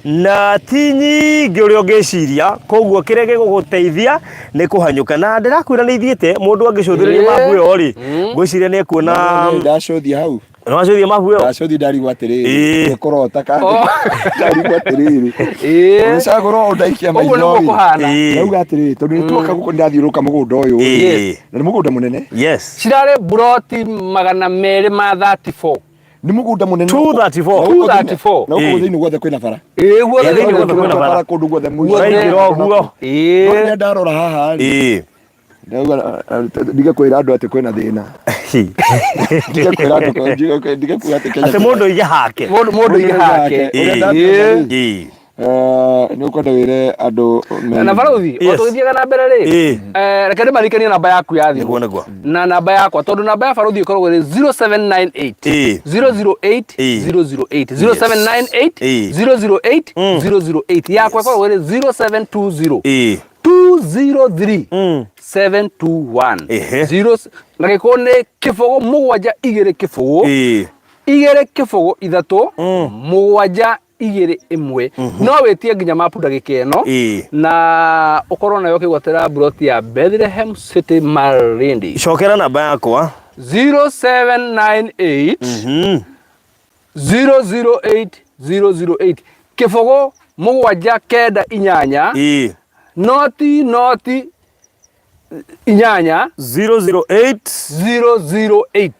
na ti nyingĩ ũrĩa ũngĩciria koguo kĩrĩa gĩgũgũteithia nĩ kũhanyũka na ndĩrakwĩra nĩ ithiĩte mũndũ angĩcũthĩrĩria mabu ĩyo rĩ ngwĩciria nĩ ekuona Ndacũthia hau. nĩ wacũthia mabu ĩyo Ndacũthia ndarigwo atĩrĩrĩ. Ĩĩ. Nĩ kũrota kana Oh. ndarigwo atĩrĩrĩ. Ĩĩ. Ũgĩcagũra ũũ ndaikia Ũguo maitho nĩguo rĩ. kũhana. Ĩĩ. Ndauga atĩrĩrĩ tondũ nĩ tuoka gũkũ ndathiũrũrũka mũgũnda ũyũ rĩ. Ĩĩ. Na nĩ mũgũnda mũnene. Yes. Cirarĩ mburoti 234. Nĩ mũgũnda mũnene. 234. 234. Na gũkũ Ĩĩ. thĩinĩ guothe kwĩna bara. Ĩĩ guothe Ĩĩ, thĩinĩ thĩinĩ guothe guothe kwĩna bara. Kũndũ guothe mũico. Ũraingĩra ũguo. Ĩĩ. No rĩrĩa ndarora haha rĩ. Ĩĩ. Ndauga ndige kwĩra andũ atĩ kwĩna thĩna. Ndige kwĩra andũ ndige kuga atĩ Kenya. Atĩ mũndũ oige hake. Mũndũ mũndũ oige hake. Ũrĩa Ĩĩ. ndakĩona rĩ, Ĩĩ. nĩ ũkwenda wĩre andũ Na barothi, o Yes. tũgĩthiaga na mbere rĩ, Ĩĩ. Reke ndĩmaririkanie namba yaku ya thimũ. Nĩguo nĩguo. Na namba yakwa tondũ namba ya barothi ĩkoragwo ĩrĩ 0798 Ĩĩ. 008 Ĩĩ. 008 0798 Ĩĩ. 008 008 yakwa ĩkoragwo ĩrĩ 0720 Ĩĩ. 203 721 Ehe. Zero na gĩkorwo nĩ 0 7 2 0 Ĩĩ. 2 0 3 7 2 1 no wĩtie nginya mapu ndagĩka ĩno Ĩĩ. na ũkorwo nayo ũkĩgwatĩra mburoti ya Bethlehem City Malindi Cokera namba yakwa. 0798 008 008 0 7 9 8 Ĩĩ. 0 0 8 008 008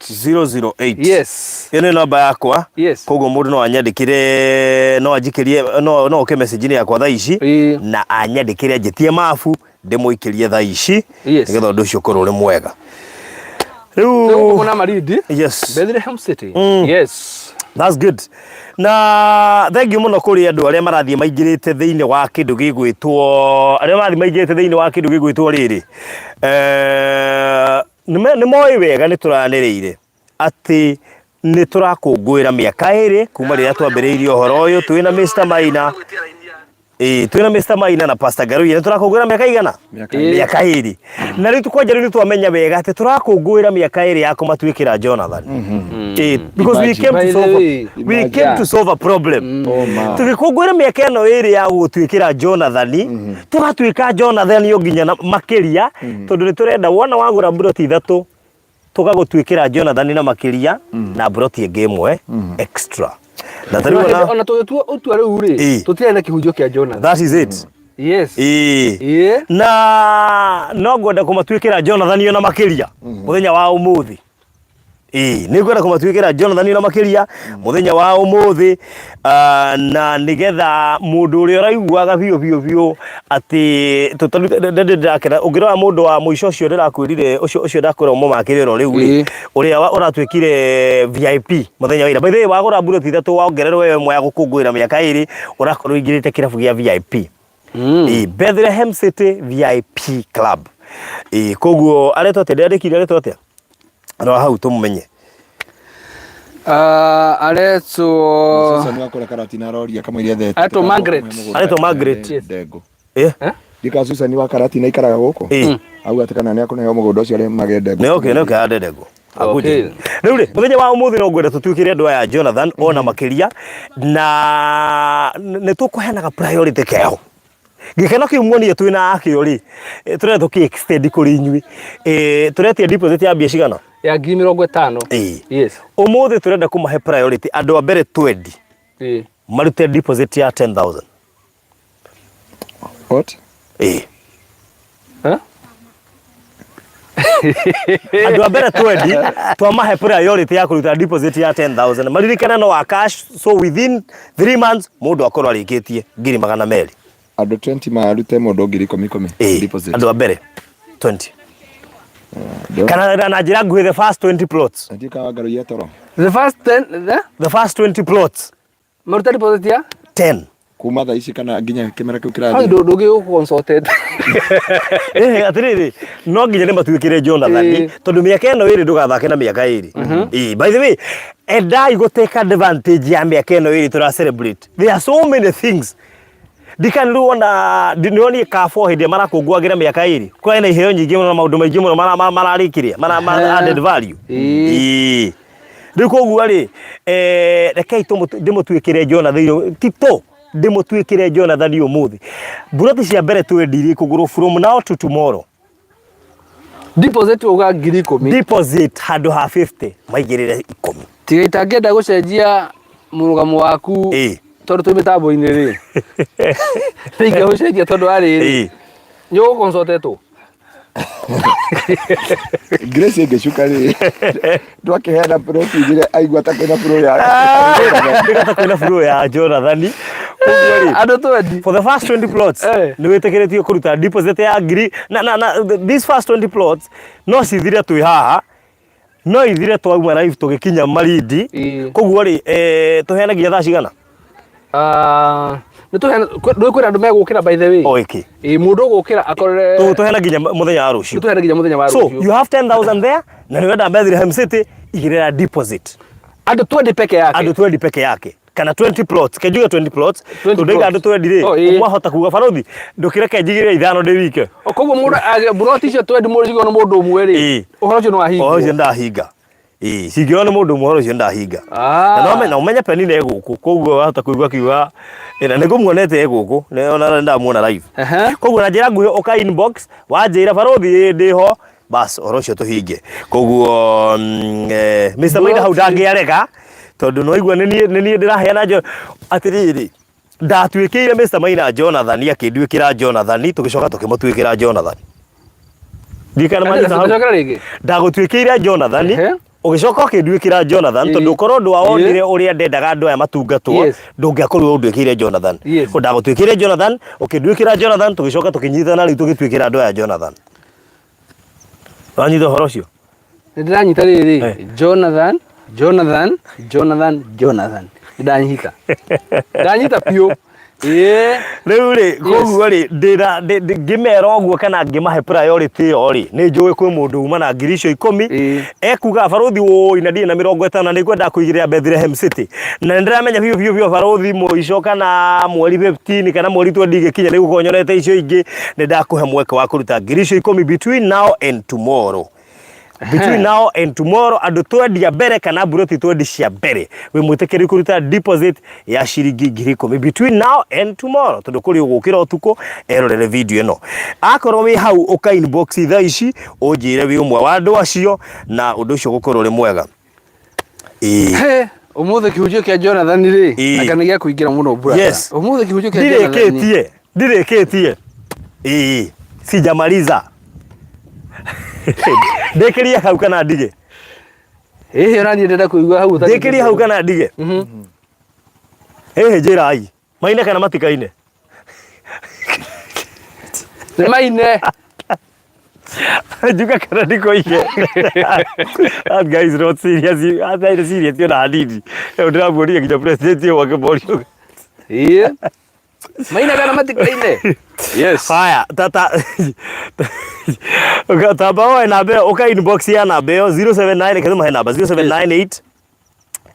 008. Yes. Ĩno nĩ namba yakwa. Yes. Koguo mũndũ no anyandĩkĩre no anjikĩrie no no oke message-inĩ yakwa thaa ici Ĩĩ. na anyandĩkĩre anjĩtie mabu ndĩmũikĩrie thaa ici Yes. nĩgetha ũndũ ũcio ũkorwo ũrĩ mwega. Rĩu Rĩu kuna Malindi. Yes. Bethlehem City. Yes. That's good. Na thank you mũno kũrĩ andũ arĩa marathiĩ maingĩrĩte thĩinĩ wa kĩndũ gĩgwĩtwo arĩa marathiĩ maingĩrĩte thĩinĩ wa kĩndũ gĩgwĩtwo rĩrĩ nĩ moĩ wega nĩ tũranĩrĩire atĩ Nĩ tũrakũngũĩra mĩaka ĩrĩ kuma rĩrĩa twambĩrĩirie ũhoro ũyũ twĩna Mr Maina. Ĩĩ, twĩna Mr Maina na Pastor Ngaruiya nĩ tũrakũngũĩra mĩaka igana? Mĩaka ĩrĩ. Na rĩu kwanja rĩu nĩ twamenya wega atĩ tũrakũngũĩra mĩaka ĩrĩ ya kũmatuĩkĩra Jonathan. Ĩĩ, because we came to solve a, we came to solve a problem. Oh, ma. Tũgĩkũngũĩra mĩaka ĩno ĩrĩ ya gũtuĩkĩra Jonathan, tũgatuĩka Jonathan o nginya na makĩria, tondũ nĩ tũrenda wona wagũra mburoti ithatũ tũgagũtuĩkĩra Jonathan na makĩria na mburoti ĩngĩ ĩmwe extra. Na tarĩu ona Ona tũgĩtua ũtua rĩu rĩ, Ĩĩ. tũtirarĩ na kĩhunjio kĩa Jonathan. That is it. Yes. Ĩĩ. Ĩĩ. Na no ngwenda kũmatuĩkĩra Jonathan ona makĩria mũthenya wa ũmũthĩ. Ĩĩ, nĩ ngwenda kũmatuĩkĩra Jonathan ona makĩria mũthenya wa ũmũthĩ ah, na nĩgetha mũndũ ũrĩa ũraiguaga biũ biũ biũ atĩ ndĩ ndĩrakena ũngĩrora mũndũ wa mũico ũcio ndĩrakwĩrire ũcio ũcio ndakwĩra ũmũmakĩre oro rĩu rĩ Ĩĩ. ũrĩa wa- ũratuĩkire VIP mũthenya wa ira. By the way wagũra mburoti ithatũ wongererwo ĩyo ĩmwe ya gũkũngũĩra mĩaka ĩrĩ ũrakorwo ũingĩrĩte kĩrabu gĩa VIP. Ĩĩ, Bethlehem City VIP Club. Ĩĩ, koguo aretwo atĩa? Ndĩrandĩkire aretwo atĩa? Rora hau tũmũmenye. Ah, aretwo Susan wa kũrĩa Karatina aroria kamũira ethete. Aretwo Margaret. Aretwo Margaret. Yes. Ndengũ. Eh? Eh? Ndika Susan wa Karatina aikaraga gũkũ. Ĩĩ. Auga atĩ kana nĩakũneo mũgũnda ũcio arĩa mage ndengũ. Nĩ okay, nĩ okay, ande ndengũ. Okay. Akuje. Rĩu rĩ, mũthenya wa ũmũthĩ no ngwenda tũtuĩkĩre andũ aya Jonathan ona makĩria na nĩ tũkũheanaga priority keho. Gĩkeno kĩu muonire twĩ na akĩo rĩ, eh, tũrenda tũkĩ extend kũrĩ inyuĩ. Eh, tũretia deposit ya mbia cigana? Ya 50,000. Ĩĩ. Yes. Ũmũthĩ tũrenda kũmahe priority andũ a mbere twendi Ĩĩ. marute deposit ya 10,000. What? Ĩĩ. Eh? Andũ a mbere twendi twamahe priority ya kũruta deposit ya 10,000 maririkane no wa cash, so within 3 months mũndũ akorwo arĩkĩtie 200,000. Andũ 20 marute mũndũ 10,000 Ĩĩ, deposit. andũ a mbere 20 Ndio. kana na njĩra nguhĩ the first 20 plots. Ndiũĩ kana Wangarũiya toro. The first 10 the The first 20 plots. Maruta deposit ya 10. Kuma thaa ici kana nginya kĩmera kĩu hau kĩrathiĩ. ndũngĩ gũconsulted. Eh, atĩrĩrĩ no nginya nĩ matuĩkĩre Jonathan Ĩĩ. tondũ mĩaka ĩno ĩrĩ ndũgathake na mĩaka ĩrĩ. Ĩĩ, by the way endai gũ take advantage ya mĩaka ĩno ĩrĩ tũra celebrate. There are so many things ndikani rĩu ona nĩonire Carrefour hĩndĩ ĩrĩa marakũngũagĩra mĩaka ĩrĩ kũrarĩ na iheo nyingĩ mũno na maũndũ maingĩ mũno mararĩkĩria mara added value. Ĩĩ. Ĩĩ. Rĩu koguo rĩ, eh, rekei ndĩmũtuĩkĩre Jonathan tito ndĩmũtuĩkĩre Jonathan ũmũthĩ. Mburoti cia mbere twendirie ikũgũrwo from now to tomorrow. Deposit uga 10,000. Deposit handũ ha 50 maigĩrĩre 10. Tiga itangĩenda gũcenjia mũrũgamo waku Ĩĩ. tondũ twĩ mĩtambo-inĩ rĩ. Nĩingĩgũcenjia tondũ wa rĩrĩ. Ĩĩ. Nĩ ũgũconsultetwo. Grace ĩngĩcuka rĩ ndwakĩheana ploti igĩrĩ aigua ta kwĩna flow ya Ndĩgata kwĩna flow ya Jonathan. Koguo rĩ, Andũ twendi. for the first 20 plots Eh. nĩ wĩtĩkĩrĩtio kũruta deposit ya ngiri na these first 20 plots no cithire twĩ haha no ithire twauma live tũgĩkinya Malindi. Ĩĩ. Koguo rĩ, eh, tũheane nginya thaa cigana? Ah, nĩ tũheana ndũĩ kwĩna andũ megũkĩra by the way. O ĩkĩ. Ĩĩ mũndũ ũgũkĩra akorere Tũheana nginya mũthenya wa rũciũ. Tũheana nginya mũthenya wa So rũciũ. you have 10,000 there na nĩ ũrenda Bethlehem City igĩrĩra deposit. Andũ 20 peke yake. Andũ 20 peke yake kana 20 plots kenjuge 20 plots 20 tondũ ndaiga andũ plots. 20 rĩ Oh, ĩĩ. ũmwe ahota kuga barothi ndũkĩreke njigĩrĩre ithano ndĩ wike. O, Koguo mũndũ mburoti icio 20 mũndũ cigĩrwo nĩ mũndũ ũmwe rĩ. Ĩĩ. Ũhoro ũcio nĩ wahingwo. Ũhoro ũcio ndahinga. Ĩĩ cingĩoywo nĩ mũndũ ũmwe ũhoro ũcio ndahinga. Ah. Na no na ũmenye Penina e gũkũ koguo wahota kũigua akiuga ĩna nĩ ngũmuonete e gũkũ nĩ ona ndamuona live. Ehe. Koguo na njĩra nguhĩ ũka inbox wanjĩra barothi ĩĩ ndĩho bas ũhoro ũcio tũhinge. Koguo Mr Maina hau ndangĩarega tondũ nĩ waigua nĩ niĩ ndĩraheana atĩrĩrĩ ndatuĩkĩire Mr Maina Jonathan akĩnduĩkĩra Jonathan tũgĩcoka tũkĩmũtuĩkĩra Jonathan. Ndirikana manyita hau. Cokera rĩngĩ. Ndagũtuĩkĩire Jonathan Ehe. ũgĩcoka ũkĩnduĩkĩra Jonathan Ĩĩ. tondũ ũkorwo ndwawonire ũrĩa ndendaga andũ aya matungatwo Yes. ndũngĩakorirwo ũnduĩkĩire Jonathan. Yes. Ko ndagũtuĩkĩire Jonathan ũkĩnduĩkĩra Jonathan tũgĩcoka tũkĩnyitana rĩu tũgĩtuĩkĩra andũ aya Jonathan. Wanyita ũhoro ũcio? Nĩ ndĩranyita rĩrĩ Eh. Jonathan Jonathan Jonathan Jonathan nĩ ndanyita ndanyita biũ. Ĩĩ. Rĩu rĩ, koguo rĩ, ndĩra ngĩmera ũguo kana ngĩmahe priority ĩyo rĩ, nĩ njũĩ kwĩ mũndũ uma na ngiri icio 10. Ekuga barũthi wũi na ndirĩ na 50 na nĩngwenda kũigĩrĩra Bethlehem City. Na nĩ ndĩramenya biũ biũ biũ barũthi mũico kana mweri 15 kana mweri 20 igĩkinya nĩ gũkorwo nyonete icio ingĩ, nĩ ndakũhe mweke wa kũruta ngiri icio 10 between now and tomorrow. Between now and tomorrow andũ twendia mbere kana mburoti twendi cia mbere wĩ mwĩtĩkĩri kũruta deposit ya ciringi 10,000 between now and tomorrow, tondũ kũrĩ ũgũkĩra ũtukũ erorere video ĩno. Akorwo wĩ hau ũka inbox thaa ici ũnjĩre wĩ ũmwe wa andũ acio na ũndũ ũcio ũgũkorwo ũrĩ mwega. Ĩĩ. He, ũmũthĩ kĩhunjio kĩa Jonathan rĩ, Ĩĩ. anga nĩ gĩa kũingĩra mũno brother. Yes. Ũmũthĩ kĩhunjio kĩa Jonathan. Ndirĩkĩtie, ndirĩkĩtie. Ĩĩ, sijamaliza. Ndĩkĩrie hau kana ndige? Ĩhĩ ona niĩ ndĩrenda kũigua hau ũtarĩ. Ndĩkĩrie hau kana ndige? Ĩhĩ njĩrai. Maine kana matikaine? Nĩ maine. Njuga kana ndikoige. That guy is not serious. Atarĩ serious ona hanini. Rĩu ndĩramuonia nginya president ũyũ akĩmorio. Ĩĩ. Maine kana matikaine? Yes. Haya, tata tamba woe namba ĩyo ũka inbox ya namba ĩyo 079 reke tũmahe namba 0798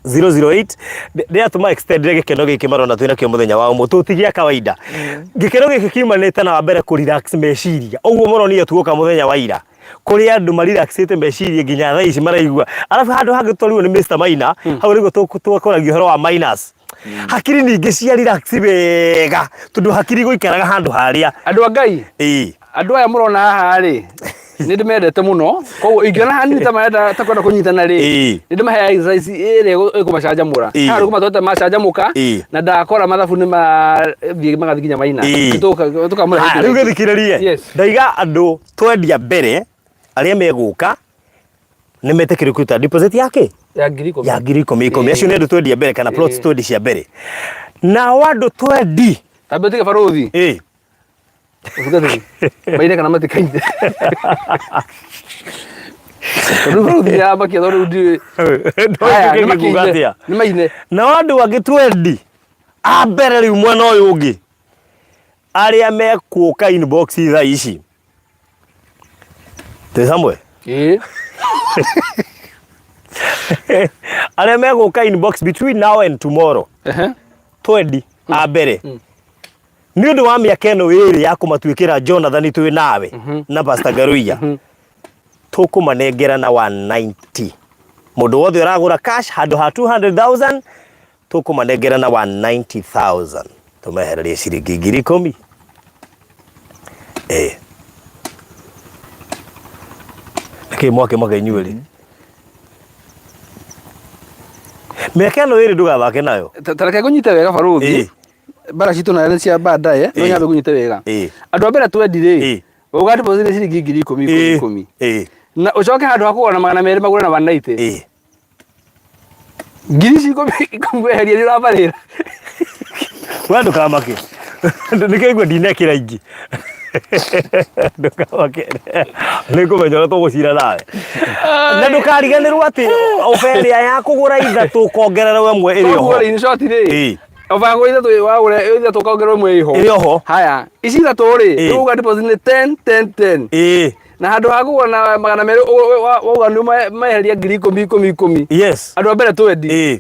008. Ndĩratũma extend gĩkeno gĩkĩ marona twĩ nakĩo mũthenya wa ũmũthĩ ti gĩa kawaida. Gĩkeno gĩkĩ kiumanĩte na wa mbere kũ relax meciria ũguo mũronire tuoka mũthenya wa ira kũrĩ andũ marelaxĩte meciria nginya thaa ici maraigua, arabu handũ hangĩ twarirwo nĩ Mr Maina hau nĩguo twakoragia ũhoro wa minus hakiri ningĩ cia relax wega tondũ hakiri gũikaraga handũ harĩa. Andũ a Ngai, Ĩĩ. Andũ aya mũrona haha rĩ, nĩ ndĩmendete mũno, koguo ingĩona hanini ta marenda ta kwenda kũnyitana rĩ, nĩ ndĩmaheaga exercise ĩrĩa ĩkũmacanjamũra. Haha rĩ kũmatwara macanjamũka na ndakora mathabu nĩ mathiĩ magathiĩ nginya maina. Tũkamũrehe. Haya, rĩu gĩthikĩrĩrie. Yes. Ndaiga andũ twendia mbere arĩa megũka nĩ metĩkĩrio kũruta deposit ya kĩ? Ya 10,000. Ya 10,000 10,000. Acio nĩ andũ twendia mbere kana plots twendi cia mbere. Nao andũ twendi. Tambia ũtige barũthi. Ĩĩ. Ũtungatĩri. Maine kana matikaine. Tondũ barũthi nĩaramakia tondũ rĩu ndiũĩ. Haya, Nĩ nĩ kuga makiine. atĩa? Nĩ maine. Nao andũ angĩ twendi a mbere rĩu mwena ũyũ ũngĩ arĩa mekũka inbox thaa ici twĩ hamwe. Ĩĩ. Arĩa megũka inbox between now and tomorrow twendi a mbere nĩ ũndũ wa mĩaka ĩno ĩrĩ ya kũmatuĩkĩra Jonathan twĩ nawe na Pastor Ngaruiya, tũkũmanengera na 190. Mũndũ wothe ũragũra cash handũ ha 200,000 tũkũmanengera na 190,000, tũmehererie ciringi 10,000. Eh, nĩkĩ mwakĩmaka inyuĩ rĩ? Mĩaka ĩno ĩrĩ ndũgathake nayo. Ta reke ngũnyite wega barũthi. Bara citũ nayo nĩ cia baadaye, no nyambe ngũnyite wega. Andũ a mbere twendi rĩ, ũga deposit nĩ ciringi 10,000 10,000 10,000. Na ũcoke handũ ha kũgũra na 200 magũre na 190. Ngiri ici 10 weheria nĩ ũrabarĩra. We ndũkamake, nĩkĩo igua ndinekĩra ingĩ. Ndũkamake, nĩngũmenya ũrĩa tũgũcira nawe. Na ndũkariganĩrwo atĩ oba ĩrĩa ya kũgũra ithatũ ũkongererwo ĩmwe ĩrĩ oho. Koguo rĩ, in short rĩ, Ĩĩ. oba ya kũgũra ithatũ wagũra ithatũ ũkongererwo ĩmwe ĩho. Ĩrĩ oho. Haya, ici ithatũ rĩ, Ĩĩ. rĩu uga deposit nĩ 10 10 10. Ĩĩ. Na handũ ha kũgũra na 200 wauga nĩ meheria 10,000 10,000 10,000. Yes. Andũ a mbere twendi. Ĩĩ.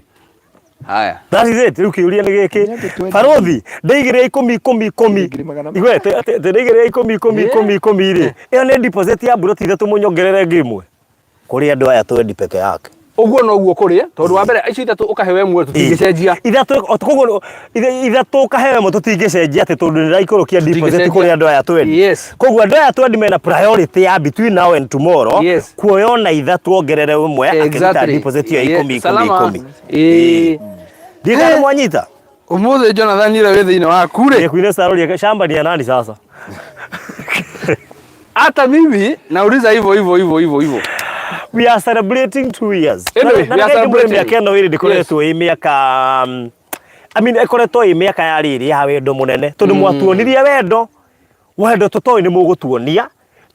Haya. That is it. Rĩu kĩũria nĩ gĩkĩ. Nĩ andũ twendi. Barũthi, ndaigĩrĩra 10 10 10. 200,000. Igwe, ndaigĩrĩra 10 10 10 10 rĩ. Ĩyo nĩ deposit ya mburoti ithatũ mũnyongerere ngiri ĩmwe. Kũrĩ andũ aya twendi peke yake. Ũguo noguo kũrĩ, tondũ wa mbere icio ithatũ ũkaheo ĩmwe tũtingĩcenjia. Ithatũ koguo ithatũ ũkaheo ĩmwe tũtingĩcenjia atĩ tondũ nĩraikũrũkia deposit Tũtingĩcenjia. kũrĩ andũ aya twendi. Yes. Koguo andũ aya twendi mena priority ya between now and tomorrow Yes. kuoya ona ithatũ ongerere ĩmwe akĩruta Exactly. deposit ya 10 10 Salama. 10. Ĩĩ. Ndiĩ kana mwanyita. Ũmũthĩ Jonathan ũrĩa wĩ thĩinĩ waku rĩ, Nĩkuine saroria shamba ni ya nani sasa? Hata mimi nauliza hivyo hivyo hivyo hivyo hivyo. We are celebrating 2 years. Anyway, Na we are reke ngwĩre celebrating. mĩaka ĩno ĩrĩ ndĩkoretwo ĩ mĩaka I mean ĩkoretwo ĩ mĩaka ya rĩrĩ ya wendo mũnene tondũ mwatuonirie wendo, wendo tũtoĩ nĩ mũgũtuonia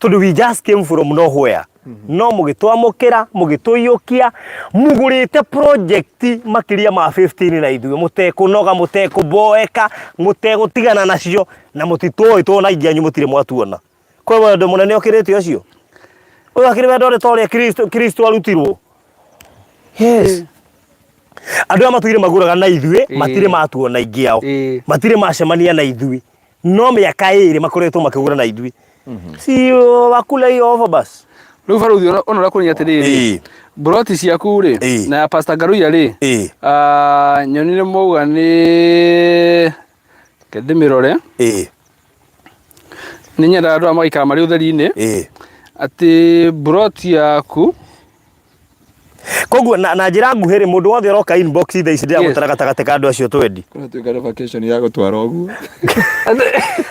tondũ we just came from nowhere. No mũgĩtwamũkĩra, mũgĩtũiyũkia, mũgũrĩte project makĩria ma 15 na ithuĩ, mũtekũnoga, mũtekũboeka, mũtegũtigana nacio, na mũtitũĩ tondũ na aingĩ anyu mũtirĩ mwatuona. Kwĩ wendo mũnene ũkĩrĩte ũcio? Ũyũ akĩrĩ wendo ũrĩ ta ũrĩa Kristo Kristo arutirwo. Yes. Andũ aya matũire magũraga na ithuĩ, matirĩ matuona aingĩ ao. Matirĩ macemania na ithuĩ. No mĩaka ĩrĩ makoretwo makĩgũra na ithuĩ. Si wakula hiyo offer basi. Rĩu baruthi ona ona ũrĩa kũrĩ atĩrĩrĩ mburoti ciaku rĩ na ya Pastor Ngaruiya rĩ ah, nyonire mwauga nĩ reke ndĩmĩrore nĩ nyendaga andũ aya magaikara marĩ ũtheri-inĩ atĩ mburoti yaku Koguo na njĩra nguhĩ rĩ, mũndũ wothe ũroka inbox thaa ici ndĩragũtara gatagatĩ ka andũ acio twendi. Kũratuĩka nĩ vacation ya gũtwara ũguo.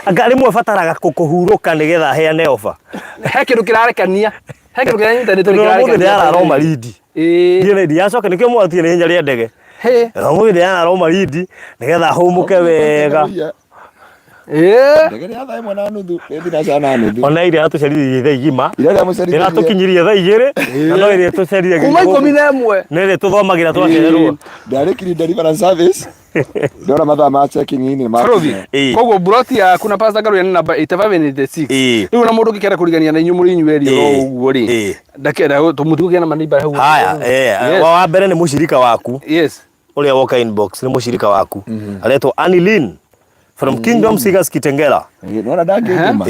Anga rĩmwe bataraga kũhurũka nĩgetha heane offer. He kĩndũ kĩrarekania, he kĩndũ kĩranyitanĩtwo Tondũ ũmũthĩ kĩrarekania. ndĩrarara o Malindi. Ndiĩ na ndiacoka nĩkĩo mwatie nĩ hinya rĩa ndege. Na ũmũthĩ ndĩrarara o Malindi nĩgetha hũmũke wega. Ndege nĩ ya thaa ĩmwe na nuthu, nĩ thinacara na nuthu. Ona ĩrĩa yatũcerithirie thaa igima. Ira rĩamũcerithirie. Ĩratũkinyirie thaa igĩrĩ. Na no ĩrĩa ĩtũcerire Kuma 11. Nĩ ĩrĩa tũthomagĩra twacererwo. Ndarĩkirie deliverance service. Ndona mathaa ma checking in nĩ Barothi, makinya. Koguo buroti yaku na Pastor Ngaruiya nĩ namba 85 and 86. Rĩu ona mũndũ ũngĩkenda kũrigania na inyuĩ mũrĩ inyuĩ erĩ oro ũguo rĩ, ndakenda tũmũtigũkĩra na manimba hau. Haya, wa mbere nĩ mũcirika waku. Yes. Ũrĩa woka inbox nĩ mũcirika waku. Aretwo Annie Lynn from Kingdom Seekers Kitengela. Nona ndangĩndũma.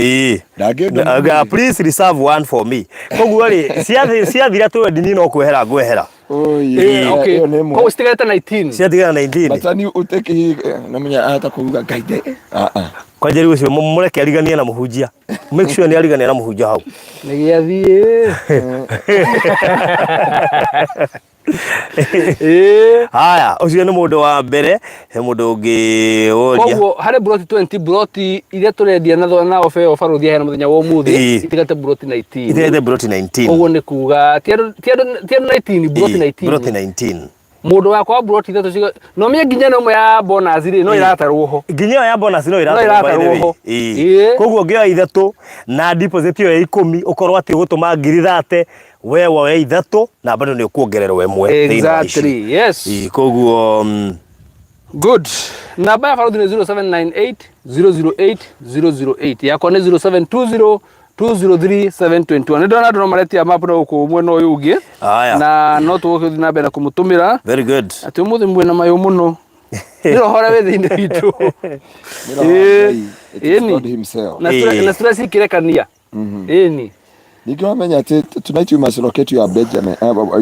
Ndangĩndũma. Please reserve one for me. Koguo rĩ, ciathira twendi niĩ no kwehera ngwehera. Okay. Koguo citigarĩte 19. Ciatigara 19. Matani uteki namenya ahota kuuga ngai nde. Ah ah. Kwanja rĩu ũcio mũreke ariganie na mũhunjia. Make sure nĩ arigania na mũhunjia hau. Nĩ gĩathiĩ. Haya, ũcio nĩ mũndũ wa mbere, he mũndũ ũngĩ woria. Koguo harĩ buroti 20 buroti iria tũrendia na na ofa ĩyo barothi aheana mũthenya wa ũmũthĩ itigarĩte buroti 19. Itigarĩte buroti 19. Koguo nĩ kuga ti andũ ti andũ ti andũ 19 buroti 19. Buroti 19. Mũndũ wakwa wa buroti ithatũ ciga no mie nginya ĩno ĩmwe ya bonus rĩ no ĩratarwo ho. Nginya ĩyo ya bonus no No ĩratarwo by the ĩratarwo way. ho. Koguo ũngĩoya ithatũ na deposit ĩyo ya ikũmi ũkorwo atĩ ũgũtũma ngiri thate we woe ithatũ na bado nĩ ũkuongererwo ĩmwe thĩinĩ wa ici. Exactly, yes. Koguo Good. Namba ya barothi nĩ 0798 008 008 yakwa nĩ 0720 203 721. Nĩ ndona andũ no maretia map na gũkũ mwena ũyũ ũngĩ. Haya. Na no tũgũthiĩ na mbere na kũmũtũmĩra. Very good. Atĩ ũmũthĩ mwĩna mayũ mũno. Nĩ roho ũrĩa wĩ thĩinĩ witũ. Nĩ roho wa Ngai. It is Ĩni. God himself. Na na stress ikĩrekania. Ĩni. Ningĩ wamenya atĩ tonight you must locate your Benjamin,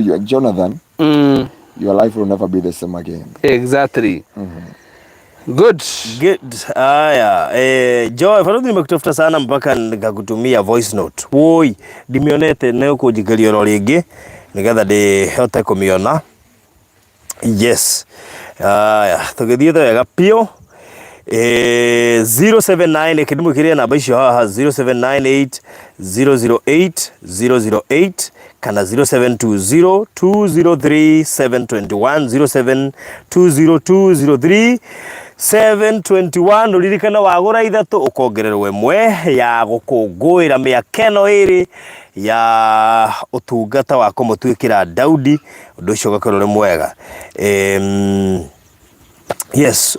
your Jonathan. Your life will never be the same again. Exactly. Good. Good. Haya, Joy, Faruthi nimekutafuta sana mpaka nikakutumia voice note. Woi, ndimionete nĩ ũkũnjikĩria oro rĩngĩ nĩgetha ndĩhote kũmĩona. Yes. Haya, tũgĩthiĩte wega biũ. 079 reke ndĩmwĩkĩrĩre namba icio haha 0798 008 008 kana 0720 203 721 0720 203 721 ũririkane wagũra ithatũ ũkongererwo ĩmwe ya gũkũngũĩra mĩaka ĩno ĩrĩ ya ũtungata wa kũmũtuĩkĩra Daudi ũndũ ũcio ũgakorwo ũrĩ mwega. Yes,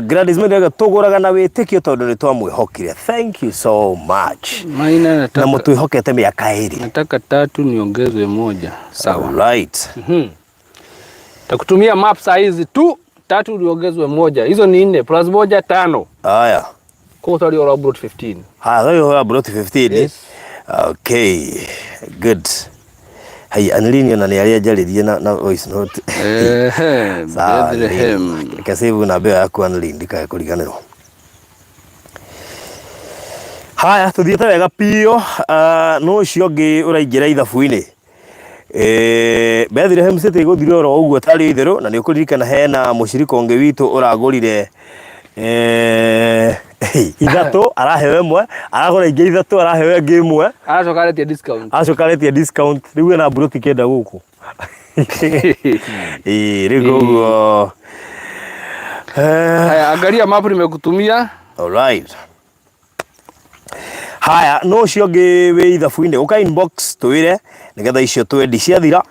Gladys Maina tũgũraga na wĩtĩkio tondũ nĩ twamwĩhokire. Thank you so much. Maina Na mũtwĩhokete mĩaka ĩrĩ. Nataka tatu niongezwe moja. Sawa. Right. Takutumia map saa hizi tu tatu niongezwe moja. Hizo ni nne plus moja tano. Haya. Kwa hiyo ora brot 15. Haya, hiyo ora brot 15. Yes. Okay. Good. Hai, Anlini ona nĩ arĩa njarĩrie na voice note. Sawa, Bethlehem. Reke save namba ĩyo yaku Anlini ndikae kũriganĩrwo. Haya, tũthiĩte wega biũ. No ũcio ũngĩ ũraingĩra ithabu-inĩ. Bethlehem City ĩgũthire oro ũguo tarĩ itherũ, na nĩ ũkũririkana hena mũcirika ũngĩ witũ ũragũrire ithatũ araheo ĩmwe, aragũra ingĩ ithatũ araheo ĩngĩ ĩmwe. Aracoka aretia discount. Aracoka aretia discount. Rĩu ena mburoti kenda gũkũ. Rĩu koguo. Haya, angalia map nimekutumia. All right. Haya, no ũcio ũngĩ wĩ ithabu-inĩ, ũka inbox twĩre nĩgetha icio twendi ciathira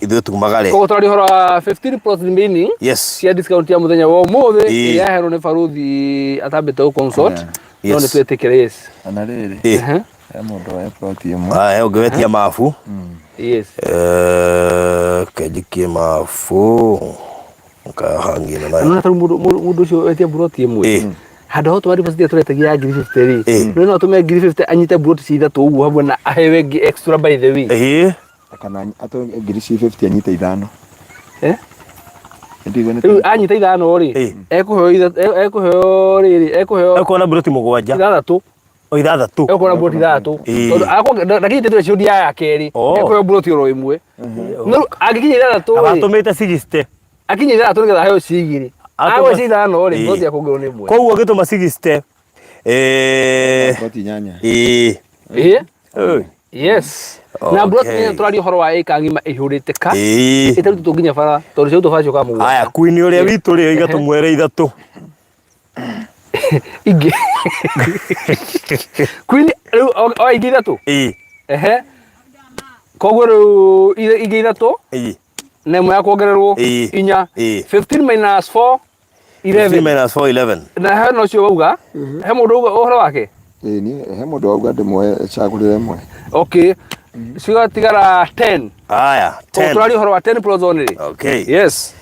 ithuĩ tumagare. Koguo tũraria ũhoro wa 15 plots remaining Yes. cia discount ya mũthenya wa ũmũthĩ Ĩĩ. ĩrĩa yaheanwo nĩ baruthi atambĩte gũ consult no Yes. nĩ twĩtĩkĩre yes. Na rĩrĩ, Ĩĩ. Ehe. he mũndũ wa plot ĩmwe. Haya, ũngĩ wetia mabu. Yes. Kenjikie mabu. Nkahangie na nayo. Nona tarĩu mũndũ ũcio wetia mburoti ĩmwe Ĩĩ. handũ ha gũtũma deposit ĩrĩa tũretagia ya ngiri 50 rĩ Ĩĩ. rĩu no atũme ngiri 50 anyite mburoti ci ithatũ ũguo hamwe na aheo ĩngĩ extra by the way. Ĩĩ. Kana atũ ngiri ci 50 anyite ithano. Eh? Ndigwe nĩ Rĩu anyita ithano rĩ Ĩĩ. ekũheo ekũheo rĩrĩ ekũheo Ekuona mburoti mũgwanja. ithathatũ O ithathatũ. ekuona mburoti ithathatũ Ĩĩ. tondũ ndakinyĩte threshold ya kerĩ Oh. ekũheo mburoti oro ĩmwe no rĩu angĩkinya ithathatũ rĩ Agatũmĩte 60. akinya ithathatũ nĩgetha aheo ci igĩrĩ Atũma- agwa ci ithano rĩ Ĩĩ. mburoti ya kuongerwo nĩ ĩmwe. Koguo ũngĩtũma 60 plot inyanya. ĩĩ. Ĩĩ. Ĩĩ. Yes. Na mburoti Okay. nĩ tũraria ũhoro wa ĩka ng'ima ĩihũrĩte ka Ĩĩ. ĩtarutĩtwo nginya bara tondũ ciarutwo bara ciũkaga mũgũnda. Haya, queen ũrĩa witũ rĩ oiga tũmwere ithatũ. Ingĩ. Queen rĩu o ingĩ ithatũ. Ĩĩ. Ehe. Koguo rĩu ingĩ ithatũ Ĩĩ. na ĩmwe ya kuongererwo Ĩĩ. inya. Ĩĩ. 15 minus 4 15 11. minus 4 11. Na he na ũcio wauga he mũndũ wauga ũhoro wake. Ĩĩ niĩ he mũndũ wauga ndĩmuoe cagũrĩre ĩmwe. Okay. Cigatigara 10. Haya, Koguo 10. tũraria ũhoro wa 10 plots only. Okay. Yes.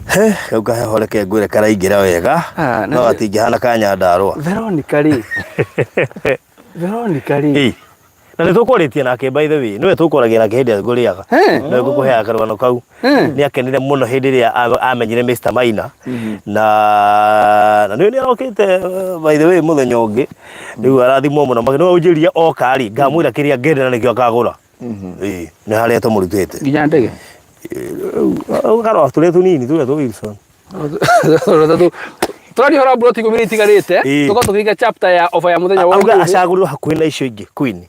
He, kau kaheho reke ngwĩre karaingĩra wega. Ah, No gatingĩhana ka Nyandarũa. Veronica rĩ. Veronica rĩ. Ĩĩ. Na nĩ tũkwarĩtie nake by the way, nĩwe tũkwaragia nake hĩndĩ ĩrĩa ngũrĩaga. He. Nĩwe ngũkũheaga karũgano kau. Nĩ akenire mũno hĩndĩ ĩrĩa amenyire Mr. Maina. Na nĩwe nĩ arokĩte by the way mũthenya ũngĩ. Rĩu arathimwo mũno. Nĩwe ũnjĩrire oka rĩ, ngamwĩra kĩrĩa ngenda na nĩkĩo akagũra. Ĩĩ, nĩ harĩa tũmũrutĩte. Nginya ndege. Rĩu karũa tũrĩa tũnini tũrĩa tũ Wilson. Tũraria ũhoro wa mburoti ikũmi iria itigarĩte Ĩĩ. tũkorwo tũkĩiga chapter ya offer ya mũthenya wa Auga ũmũthĩ. acagũrirwo hakuhĩ na icio ingĩ Queen.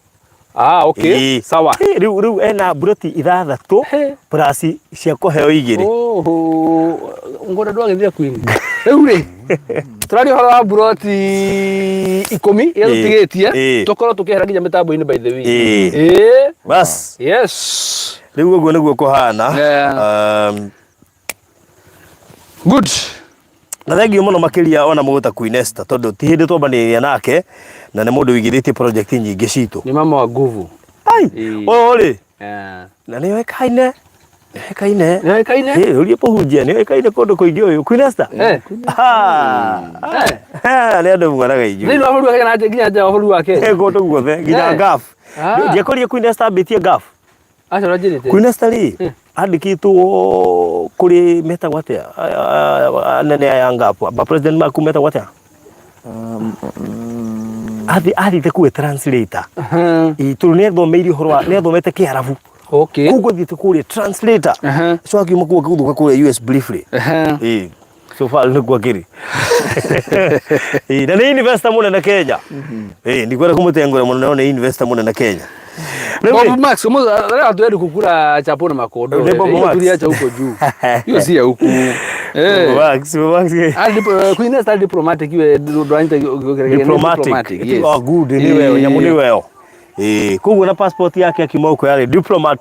Ah, okay. Ĩĩ. Sawa. Ĩ, Rĩu ena mburoti ithathatũ He. plus cia kũheo igĩrĩ. Oho, ngona ndwagĩthire Queen. Rĩu rĩ, tũraria ũhoro wa mburoti ikũmi iria Ĩĩ. tũtigĩtie Ĩĩ. tũkorwo tũkĩehera nginya mĩtambo-inĩ by the way. Ĩĩ. Ĩĩ. Bas. Yes. Rĩu ũguo nĩguo kũhana. Yeah. Good. Na thengiũ mũno makĩria ona mũgũta Queen Esther tondũ ti hĩndĩ twambanĩrĩria nake na nĩ mũndũ ũigithĩtie project nyingĩ citũ. Ni mama wa nguvu. Ai, Ĩĩ. ũyũ rĩ Yeah. na nĩ oĩkaine nĩ oĩkaine Nĩoĩkaine? Ĩ, ũria mũhunjia nĩ oĩkaine kũndũ kũingĩ ũyũ Queen Esther. Eh. Ah, Eh. ah, nĩ andũ muonaga inyuĩ. Thĩinĩ wa bũrũri wa Kenya na nginya nja wa bũrũri wa Kenya. Eh, kũndũ guothe nginya Eh. Gulf. Ah. Ndiakorire Queen Esther ambĩtie Gulf. Acio ũranjĩrĩte. Queen Esther rĩ andĩkĩtwo kũrĩ metagwo atĩa anene aya a Gulf ma president maku metagwo atĩa athiĩte kuwe translator. Ĩ, tondũ nĩ athomeire ũhoro wa nĩ athomete Kĩarabu. Okay. Koguo athiĩte kũrĩa translator. So akiuma kũu akĩgũthũka kũrĩa US briefly. Ĩ, so far nĩkuo akĩrĩ. Ĩ, na nĩ investor mũnene Kenya. Ĩ, ndikwenda kũmũtengũra mũno no nĩ investor mũnene Kenya. Rĩu rĩ, Bob Max, leo hatuendi kukula chapo na makondo. Ni Bob Hiyo Max. tuliacha huko juu. Hiyo si ya huku. Eh. Bob Max, Bob Max. Queen Esther diplomatic iwe ndwanyita Diplomatic. yes. Oh, good, nĩ weo, nyamũ nĩ weo. Ĩ, koguo na passport yake akiuma huko yarĩ diplomat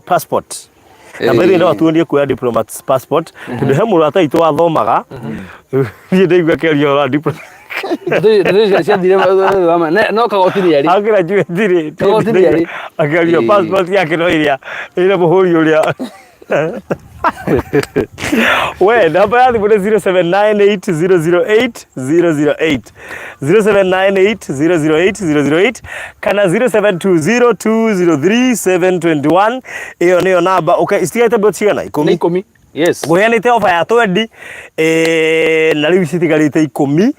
passport. Na by the way no atuonie kuoya diplomat passport tondũ he mũrata witũ wathomaga niĩ ndaigua akĩaria ũhoro wa diplomat Ciathire no kagoti nĩ arĩ. Agraduate rĩ Kagoti nĩ arĩ. akĩaria Ĩĩ. passport yake no ĩrĩa ĩna mũhũri ũrĩa we namba ya thimũ nĩ 0798008008 0798008008 kana 0720203721 ĩyo nĩyo namba okay citigaite mbũti cigana Nĩ ikũmi ikũmi. Yes. ngũheanĩte ofa ya twendi na rĩu citigarĩte ikũmi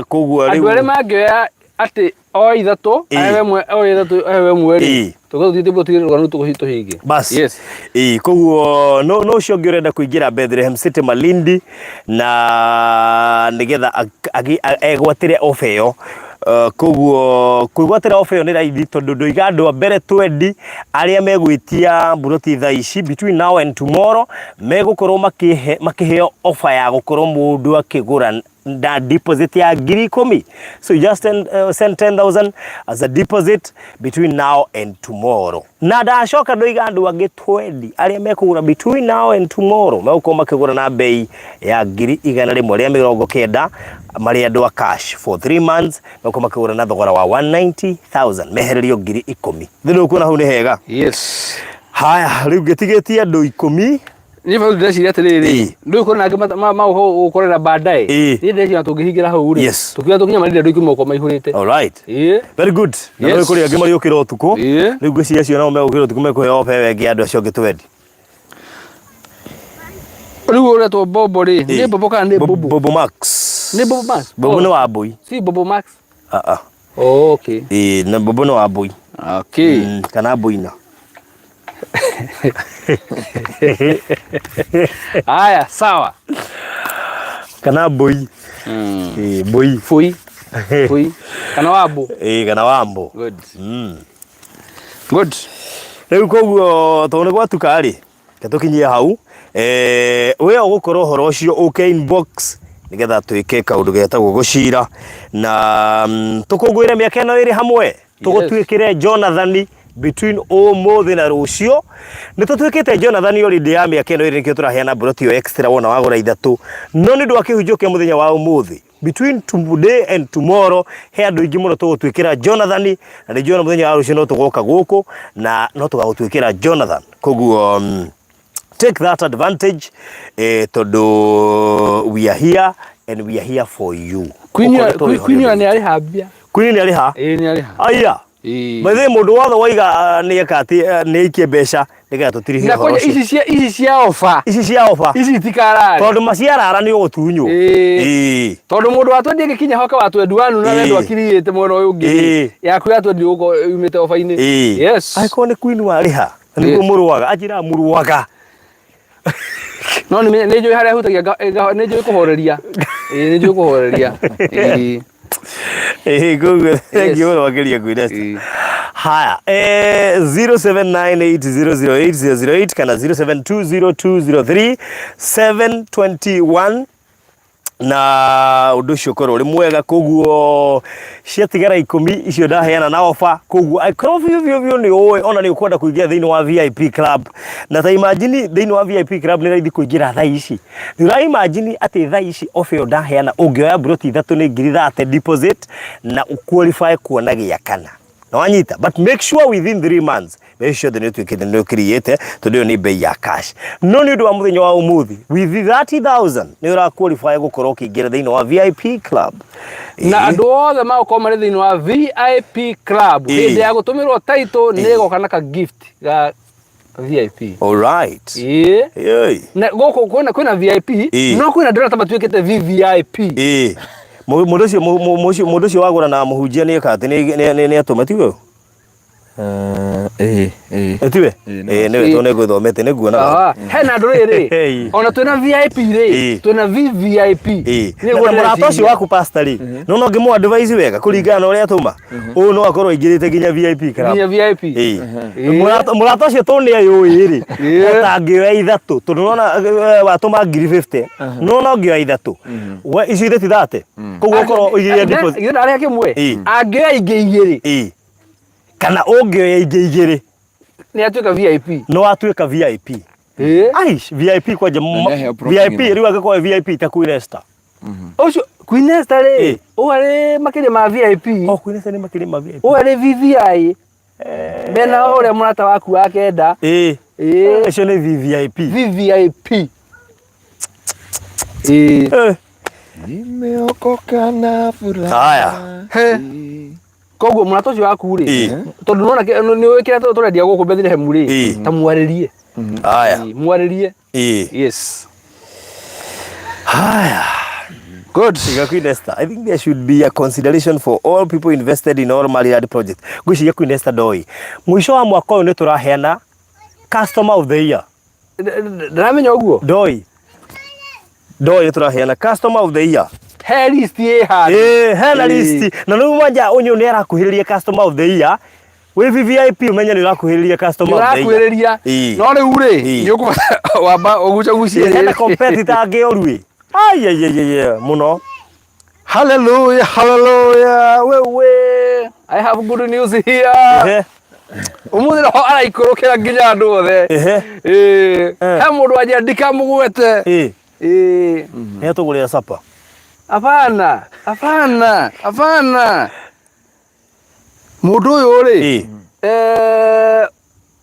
koguo Andũ arĩa rĩu mangĩoya atĩ o ithatũ Ĩĩ. aheo ĩmwe o ithatũ aheo ĩmwe rĩ Ĩĩ. tũkorwo tũthiĩte mbũti rũgano rũu tũhingie. Bas. Yes. Ĩĩ, koguo no no ũcio ũngĩ ũrenda kũingĩra Bethlehem City Malindi na nĩgetha egwatĩre ofa ĩyo. Koguo kwĩgwatĩra ofa ĩyo nĩ raithi tondũ ndoiga andũ a mbere twendi arĩa megwĩtia mburoti thaa ici between now and tomorrow megũkorwo makĩheo ofa ya gũkorwo mũndũ akĩgũra Na deposit ya 10,000. So you just send 10,000 as a deposit between now and tomorrow. Na ndacoka ndoiga andũ angĩ twendi arĩa mekũgũra between now and tomorrow megũkorwo makĩgũra na bei ya 190,000 marĩ andũ a cash for 3 months, megũkorwo makĩgũra na thogora wa 190,000 mehererio 10,000. Thĩ ũkuona hau nĩ hega. Yes. Haya, rĩu ngĩtigĩtie andũ 10. Niĩ bau ndĩreciria atĩrĩrĩ, ndũĩ kwĩna angĩ magũkorera baadaye. Niĩ ndĩreciria tũngĩhingĩra hau rĩ, tũkiuga tũkinya marĩria andũ 10 gũkorwo maihũrĩte. All right. Very good. Na nĩ kũrĩ angĩ marĩũkĩra ũtukũ. Rĩu ngwĩciria acio nao megũkĩra ũtukũ mekũheo ofa ĩyo ĩngĩ andũ acio angĩ twendi. Rĩu ũretwo Bobo rĩ, nĩ Bobo kana nĩ Bobo? Bobo Max. Nĩ Bobo Max? Bobo nĩ wa mbũi. Si Bobo Max? Ah ah. Oh, okay. Ĩĩ, na Bobo nĩ wa mbũi. Okay. Kana mbũina. Haya, sawa. Kana mbũi. Ĩĩ, mbũi. Fui. Fui. Kana wambo. Ĩĩ, kana wambo. Good. Good. Rĩu koguo tondũ nĩ gwatuka rĩ, reke tũkinyie hau. We ũgũkorwo ũhoro ũcio ũke inbox nĩgetha twĩke kaũndũ getagwo gũcira na tũkũngũĩre mĩaka ĩno ĩrĩ hamwe, tũgũtuĩkĩre Jonathan between ũmũthĩ na rũciũ. Nĩ tũtuĩkĩte Jonathan already ya mĩaka ĩno ĩrĩ, nĩkĩo tũraheana mburoti ĩyo extra wona wagũra ithatũ, no nĩ ũndũ wa kĩhunjio kĩa mũthenya wa ũmũthĩ, between today and tomorrow he andũ aingĩ mũno tũgũtuĩkĩra Jonathan, na nĩ njũĩ mũthenya wa rũciũ no tũgoka gũkũ na no tũgagũtuĩkĩra Jonathan. Koguo take that advantage, tondũ we are here and we are here for you. Queen Ũkorwo tũrĩ ho Queen nĩ ũndũ nĩ arĩha mbia. Queen nĩ arĩha? Ĩĩ, nĩ arĩha. Aya. Ĩĩ. By the way, mũndũ wothe waiga nĩ eka atĩ nĩ aikie mbeca nĩgetha tũtirihie Na ũhoro kwanja ũcio. ici cia ofa. Ici cia ofa. Ici itikarare. Tondũ maciarara nĩ ũgũtunywo. Ĩĩ. Ĩĩ. Tondũ mũndũ wa twendi agĩkinya hoka wa twendi wanu na wendo akiriyĩte mwena ũyũ ũngĩ. Yaku ya twendi ũgũkorwo yumĩte ofa-inĩ. Yes. Angĩkorwo nĩ Queen warĩha, nĩguo mũrũaga, anjĩraga mũrũaga. No nĩ njũĩ harĩa hutagia nĩ njũĩ kũhoreria. Ĩĩ, nĩ njũĩ kũhoreria. Ĩĩ. Ĩĩ, koguo thank you mũno makĩria Queen Esther. Haya, 0798008008 kana 0720203721 na ũndũ ũcio ũkorwo ũrĩ mwega. Koguo ciatigara 10 icio ndaheana na ofa, koguo angĩkorwo biũ biũ biũ nĩ ũĩ ona nĩ ũkwenda kũingĩra thĩinĩ wa VIP club, na ta imagine thĩinĩ wa VIP club nĩ raithi kũingĩra thaa ici. Nĩ ũra imagine atĩ thaa ici ofa ĩyo ndaheana ũngĩoya mburoti ithatũ nĩ 30,000 deposit na ũqualify kuona gĩa kana. Na wanyita, but make sure within 3 months mbeca ciothe nĩ ũtuĩkĩte nĩ ũkiriyĩte, tondũ ĩyo nĩ bei ya cash. No nĩ ũndũ wa mũthenya wa ũmũthĩ, with 30,000 nĩ ũra qualify gũkorwo ũkĩingĩra thĩinĩ wa VIP club. Na andũ othe magũkorwo marĩ thĩinĩ wa VIP club, hĩndĩ ya gũtũmĩrwo title nĩ ĩgoka na ka gift ga VIP. All right. Ĩĩ. Ĩĩ. Na gũkũ kwĩna VIP, no kwĩna andũ arĩa matuĩkĩte VVIP. Ĩĩ. Mũndũ ũcio wagũra na mũhunjia nĩ eka atĩ nĩ atũma, tiwe? Ĩĩ, ĩĩ. Tiwe? Ĩĩ, Ĩĩ, nĩwe, tondũ nĩ ngũthomete nĩ nguonaga. Ah, hena andũ rĩrĩ Ĩĩ. ona twĩna VIP rĩ, twĩna VVIP. Ĩĩ. Nĩ Na ũguo na mũrata ũcio ndĩreciria. waku pastor rĩ, no no ngĩmũ advise wega kũringana na ũrĩa atũma, ũyũ no akorwo aingĩrĩte nginya VIP club. Nginya VIP. Ĩĩ. Mũrata ũcio tondũ nĩ ayũĩ rĩ, ũtangĩoya ithatũ, tondũ nona watũma 50,000, nona ũngĩoya ithatũ, we icio ithe ti 30, koguo ũkorwo ũigĩrĩre deposit. Githĩ ndarĩha kĩmwe? Ĩĩ. Angĩoya ingĩ igĩrĩ. Ĩĩ. Kana ũngĩoya ingĩ igĩrĩ nĩ atuĩka VIP. No atuĩka VIP. Ĩĩ. Aish, VIP kwanja Na nĩaheo plot VIP ng'ima. rĩu angĩkorwo VIP ta Queen Esther. Ũcio Queen Esther rĩ, ũyũ arĩ makĩria ma VIP. Oh, Queen Esther nĩ makĩria ma VIP. Ũyũ arĩ VVI. Mena ũrĩa mũrata waku wa kenda. Ĩĩ. Ĩĩ. Ũcio nĩ VVIP. VVIP. Ĩĩ. Nimeokoka na furaha. Haya. He. Koguo mũrata ũcio waku rĩ, tondũ nĩwona nĩ ũĩ kĩrĩa tũrendia gũkũ Bethlehem rĩ, ta mwarĩrie. Haya. Ĩĩ, mwarĩrie. Yes. Haya. Good. Tiga Queen Esther. I think there should be a consideration for all people invested in all Maryland projects. Ngwĩciria Queen Esther ndoi. Mũico wa mwaka ũyũ nĩ tũraheana customer of the year. Ndĩramenya ũguo. Ndoi. Ndoi nĩ tũraheana customer of the year. He list ĩ handũ. Ĩĩ, hena list. Na rĩu mwanja ũnyũ nĩ arakuhĩrĩria customer of the year. Wĩ VVIP ũmenye nĩ ũrakuhĩrĩria customer of the year. Ũrakuhĩrĩria. No rĩu rĩ, nĩ ũkũbatara wamba ũgucagucie. Hena competitor angĩ oru ĩ. Ai ai ai ai mũno. Hallelujah, hallelujah. Wewe. I have good news here. Ehe. Umuthi roho araikũrũkĩra nginya andũ othe. Ehe. Ĩĩ. Eh. He mũndũ wanjia ndikamũgwete. Ĩĩ. Ĩĩ. Nĩ atũgũrĩra sapa. Hapana, hapana, hapana. Mũndũ ũyũ rĩ. Ĩĩ. Eh,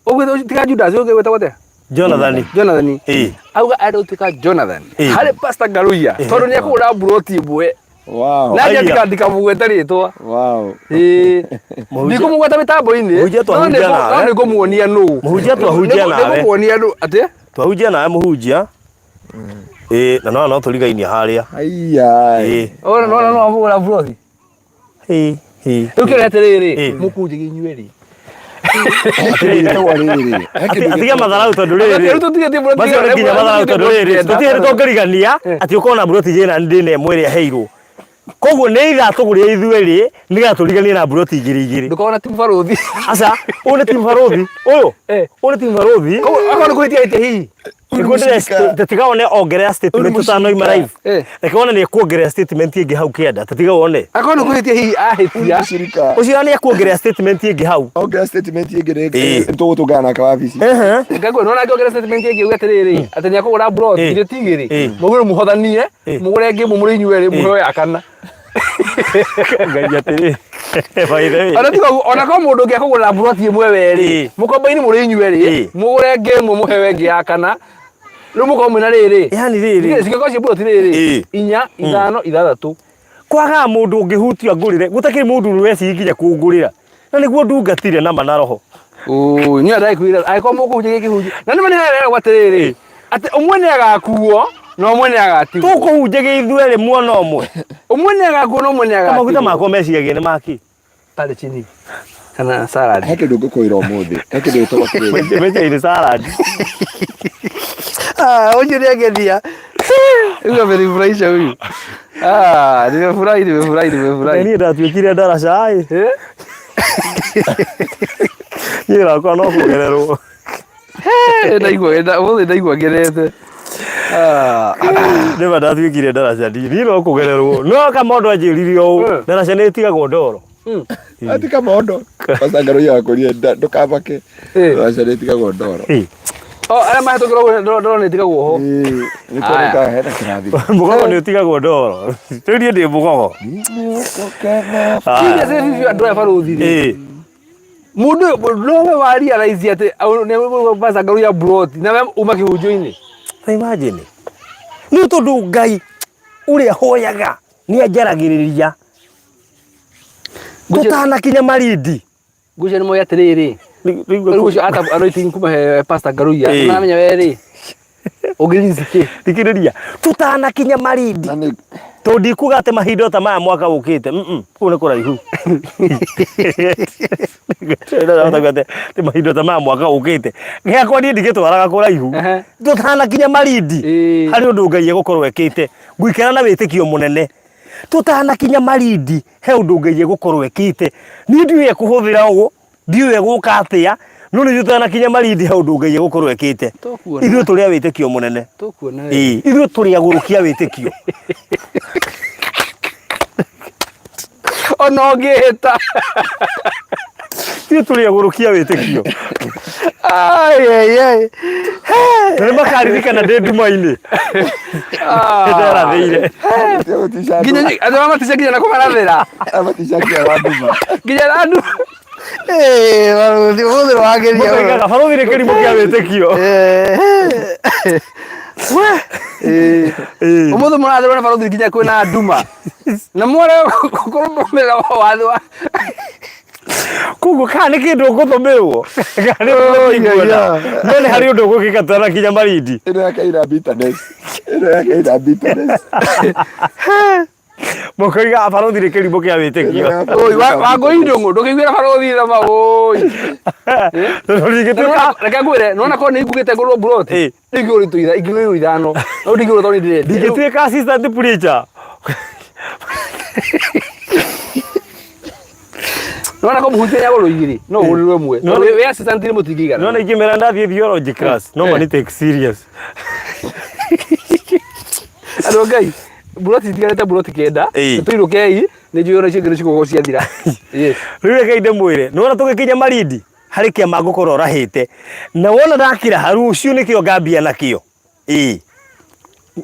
ũgwĩtwo tiga Judas ũngĩ wĩtagwo atĩa? Jonathan. Jonathan. Ĩĩ. Auga arenda gũtuĩka Jonathan. Ĩĩ. Harĩ Pastor Ngaruiya tondũ nĩ ekũgũra mburoti ĩmwe. Wow. Na Aya. njia ndikamũgwete rĩtwa. Wow. Ĩĩ. Mũhunjia- Ndikũmũgweta mĩtambo-inĩ. Mũhunjia no twahunjia nawe. No nĩ ngũmuonia nũ. Mũhunjia twahunjia Nĩ nawe. ngũmuonia nũ atĩ? Twahunjia nawe mũhunjia. Ĩĩ, na no no tũrigainie harĩa. Aiya. Ĩĩ. Ona no no amũgũra mburoti. Ĩĩ. Ĩĩ. Rĩu kĩũria atĩrĩrĩ, Ĩĩ. mũkũnjĩria inyuĩ rĩ? Gĩtagwo rĩrĩ. He kĩndũ Atiga matharau tondũ rĩrĩ. Rĩu tũtigĩtie mburoti Macio nĩ nginya matharau tondũ rĩrĩ tũtirĩ hĩndĩ tũngĩrigania Eh. atĩ ũkorwo na mburoti igĩrĩ na ndĩ na ĩmwe ĩrĩa heirwo. Koguo nĩ ithaa tũgũrĩre ithuĩ rĩ nĩgetha tũriganie na mburoti igĩrĩ igĩrĩ. Ndũkorwo na timu barũthi. Aca, ũyũ nĩ timu barũthi. Ũyũ. Eh. Ũyũ nĩ timu barũthi. Koguo akorwo nĩ kũhĩtia hĩtia hihi. Nĩguo ndĩreciria wone ongerera statement tũtanoima live. Eh. Reke wone nĩ ekuongerera statement ĩngĩ hau kĩanda. Tũtiga wone. Akorwo nĩ kũhĩtia hihi ahĩtia. Mũcirika. Ũcio nĩ ekuongerera statement ĩngĩ hau. Ongerera statement ĩngĩ Ĩĩ. nĩ tũgũtũngana nake wabici. Ehe. Ngaigua nona ngĩongerera statement ĩngĩ uge atĩrĩrĩ atĩ nĩ akũgũra mburoti Eh. ithuĩ ti igĩrĩ Eh. mũgũre mũhothanie Eh. mũgũre ĩngĩ ĩmwe mũrĩ inyuĩ erĩ mũheo ya kana Ngai atĩrĩ. By the way. ona tiga ũguo, ona korwo mũndũ ũngĩ akũgũra mburoti ĩmwe werĩ Eh. mũkomba-inĩ mũrĩ inyuĩ erĩ Eh. mũgũre ĩngĩ ĩmwe mũheo ĩngĩ ya kana rĩu mũkorwo mwĩna rĩrĩ Yani rĩrĩ. cingĩkorwo ciĩ mburoti rĩrĩ Eh. inya ithano ithathatũ Kwagaga mũndũ ũngĩhutia ngũrĩre. Gũtakĩrĩ mũndũ ũreciria nginya kũngũrĩra. Na nĩguo ndungatire nama na roho. Ũũ, niĩ ndakwĩra angĩkorwo mũkũhunjia gĩkĩhunjia na nĩma nĩ hereragwo atĩrĩrĩ atĩ ũmwe nĩ agakuo na ũmwe nĩ agatigwo Tũkũhunjagia ithuĩ erĩ muona ũmwe. ũmwe nĩ agakuo na ũmwe nĩ Ta maguta agatigwo makwa meciragia nĩ maki. pale chini kana salad He kĩndũ ngũkwĩra ũmũthĩ. He kĩndũ gĩtagwo atĩrĩrĩ. Meciria nĩ salad. Ah, huyu ni agenia. Huyu amenifurahisha huyu. Ah, nimefurahi, nimefurahi, nimefurahi. Niĩ ndatuĩkire ndaraca ĩ. Eh? Niĩ rakwa no kũgererwo. Eh, ndaigua ũmũthĩ ndaigua ngenete. Ah, Nĩma ndatuĩkire ndaraca niĩ no kũgererwo. No kamondo anjĩrire ũũ. Eh. Ndaraca nĩ ĩtigagwo ndoro. Ati kamondo. Pastor Ngaruiya akwĩrire ndũkamake. Eh. Ndaraca nĩ ĩtigagwo ndoro. Ĩ. Oh, arĩa mahĩtũkĩra ũguo ndoro ndoro nĩ ĩtigagwo ho. Ĩĩ, nĩ kuoneka hena kĩrathimo. Mũgogo nĩ ũtigagwo ndoro. Rĩu niĩ ndĩ mũgogo. Kinya sasa hivi andũ aya barũthi rĩ. Ĩ. Mũndũ ũyũ nowe wa realize atĩ nĩ Pastor Ngaruiya mburoti na we uma kĩhunjio-inĩ. Ta imagine. Nĩ tondũ Ngai ũrĩa hoyaga nĩ anjaragĩrĩria. Tũtanakinya Malindi. Ngũcia nĩ moĩ atĩrĩrĩ. Rĩu ũcio ata anointing kuma he Pastor Ngaruiya. Ĩĩ. Nĩũramenya we rĩ. Ũngĩriziki. Thikĩrĩria. Tũtanakinya Malindi. Na nĩ Tondũ ndikuga atĩ mahinda ta maya mwaka ũkĩte. Mm kũu nĩ kũraihu. Ndĩrahota atĩ atĩ mahinda ta maya mwaka ũkĩte. Gĩakwa niĩ ndigĩtwaraga kũraihu. Ehe. Tũtanakinya Malindi. Ĩĩ. Harĩ ũndũ Ngai egũkorwo ekĩte. Ngũikara na wĩtĩkio mũnene. Tũtanakinya Malindi he ũndũ Ngai egũkorwo ekĩte. Niĩ ndiũĩ ekũhũthĩra ũũ, ndiũĩ egũka atĩa, no nĩ tũtanakinya Malindi he ũndũ Ngai egũkorwo ekĩte. Tũkuona. Ithuĩ tũrĩ a wĩtĩkio mũnene. Tũkuona. Ĩĩ, ithuĩ tũrĩ agũrũki a wĩtĩkio. Ona ũngĩhĩta. Ithuĩ tũrĩ agũrũki a wĩtĩkio. Ai ai ai. Na nĩ makaririkana ndĩ nduma-inĩ. Nĩnderathĩire. gũtica Nginya andũ arĩa matica nginya na kũmarathĩra. amatica nginya wa nduma. Nginya na andũ. Eh, barũthi ũmũthĩ nĩwageria mũno. Mũkoigaga barũthi nĩ kĩrimũ kĩa wĩtĩkio. Eh, We. Ĩĩ. Ũmũthĩ mũrathĩrwo na barũthi nginya kwĩna nduma. Na mware kũrũmĩrĩra watho wa Koguo kana nĩ kĩndũ ũgũtũmĩrwo. Kana nĩ ũndũ ũkũiguana. No nĩ harĩ ũndũ ũgũkĩka tũtanakinya Malindi. Ĩno yake ina bitterness. Ĩno yake ina bitterness. Mũkoigaga barũthi nĩ kĩrimũ kĩa wĩtĩkio. Oi, wangũi ndũng'ũ ndũkĩiguĩra barũthi tha ma oi. Tondũ ndingĩtuĩka Reke ngwĩre, nĩwona korwo nĩ ingugĩte ngũrwo mburoti, Ĩĩ. ingĩgũrĩtwo ingĩgũrĩrwo ithano. No ndingĩgũrwo tondũ nĩ ndĩrendia. ndingĩtuĩka assistant preacher. Nĩwona korwo mũhunjia nĩagũrwo igĩrĩ, no ũgũrĩrwo ĩmwe. No- Tondũ wĩ assistant nĩ mũtingĩigana. Nona ingĩmera ndathiĩ theology class no mani take serious. Andũ a Ngai. Mburoti itigarĩte mburoti kenda. Ĩĩ. Tũirũkei nĩ njũĩ ona icio ingĩ nĩ cigũkorwo ciathira. Yes. Rĩu rekei ndĩmwĩre, nĩwona tũgĩkinya Malindi harĩ kĩama ngũkorwo rahĩte, na wona ndakira rũciũ nĩkĩo ngambia nakĩo. Ĩĩ,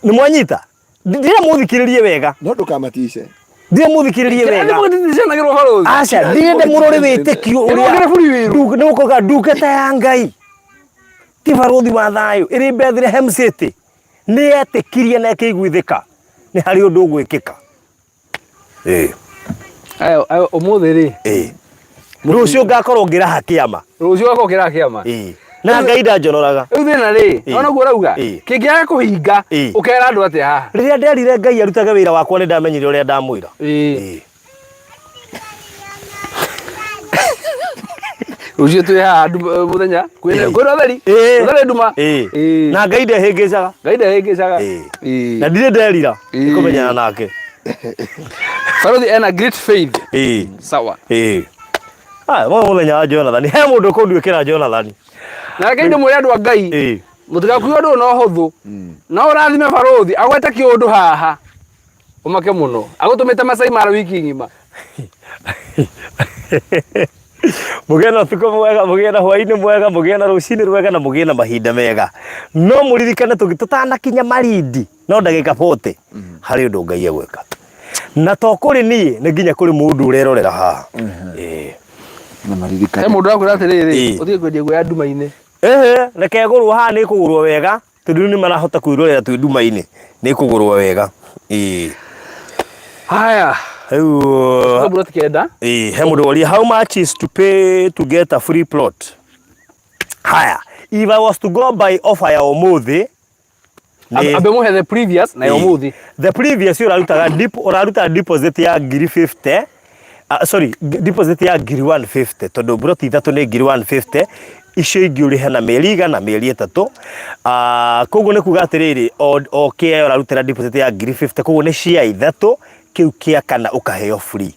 nĩ mwanyita? Ndĩrenda mũthikĩrĩrie wega. No ndũkamatice. Ndĩrenda mũthikĩrĩrie wega. Nĩmũticanagĩrwo barũthi. Aca, ndĩrenda mũrore wĩtĩkio ũrĩa Nĩmwagĩre buri wĩru. Nĩ gũkorwo ndungata ya Ngai ti barũthi wa thayũ ĩrĩ Bethlehem City nĩ yetĩkirie na ĩkĩiguithĩka nĩ harĩ ũndũ ũgwĩkĩka. Ĩĩ. Ayo ayo ũmũthĩ rĩ. Ĩĩ. Rũciũ ngakorwo ngĩraha kĩama. Rũciũ gakorwo kĩraha kĩama. Ĩĩ. Na Ngai ndanjonoraga. Rĩu thĩna rĩ, Ĩĩ. ona guo ũrauga, Ĩĩ. kĩngĩaga kũhinga, Ĩĩ. ũkera andũ atĩa haha? Rĩrĩa nderire Ngai arutage wĩra wakwa nĩ ndamenyire ũrĩa ndamwĩra. Ĩĩ. Ĩĩ. Rũciũ twĩ haha mũthenya, kwĩna Ĩĩ. kwĩna ũtheri, Ĩĩ. ũtheri nduma. Ĩĩ. Ĩĩ. Na Ngai ndehĩngĩcaga. Ngai ndehĩngĩcaga. Ĩĩ. Ĩĩ. Na ndirĩ nderira Ĩĩ. nĩ kũmenyana nake. Barũthi ena great faith. Ĩĩ. Sawa. Ĩĩ. Aya, mũthenya mũthenya wa Jonathan. He mũndũ ũkũnduĩkĩra Jonathan. Na reke ndĩmwĩre andũ a Ngai, Ĩĩ. mũtigakue ũndũ ũyũ na ũhũthũ. No ũrathime barũthi, agwete kĩũndũ haha. Ũmake mũno. Agũtũmĩte Masai Mara wiki ng'ima. Mũgĩe na ũtukũ mwega, mũgĩe na hwaĩ-inĩ mwega, mũgĩe na rũcinĩ rwega na mũgĩe na mahinda mega. No mũririkane tũtanakinya Malindi, no ndagĩka 40 harĩ ũndũ Ngai egwĩka. Na to kũrĩ niĩ, nĩ nginya kũrĩ mũndũ ũrerorera haha. Ĩĩ. Na maririkane. He mũndũ ũrakwĩra atĩrĩrĩ, Ĩĩ. ũtige kwendia guoya nduma-inĩ. Ĩhĩ, reke ĩgũrwo haha nĩ ĩkũgũrwo wega, tondũ rĩu nĩ marahota kwĩrorera twĩ nduma-inĩ, nĩ ĩkũgũrwo wega. Ĩĩ. Haya. Rĩu Mburoti kenda. Ĩĩ, he mũndũ woria how much is to pay to get a free plot? Haya, if I was to go by offer ya ũmũthĩ, nĩ- Ambe mũhe the previous na ya Ĩĩ. ũmũthĩ. The previous ũrarutaga dip, ũraruta deposit ya ngiri 50 sorry, deposit ya ngiri 150 tondũ mburoti ithatũ nĩ ngiri 150 icio ingĩ ũrĩhe na mĩeri igana mĩeri ĩtatũ. Koguo nĩ kuga atĩrĩrĩ, o kĩea ũrarutĩra deposit ya ngiri 50 koguo nĩ cia ithatũ kĩu kĩa kana ũkaheo free.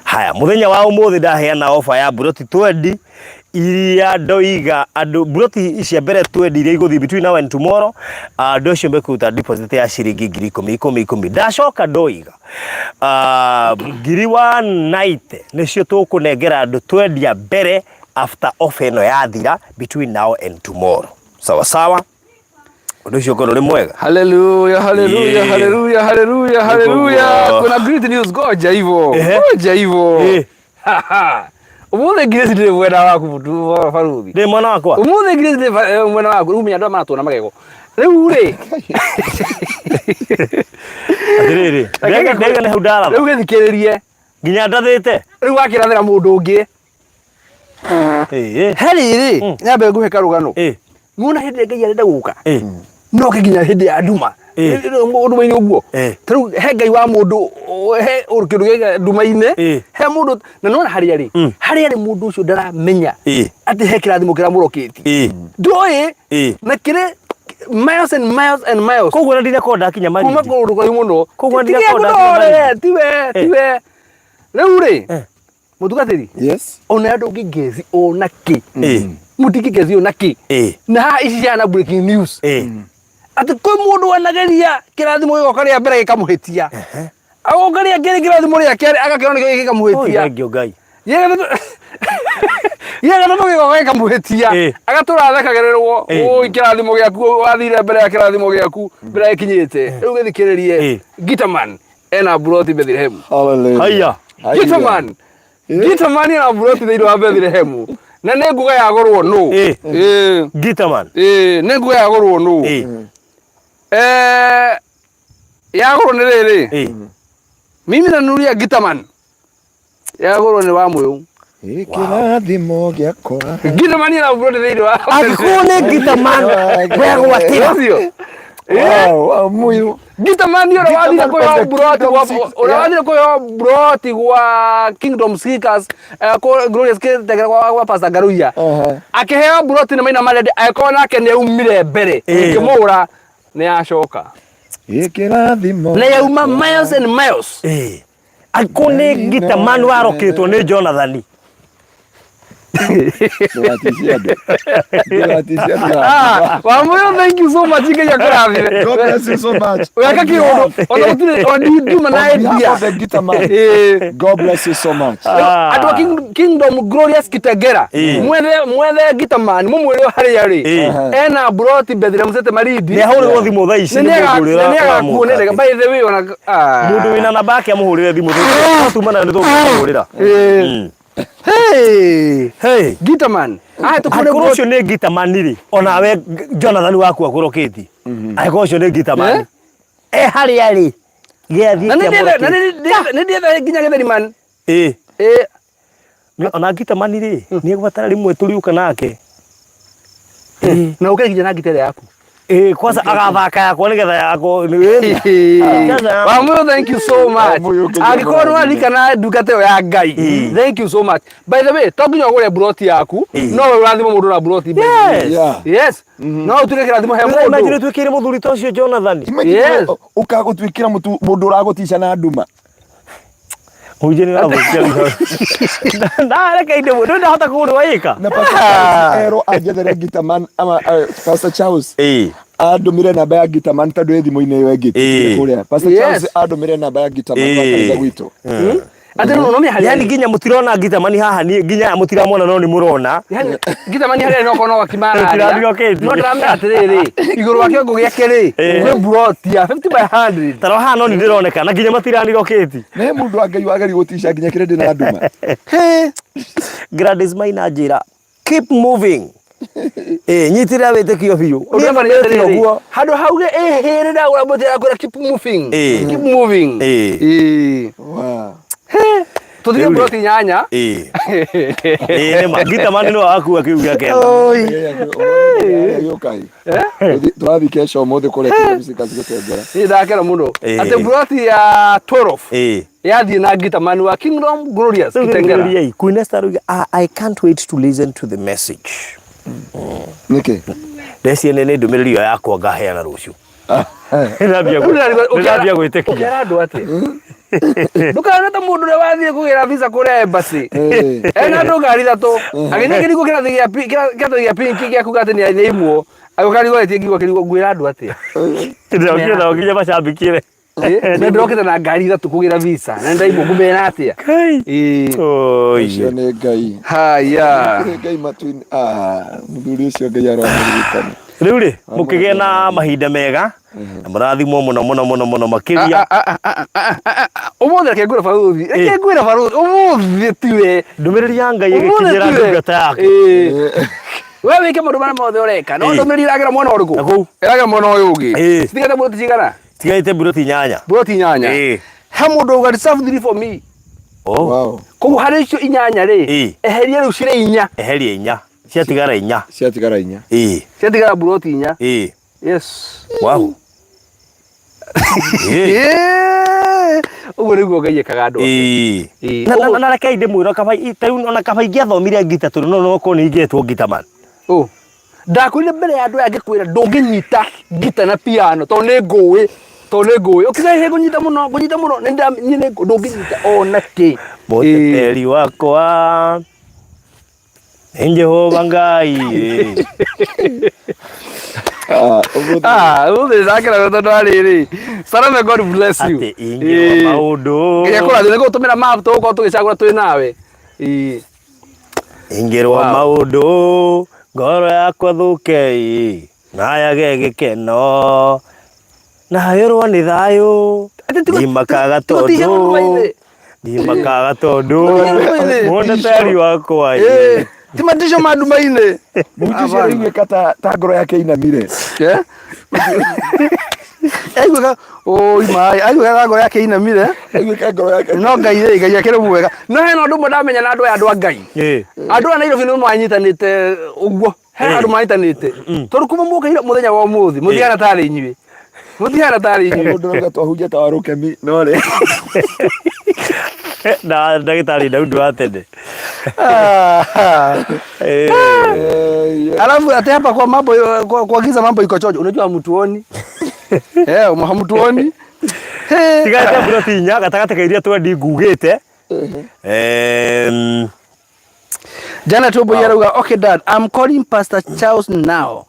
Haya, muthenya wa umuthi ndaheana offer ya mburoti 20 iria ndoiga andu mburoti cia mbere 20 iria igũthiĩ between now and tomorrow, andũ acio mekũruta deposit ya ciringi ngiri ikũmi ikũmi ikũmi. Ndacoka ndoiga ngiri 190 nĩcio tũkũnengera andũ twendia mbere after offer ĩno yathira between now and tomorrow. Sawa sawa. Ũndũ ũcio ũkorwo ũrĩ mwega. Haleluya, haleluya, haleluya, haleluya, haleluya. Nĩguo. Kuna great news, goja hivyo. Ehe. Goja hivyo. Umuthi Grace ndĩ mwena waku mũtu baruthi. Ndĩ mwena wakwa. Umuthi Grace ndĩ mwena waku, rĩu menya andũ aya maratuona magego. Rĩu rĩ. Atĩrĩrĩ, ndaiga nĩ hau ndaratha. Rĩu gĩthikĩrĩrie. Nginya ndathĩte. Rĩu wakĩrathĩra mũndũ ũngĩ. Ĩĩ. He rĩrĩ, nyambe ngũhe karũgano. Nĩwona hĩndĩ ĩrĩa Ngai arenda gũka? No oke nginya hĩndĩ ya nduma. Nduma-inĩ ũguo. Ta rĩu he Ngai wa mũndũ, he kĩndũ gĩkĩ nduma-inĩ, he mũndũ, na nĩwona harĩa arĩ? Harĩa arĩ mũndũ ũcio ndaramenya atĩ he kĩrathimo kĩramũrokĩtie. Ndoĩ, na kĩrĩ miles and miles and miles. Koguo na ndinakorwo ndakinya Kuma Malindi. kũndũ kũraihu mũno. Koguo Tiga ndinakorwo ndakinya ngũthorere, Malindi. tiwe, tiwe. Rĩu rĩ, Mũtungatĩri, Yes. ona andũ ngĩngezi ona kĩ. Mũtingĩngezi ona kĩ. Na haha ici ciana breaking news. Atĩ kwĩ mũndũ wanageria kĩrathimo gĩgoka rĩa mbere gĩkamũhĩtia. Agoka rĩa kerĩ kĩrathimo rĩa kerĩ agakĩona nĩkĩo gĩkamũhĩtia. Thank you Ngai. Gĩa gatatũ gĩgoka gĩkamũhĩtia. Agatũra athekagĩrĩrwo. Ũi kĩrathimo gĩaku wathire mbere ya kĩrathimo gĩaku mbere gĩkinyĩte. Rĩu gĩthikĩrĩrie. Gitaman ena buroti Bethlehem. Hallelujah. Haya. Gitaman. Gitaman ena buroti thĩinĩ wa Bethlehem. Na nĩ nguga yagũrwo nũ. Gitaman. Nĩ nguga yagũrwo nũ. Yagũrwo nĩ rĩrĩ. Mimi nanunulia Gitaman. Yagũrwo nĩ wa Mũyũ. Kĩrathimo gĩakwa. Gitaman ena buroti thĩinĩ wa Angĩkorwo nĩ Gitaman wegwatĩra. Ũcio. Wow, wow, Mũyũ. Gitaman ũrĩa wathire Gitaman kũheo of the buroti Kingdom gwa Six, ũrĩa yeah. wathire kũheo buroti gwa Kingdom Seekers kũ Glorious Kitegera gwa Pastor Ngaruiya. Akĩheo buroti nĩ Maina Marende agĩkorwo nake nĩ aumire mbere ũkĩmũgũra nĩ acoka. Kĩrathimo. Na yauma miles and miles. Angĩkorwo nĩ Gitaman warokĩtwo nĩ Jonathan. Ndũgaticie andũ. Ndũgaticie andũ. Ah, Wamũyũ thank you so much Ngai akũrathime. God bless you so much. Weka kĩũndũ ona gũtirĩ ona nduma na On behalf idea. of the guitar man, Eh. God bless you so much. Ah. Andũ a Kingdom Glorious Kitengera Eh. mwethe mwethe gitaman mũmwĩre o harĩa rĩ Eh. ena broti Bethlehem City Malindi Nĩ ahũrĩrwo thimũ thaa ici nĩ nĩ mũndũ ũrĩa nĩagakuonerega ũramũka. by the way ona ah. Mũndũ wĩna namba yake amũhũrĩre thimũ thaa tuma nayo nĩ tũkũmũhũrĩra. Eh. Hey. Hey. Gitaman ah tukune Angĩkorwo ũcio nĩ gitaman rĩ, onawe Jonathan waku akũrokĩtie. Angĩkorwo ũcio nĩ gitaman. Eh? E harĩa rĩ, gĩathiĩ na nĩ kĩa ndiethe na mũrokĩti. nĩ ndiethe nginya gĩtheri man Ĩ. eh Ona gitaman rĩ, nĩ egũbatara rĩmwe tũriũka nake. na ũkĩre nginya na ngita ĩrĩa yaku Ĩ, kwanza agathaka yakwa nĩgetha yakwa nĩ Wamũyũ thank you so much Wamũyũ, Ngai angĩkorwo nĩ akũrathime. waririkana ndungata ĩyo ya Ngai thank you so much by the way to nginya ũgũre buroti yaku no we ũrathimo mũndũ na buroti by the way. Yes. Yeah. yes no ũtuĩke kĩrathimo he Imagine mũndũ twĩkĩire mũthuri ta ũcio Jonathan. Imagine Yes. ũkagũtuĩkĩra mũndũ ũragũtica na nduma. Mũhunjia nĩ ũrathũkia rĩu. Na reke inde mũndũ ndahota kũgũrwo ĩka. Na Pastor Charles erwo anjethere guitar man ama Pastor Charles Ĩ. andũmĩre namba ya guitar man tondũ ĩ thimũ-inĩ ĩyo ĩngĩ Ĩ. kũrĩa. Pastor Yes. Charles andũmĩre namba ya guitar man wa Ĩ. kanitha gwitũ. atĩ no no harĩa Yani nginya mũtirona ngitamani haha niĩ nginya aya mũtiramona no nĩ mũrona. Yani ngitamani harĩa no kono gakimara Tũtirathiĩ kĩndũ. no ndĩramenya atĩrĩrĩ igũrũ wa kĩongo gĩake rĩ Ĩ. kwĩ buroti ya 50 by 100 Taro haha no nĩ ndĩroneka na nginya matiranirokĩti. Na he mũndũ wa Ngai wageria gũtica nginya kĩrĩa ndĩ na nduma. Gladys Maina njĩra keep moving. Ĩ nyitĩrĩra wĩtĩkio biũ. Ũndũ Niĩ ũrĩa ndĩretire atĩrĩrĩ, ũguo. handũ hauge ĩhĩrĩ ndagũra mbũti yakwĩra keep moving Ĩ. keep moving Ĩ. Ĩ. Wow. Tũthire Rĩu rĩ. buroti nyanya Ĩ. Ĩ nĩ ma ngitamani nĩwe wakua kĩu gĩa kenda. Tũrathiĩ kesho ũmũthĩ kũrĩa Kingdom gũtengera. Niĩ ndakena mũno Ĩ. atĩ buroti ya 12 Ĩ. yathiĩ na ngitamani wa Kingdom Glorious Kitengera Rĩu Queen Esther arauga, I can't wait to listen to the message. Nĩkĩ? Ndeciria nĩ ndũmĩrĩri ĩyo yakwa ngaheana rũciũ. Ndĩrambia gwĩtĩkia. Ũkera andũ atĩa ndũkahane ta mũndũ ũrĩa wathiĩ kũgĩra visa kũrĩa embassy Ĩ. ena andũ ngari ithatũ agĩthiĩ kĩrigwo kĩrathi gĩa kĩrathi gĩa pinki gĩa kuga atĩ nĩ aimwo agĩũka arigwo etie ngigwo kĩrigwo ngwĩra andũ atĩa Ndĩrokire nao nginya macambikire. Na ndĩrokĩte na ngari ithatũ kũgĩra visa na nĩndaimwo ngũmera atĩa Kai. Ĩ. Oi. Ũcio nĩ Ngai. Haya. Nĩ Ngai matu-inĩ. Ah, mũthuri ũcio Ngai aramũririkana. Rĩu rĩ, mũkĩgĩe na mahinda mega na mũrathimwo mũno mũno mũno mũno makĩria. Ũmũthĩ reke ngwĩre baruthi reke ngwĩre baruthi ũmũthĩ tiwe Ndũmĩrĩri ya Ngai Ũmũthĩ ĩgĩkinyĩra tiwe. ndungata yake. Ĩ. We wĩke maũndũ marĩa mothe ũreka no Ĩ. ndũmĩrĩri ĩragĩra mwena ũrĩkũ Na kũu. ĩragĩra mwena ũyũ ũngĩ Ĩ. citigĩte buroti cigana Tigaite mburoti inyanya. buroti inyanya Ĩ. he mũndũ uga reserve three for me Oh. Wow. koguo harĩ icio inyanya rĩ Ĩ. eheria rĩu cirĩ inya Eheria inya. Ciatigara inya. Ciatigara inya. Ĩ. ciatigara buroti inya Ĩ. yes Wow. Ĩ. Ĩ. ũguo nĩguo Ngai ekaga andũ ake. Ĩ. Ĩ. Na na na reke ndĩmwĩre kaba ta rĩu ona kaba ingĩathomire ngita tondũ no no korwo nĩ ingĩetwo ngita man. Ũ. Ndakwĩrire mbere ya andũ aya ngĩkwĩra ndũngĩnyita ngita na piano tondũ nĩ ngũĩ tondũ nĩ ngũĩ ũkiuga ĩ ngũnyita mũno ngũnyita mũno nĩ niĩ nĩ ndũngĩnyita ona kĩ. Mũteteri wakwa nĩ Jehova Ngai. Ĩ. Ah, ũmũthĩ Ah, ũmũthĩ ndakena tondũ arĩrĩ Salome God bless you. Atĩ ingĩrwo maũndũ. Nginya kũrathime nĩ gũtũmĩra map tũgũkorwo tũgĩcagũra twĩ nawe. Ĩ. Ingĩrwo Wow. maũndũ ngoro yakwa thũke ĩ, na yage gĩkeno na hayũrwo nĩ thayũ Atĩ tigo- ndimakaga tigo tiga tondũ nduma-inĩ. ndimakaga tondũ Nduma-inĩ. mũteteri wakwa ĩ. Ĩ. Ti matisho ma nduma-inĩ. mũhunjia ũcio araiguĩka ta ta ngoro yake inamire. Eh? Aiguĩka oi maĩ aiguĩka ta ngoro yake inamire. Aiguĩka ngoro yake. No Ngai rĩ Ngai akĩrĩ mwega. No hena ũndũ ũmwe ndamenya na andũ aya andũ a Ngai. Ĩ. Andũ aya Nairobi nĩ manyitanĩte ũguo. He Ĩ. andũ manyitanĩte. Tondũ kuma mũkaire mũthenya wa ũmũthĩ mũtihana tarĩ inyuĩ. Mũtihana tarĩ inyuĩ. Mũndũ arauga twahunjia ta warũkemi no rĩ. Na ndagĩtarĩ Daudi wa tene. Ah. Ĩ. Alafu ati hapa kwa mambo kwa giza mambo iko chojo. Unajua hamtuoni. Eh, hamtuoni. Hey. Tigaite mburoti inya gatagatĩ ka iria twendi ngugĩte. Em, Janet Oboy arauga okay dad I'm calling Pastor Charles now.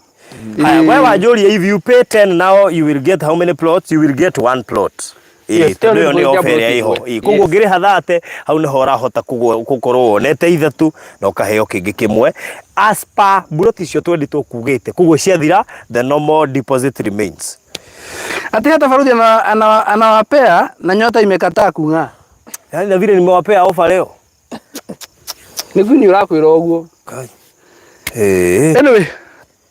Haya, we wanjũria if you pay 10 now you will get how many plots? You will get one plot. Yes, Ĩĩ, tondũ ĩyo nĩ ĩyo nĩ offer ĩrĩa plot ĩho. ĩmwe. Ĩĩ, koguo Yes. ũngĩrĩha 30 hau nĩho ũrahota gũkorwo wonete ithatũ na ũkaheo kĩngĩ kĩmwe as per mburoti icio twendi tũkugĩte. Koguo ciathira the normal deposit remains. Ati hata Faruthi anawapea na nyota imekataa kung'aa. Yaani na vile nimewapea offer leo. Nĩ Queen ũrakwĩra ũguo. Kai. Eh. Anyway,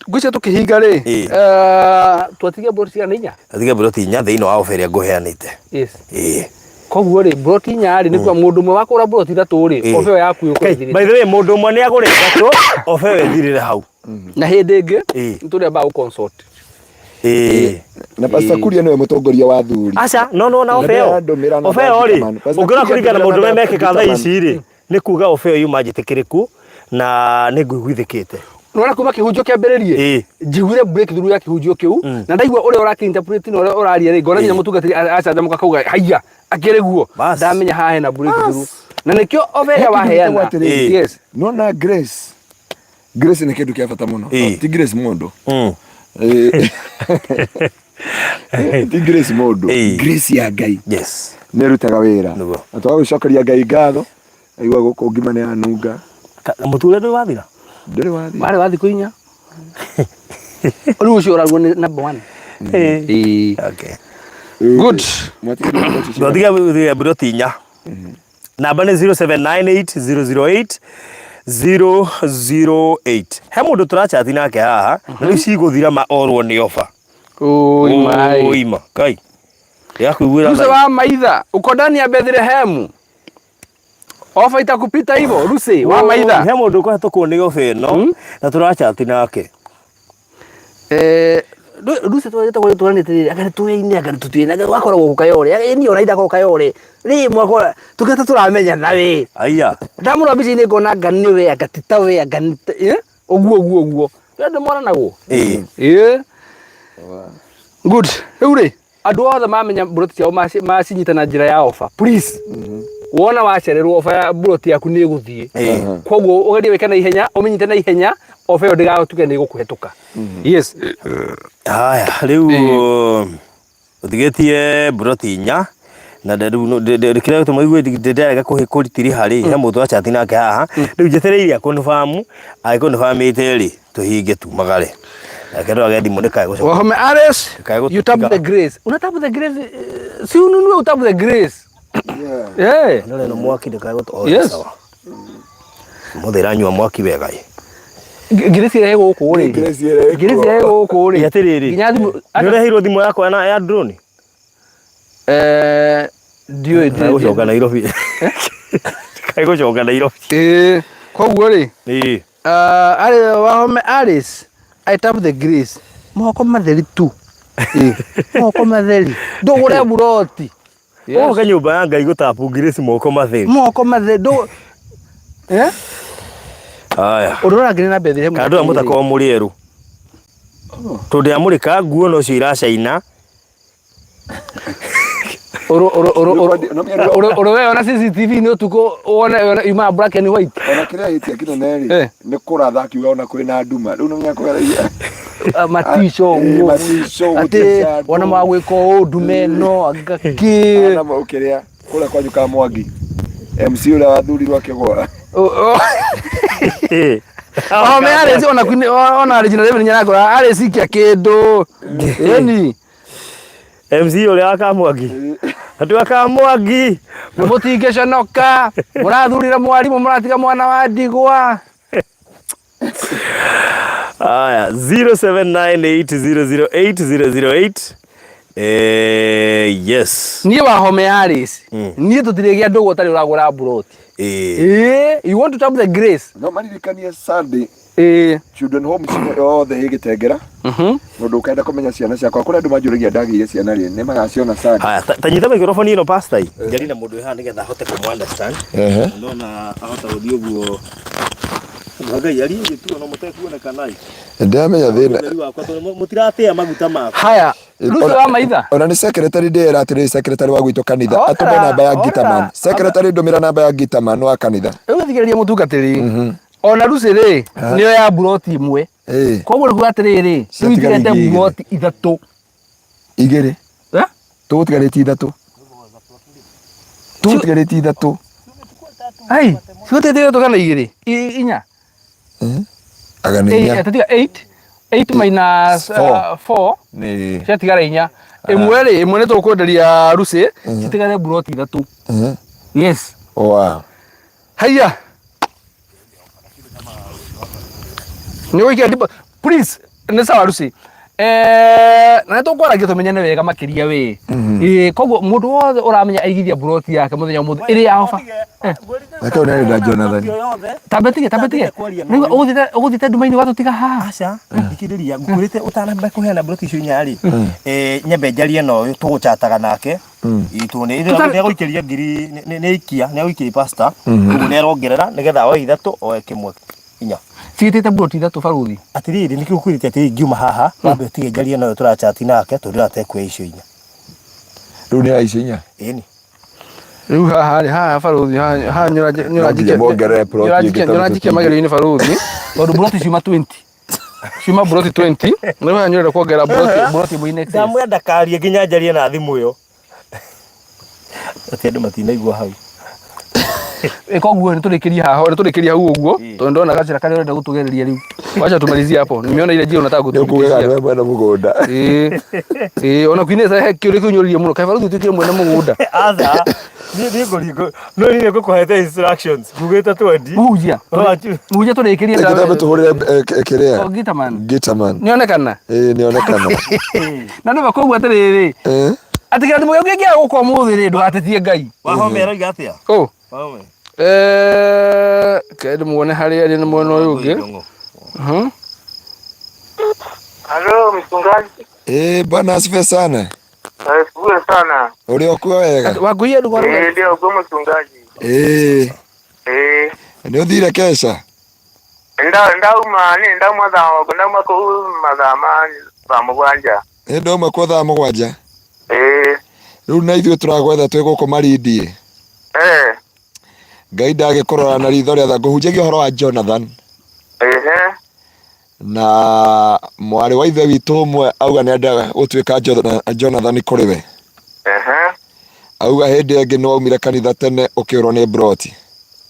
ngwĩciria tũkĩhinga rĩ, Ĩĩ. twatigia mburoti cigana inya? Atiga mburoti inya thĩinĩ wa offer ĩrĩa ngũheanĩte. Yes. Ĩĩ. Koguo rĩ, mburoti inya rĩ, nĩ kuga mũndũ ũmwe wakũra mburoti ithatũ rĩ, Ĩĩ. oba ĩyo yaku ĩgũkorwo Kai, ĩthirĩte. by the way mũndũ ũmwe nĩ agũre ithatũ oba ĩyo ĩthirĩre hau. Na hĩndĩ ĩngĩ, Ĩĩ. nĩ tũrĩambaga gũ-consult. Ĩĩ. Na Pastor Kuria nĩwe mũtongoria wa athuri. Aca, no no na Na oba ĩyo. ndĩrandũmĩra na Oba ĩyo rĩ, Gitaman. Pastor ũngĩrora Kuria kũringana na ndũmĩra maũndũ na marĩa mekĩkaga thaa Gitaman. ici rĩ, nĩ kuga oba ĩyo yuma njĩtĩkĩrĩku na nĩ ngũiguithĩkĩte. Nĩwona kuma kĩhunjio kĩambĩrĩrie Ĩĩ. njiguire breakthrough ya kĩhunjio kĩu na ndaigua ũrĩa ũrakĩ-interpret na ũrĩa ũraria rĩ ngona nginya mũtungatĩri acanjamũka kauga haiya akĩrĩ guo Bas. ndamenya haha hena breakthrough na nĩkĩo oba ĩrĩa He kĩndũ waheana gĩtagwo atĩrĩrĩ. Ĩĩ. yes Nona Grace. Grace nĩ kĩndũ kĩa bata mũno. Ĩĩ. Ti Grace mũndũ. Mm. Ĩĩ. Ti Grace mũndũ. Ĩĩ. Grace ya Ngai. Yes. Nĩ ĩrutaga wĩra. Nĩguo. Na twagũcokeria Ngai ngatho. Aigua gũkũ ngima nĩ yanunga. Mũtu ũrĩa ndũrĩ wathira? Ndũrĩ wathiĩ. warĩ wa thikũ inya rĩu ũcio ũrarugwo nĩ number one. Ĩĩ. Ĩĩ. Okay. Good. Mwatiga mburoti cigana? Twatiga mburoti inya. Namba nĩ 0798 008 008. He mũndũ tũrachati nake haha na rĩu cigũthira ma orwo nĩ oba. Oi mai. Oima. Kai. Ndĩrakuiguĩra Ruse tha. wa maitha uko ndani ya Bethlehem ofa itakupita hivyo Ruse wa maitha He mũndũ ũkũhetũkwo nĩ oba ĩno na tũrachati nake. Ruse twetagwo tũranĩte anga nĩ anga nĩ tũtuĩne anga wakoragwo gũkũ Kayole niĩ ona indakoo Kayole rĩ mwakora tũkĩta tũramenyana wĩ Aya. ndamũrora mbica-inĩ ngona anga nĩ we anga ti ta we anga nĩ ta- ũguo ũguo ũguo andũ moranagwo Ĩĩ. ĩĩ good rĩu rĩ andũ othe mamenya mburoti ciao macinyita na njĩra ya ofa please wona wacererwo ofa ya mburoti yaku nĩ ĩgũthiĩ Ĩĩ. koguo ũgerie wĩke na ihenya ũmĩnyite na ihenya ofa ĩyo ndĩgatuĩke nĩ ĩgũkũhetũka yes Haya, rĩu ũtigĩtie mburoti inya na kĩrĩa gĩtũma igue ndĩrarega kũritiriha rĩ he mũndũ achati nake haha rĩu njetereire akũnbamu agĩkũnbamĩte rĩ tũhinge tumagare nake ndwage thimũ ndĩkae gũcoka Wahome Ares, Kae you tap gũtũtiga. the grace. Una tap the grace. Si ununue utap the grace. Yeah. Eh. Ndore no mwaki ndĩkae gũtũ Yes. sawa mũthĩ ĩranyua mwaki wega ĩ Grace ĩrĩa ĩ gũkũ rĩ. Grace ĩrĩa ĩ Grace ĩrĩa ĩ gũkũ rĩ. Ĩ, atĩrĩrĩ Nginya thimũ. nĩ ũreheirwo thimũ yakwa na ya drone Eh, ndiũĩ Kae gũcoka Nairobi kae gũcoka Nairobi Eh, koguo rĩ. ĩĩ Arĩ Wahome Ares, I tap the grace. Moko matheri tu. Eh, moko matheri. Ndũgũre buroti. Ũgoka nyũmba ya Ngai gũtapu ngirĩci moko matheri Moko matheri. Ndũ Eh? haya Ũndũ ũrangĩrĩ na Bethlehem. kana andũ aya mũtakorwo mũrĩ erũ tondũ ndĩramũrĩka nguo nocio iracaina Ũrĩ weyona CCTV nĩ ũtukũ wone wone yumaga black and white. Ona kĩrĩa hĩtia kĩnene rĩ Eh. nĩ kũratha akiuga ona kwĩna nduma rĩu no nginya kũgeragia Matico Eh, ũguo. matico, Atĩ gũtica andũ. wona magwĩka ũũ ndume ĩno anga kĩ. Ana kĩrĩa kũrĩa kwanyu ka Mwangi MC ũrĩa wathurirwo akĩgwa Wahome Ares ona kwini ona Regina David nyarakora Ares ikia kĩndũ. Ĩni. MC ũrĩa wa Kamwangi andũ a Kamwangi Mũtingĩconoka mũrathurire mwarimũ mũratiga mwana wa ndigwa. Haya, 0798008008 yes Niĩ Wahome Ares niĩ tũtirĩgĩa ndũgũ ũtarĩ ũragũra mburoti. Ĩĩ, you want to tap the grace. No maririkanie Sunday Ĩĩ. Children Home yothe ĩgĩtengera mũndũ ũkenda kũmenya ciana ciakwa kũrĩ andũ manjũragia ndagĩire ciana rĩ nĩ magaciona Sunday. Haya, ta nyita microphone ĩno pastor ĩ. Njari na mũndũ wĩ haha nĩgetha ahote kũmũ understand. Ndona ahota gũthiĩ ũguo. Ngai arie gĩtuo no mũtekuonekana ĩ. Ndĩramenya thĩna Ũtheri wakwa tondũ mũtiratĩa maguta makwa. Haya, Ruth wa maitha. Ona nĩ secretary ndĩra atĩrĩ secretary wa gwitũ kanitha Orera, atũme namba ya orera. Gitaman secretary ndũmĩra namba ya Gitaman wa kanitha. Rĩu thikĩrĩria mũtungatĩri. Ona Lucy rĩ, nĩyo ya mburoti ĩmwe. Eh. Koguo nĩkuga atĩrĩrĩ, rĩu Ciatigara itigĩte igĩrĩ. mburoti ithatũ. Igĩrĩ. Eh? Tũgũtigarĩtie ithatũ. Tũgũtigarĩtie ithatũ. Ai, cigũtigĩte ithatũ kana igĩrĩ? Inya. Aga nĩ inya. Tatiga 8. 8 minus Four. 4 Nĩ. ciatigara inya. Ĩmwe rĩ, ĩmwe nĩ tũkwenderia Lucy, citigare mburoti ithatũ. Yes. Wow. Haiya. Nĩ ũgũikia ndipo please nĩ sawa Lucy. Eh, na nĩ tũkwaragia tũmenyane wega makĩria we. Ĩĩ koguo mũndũ wothe ũramenya aigithia mburoti yake mũthenya ũmũthĩ ĩrĩ ya ofa. Reke ũrĩa arenda Jonathan. Tambe tige tambe tige. Rĩu ũgũthiĩte ũgũthiĩte nduma-inĩ watũtiga haha. Aca, thikĩrĩria, ngũkwĩrĩte ũtanamba kũheana mburoti icio inya rĩ, nyambe njarie na ũyũ tũgũchataga nake. Itũ nĩ nĩ egũikĩria ngiri nĩ nĩ ikia, nĩ egũikĩria pastor. Ũguo nĩ arongerera nĩgetha oe ithatũ oe kĩmwe inya. Cigĩtĩte mburoti ithatũ barũthi. Atĩrĩrĩ, nĩkĩo ngũkwĩrĩte atĩrĩrĩ ngiuma haha, wambe ũtige njarie na ũyũ tũrachati nake tondũ ndĩratekũoya icio inya. Rĩu nĩ ya icio inya. Ĩni. Rĩu haha rĩ haha barũthi haha haha No nginya mongerere plot ĩngĩ tondũ nyũranjikia magerio-inĩ barũthi tondũ mburoti ciuma 20 ciuma mburoti 20 rĩu haha nyũrenda kuongerera mburoti mburoti ĩmwe in excess. Ndamwĩra ndakarie nginya njarie na thimũ ĩyo. Atĩ andũ matinaigua hau. Ĩ, koguo nĩ tũrĩkĩrie haha nĩ tũrĩkĩrie hau ũguo tondũ ndona gacĩra karĩa ũrenda gũtũgereria rĩu wacha tumalizie hapo nimeona ile njia unataka Nĩ ũkugaga kutupitisha nĩwe mwene mũgũnda. ĩĩ ĩĩ ona kwinesa he kĩũria kĩu nyũririe mũno kaĩ barũthi ũtuĩkire mwene mũgũnda Aca, niĩ niĩ ngũringũ, no niĩ ngũkũhete instructions, ngugĩte twendi. mũhunjia mũhunjia tũrĩkĩrie Reke tambe tũhũrĩre kĩrĩa. Oh, Gitaman Gitaman. nĩonekana Ĩĩ nĩonekana. na nĩ koguo atĩrĩrĩ Eh? atĩ kĩrathimo gĩaku kĩngĩaga gũka ũmũthĩ rĩ ndũgatetie Ngai Wahome aroiga atĩa? ũ Wahome. eh kaĩ ndĩmuone harĩa arĩ nĩ mwena ũyũ ũngĩ Mhm. Halo mchungaji. Eh, bwana asifiwe sana. Asifiwe sana. Ũrĩ o kuo wega? Wangũi andũ Eh, ndio kwa mchungaji. Eh, Eh, nĩ ũthire kesha? nda ndauma ni ndauma thaa ndauma kuu mathaa ma thaa mũgwanja. Nĩ ndauma kuo thaa mũgwanja. Eh, Rĩu na ithuĩ tũragwetha twĩ gũkũ Malindi. eh, Ngai ndagĩkũrora na ritho rĩa tha. Ngũhunjagia ũhoro wa Jonathan. ehe, Na mwarĩ wa ithe witũ ũmwe auga nĩ endaga gũtuĩka Jonathan kũrĩ we. ehe, Auga hĩndĩ ĩngĩ nĩ waumire kanitha tene ũkĩũrwo nĩ broti.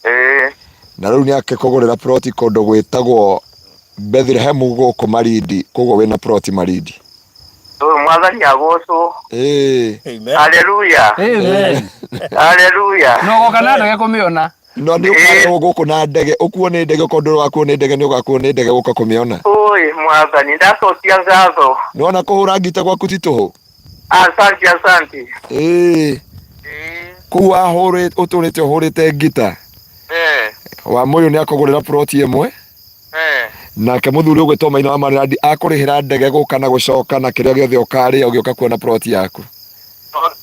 eh, Na rĩu nĩ akĩkũgũrĩra ploti kũndũ gwĩtagwo Bethlehem gũkũ Malindi, koguo wĩna ploti Malindi. Ũyũ mwathani agocwo. Ĩĩ. Amen. Haleluya. Amen. Haleluya. Na ũgoka na ndege kũmĩona No nĩ ũkarehwo gũkũ na ndege, ũkuo nĩ ndege okorwo ndũgakuo nĩ ndege nĩ ũgakuo nĩ ndege gũka kũmĩona. Oi mwathani ndacokia ngatho. Nĩwona kũhũra ngita gwaku ti tũhũ? Asante asante. Ĩĩ. Eh, Kũu wahũrĩ ũtũrĩte ũhũrĩte ngita. eh, Wa mũyũ nĩ akũgũrĩra ploti ĩmwe. eh. Nake mũthuri ũgwĩtwo Maina wa Marandi akũrĩhĩra ndege gũka na gũcoka na kĩrĩa gĩothe ũkarĩa ũgĩũka kuona ploti yaku.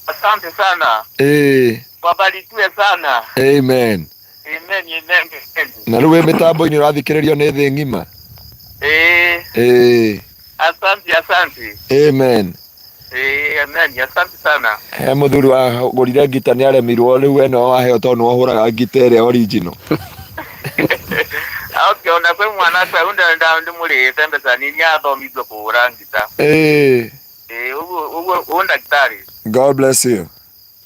Asante sana. Ĩĩ. Wabarikiwe sana. Amen. Amen, amen, amen. Na rĩu wĩ mĩtambo-inĩ ũrathikĩrĩrio nĩ thĩ ng'ima. Eh, Ĩĩ. asante asante. Amen. Eh, amen, asante sana. He mũthuri wagũrire ngita nĩ aremirwo rĩu we no waheo tondũ nĩ wahũraga ngita ĩrĩa original. Okay, ona kwe mwana kwe unda nda ndimurihite mbeca nini athomithio kũhũra ngita. Ĩĩ. Eh, ũguo ũguo ũguo ndagĩtarĩ. God bless you.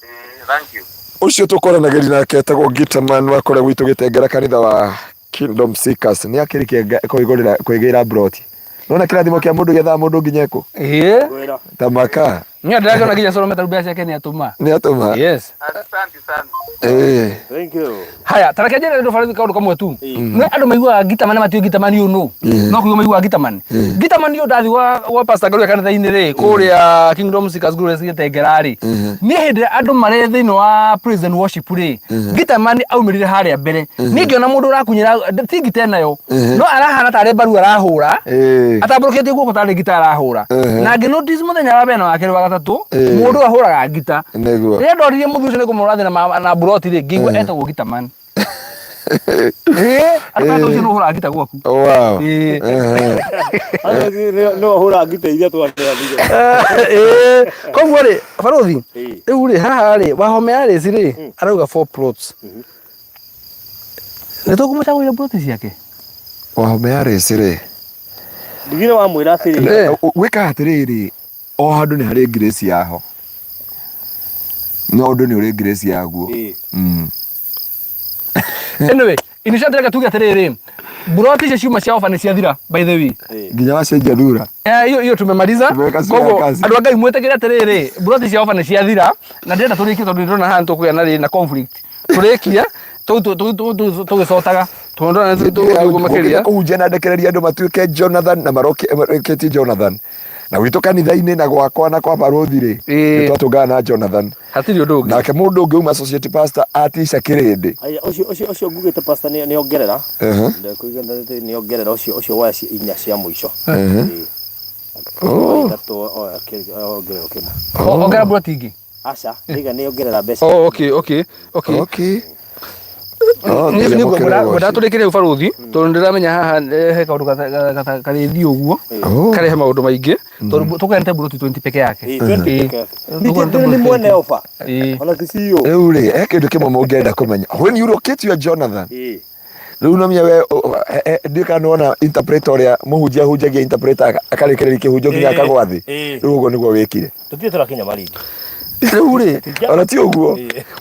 Eh, thank you. Ũcio tũkwaranagĩria nake etagwo Gitaman wa kũrĩa gwitũ gĩtengera kanitha wa Kingdom Seekers nĩ akĩrĩkia kwĩgũrĩra kwĩgĩra broti. Nona kĩrathimo kĩa mũndũ gĩethaga mũndũ nginya ekũ ĩĩ tamaka niĩ ndĩrakĩona nginya Solomon mbeca ciake nĩ atũma nĩ atũma. yes Asante sana. Ĩĩ. Thank you. haya tareke njĩre andũ barũthi kaũndũ kamwe tu nĩ andũ maiguaga gitaman na matiũĩ gitaman ũyũ nũ no kũigua maiguaga gitaman gitaman ũyũ ndathi gwa pastor Ngaruiya kanitha-inĩ rĩ kũrĩa Kingdom Seekers Glorious Gĩtengera rĩ niĩ hĩndĩ ĩrĩa andũ marĩ thĩinĩ wa praise and worship rĩ gitaman aumĩrire harĩa mbere niĩ ngĩona mũndũ ũrakunyĩra ti ngita ĩnayo no arahana tarĩ mbaru arahũra Ĩĩ. atambũrũkĩtie guoko tarĩ ngita arahũra na ngĩ notice mũthenya wa mbere na wa kerĩ wa gatatũ mũndũ ũyũ ahũraga ngita Nĩguo. rĩrĩa ndorire mũthuri ũcio nĩ kũmũrora thĩna na mburoti rĩ ngĩigua etagwo gitaman ĩĩ andũ ũcio nĩ ũhũraga ngita gwaku Wow. Ĩĩ. Ehe. No hũra ngita iria twaneanire. Ĩĩ. Koguo rĩ barũthi rĩu rĩ haha rĩ wahome Alice rĩ arauga four plots nĩ tũkũmũcagũrĩra mburoti ciake Wahome Alice rĩ, Ndigire wamwĩra atĩrĩrĩ. Gwĩkaga atĩrĩrĩ, o handũ nĩ harĩ grace yaho, no ũndũ nĩ ũrĩ grace yaguo. Anyway, in short reke tuge atĩrĩrĩ, mburoti icio ciuma cia ofa nĩ ciathira, by the way. Nginya wacenjia thura. Eh, hiyo hiyo tumemaliza. Tumeweka sura ya Koguo kazi. andũ a Ngai mwĩtĩkĩre atĩrĩrĩ, mburoti cia ofa nĩ ciathira na ndĩrenda tũrĩkie tondũ ndĩrona haha nĩtũkũgĩa na rĩ na conflict. Tũrĩkie tũgĩcotaga tondũ ndĩrona nĩtũgũthiĩ ũguo makĩria. Kũhunjia na ndekereria andũ matuĩke Jonathan na marokĩtie Jonathan na gwitũ kanitha-inĩ na gwakwa na kwa barũthi rĩ, nĩ twatũngana na Jonathan. Hatirĩ ũndũ ũngĩ. Nake mũndũ ũngĩ uma associate pastor atica kĩrĩndĩ. Aya, ũcio ũcio ũcio ngugĩte pastor nĩ ongerera. Ndekũiga nĩ ongerera ũcio ũcio woya inya cia mũico. Ĩĩ. Ithatũ oya ongerera kĩmwe. Ongerera mburoti ingĩ. Aca, ndiga nĩ ongerera mbeca. Oh, okay, okay, okay. Okay. Niĩ nĩ ngwenda tũrĩkĩrie hau barũthi tondũ ndĩramenya haha he kaũndũ karĩthiĩ ũguo karehe maũndũ maingĩ tondũ tũkũheanĩte mburoti 20 peke yake. Ĩĩ, 20 peke yake. Nĩ mwene ofa. Ona ti CEO. Rĩu rĩ, he kĩndũ kĩmwe mũngĩenda kũmenya. When you locate your Jonathan, rĩu no menya we ndiũĩ kana nĩwona interpreter ũrĩa mũhunjia ahunjagia interpreter akarĩkĩrĩria kĩhunjio nginya akagwa thĩ. Rĩu ũguo nĩguo wĩkire. Tũtirĩ tũrakinya Malindi. Rĩu rĩ, ona ti ũguo,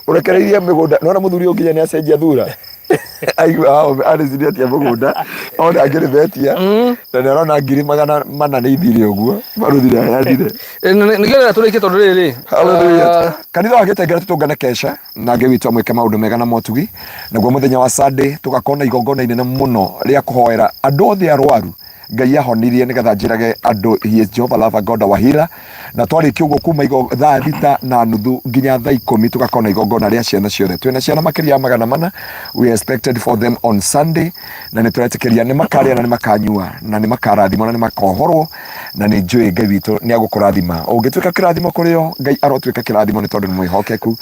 ũrekereirie mĩgũnda, nĩwona mũthuri ũyũ nginya nĩacenjia thura. Aigua arĩciria atia mũgũnda, ona angĩrĩbetia, na nĩarona 400,000 nĩ ithire ũguo, barũthi nĩaheanire. Nĩgetha tũrĩkie tondũ rĩrĩ. Hallelujah. Kanitha wa Gĩtengera tũtũngane kesha na Ngai witũ amwĩke maũndũ mega na motugi. Naguo mũthenya wa Sunday tũgakorwo na igongona inene mũno rĩa kũhoera andũ othe arwaru Ngai ahonirie nĩgetha njĩrage andũ he is Jehovah Rapha God our healer. Na twarĩkia ũguo kuma thaa 6:30 nginya thaa 10 tũgakorwo na igongona rĩa ciana ciothe. Twĩna ciana makĩria ya 400, we are expected for them on Sunday, na nĩ tũretĩkĩria nĩ makarĩa na nĩ makanyua na nĩ makarathimwo na nĩ makohorwo, na nĩ njũĩ Ngai witũ nĩ agũkũrathima. Ũngĩtuĩka kĩrathimo kũrĩ o, Ngai arotuĩka kĩrathimo nĩ tondũ nĩ mwĩhokeku.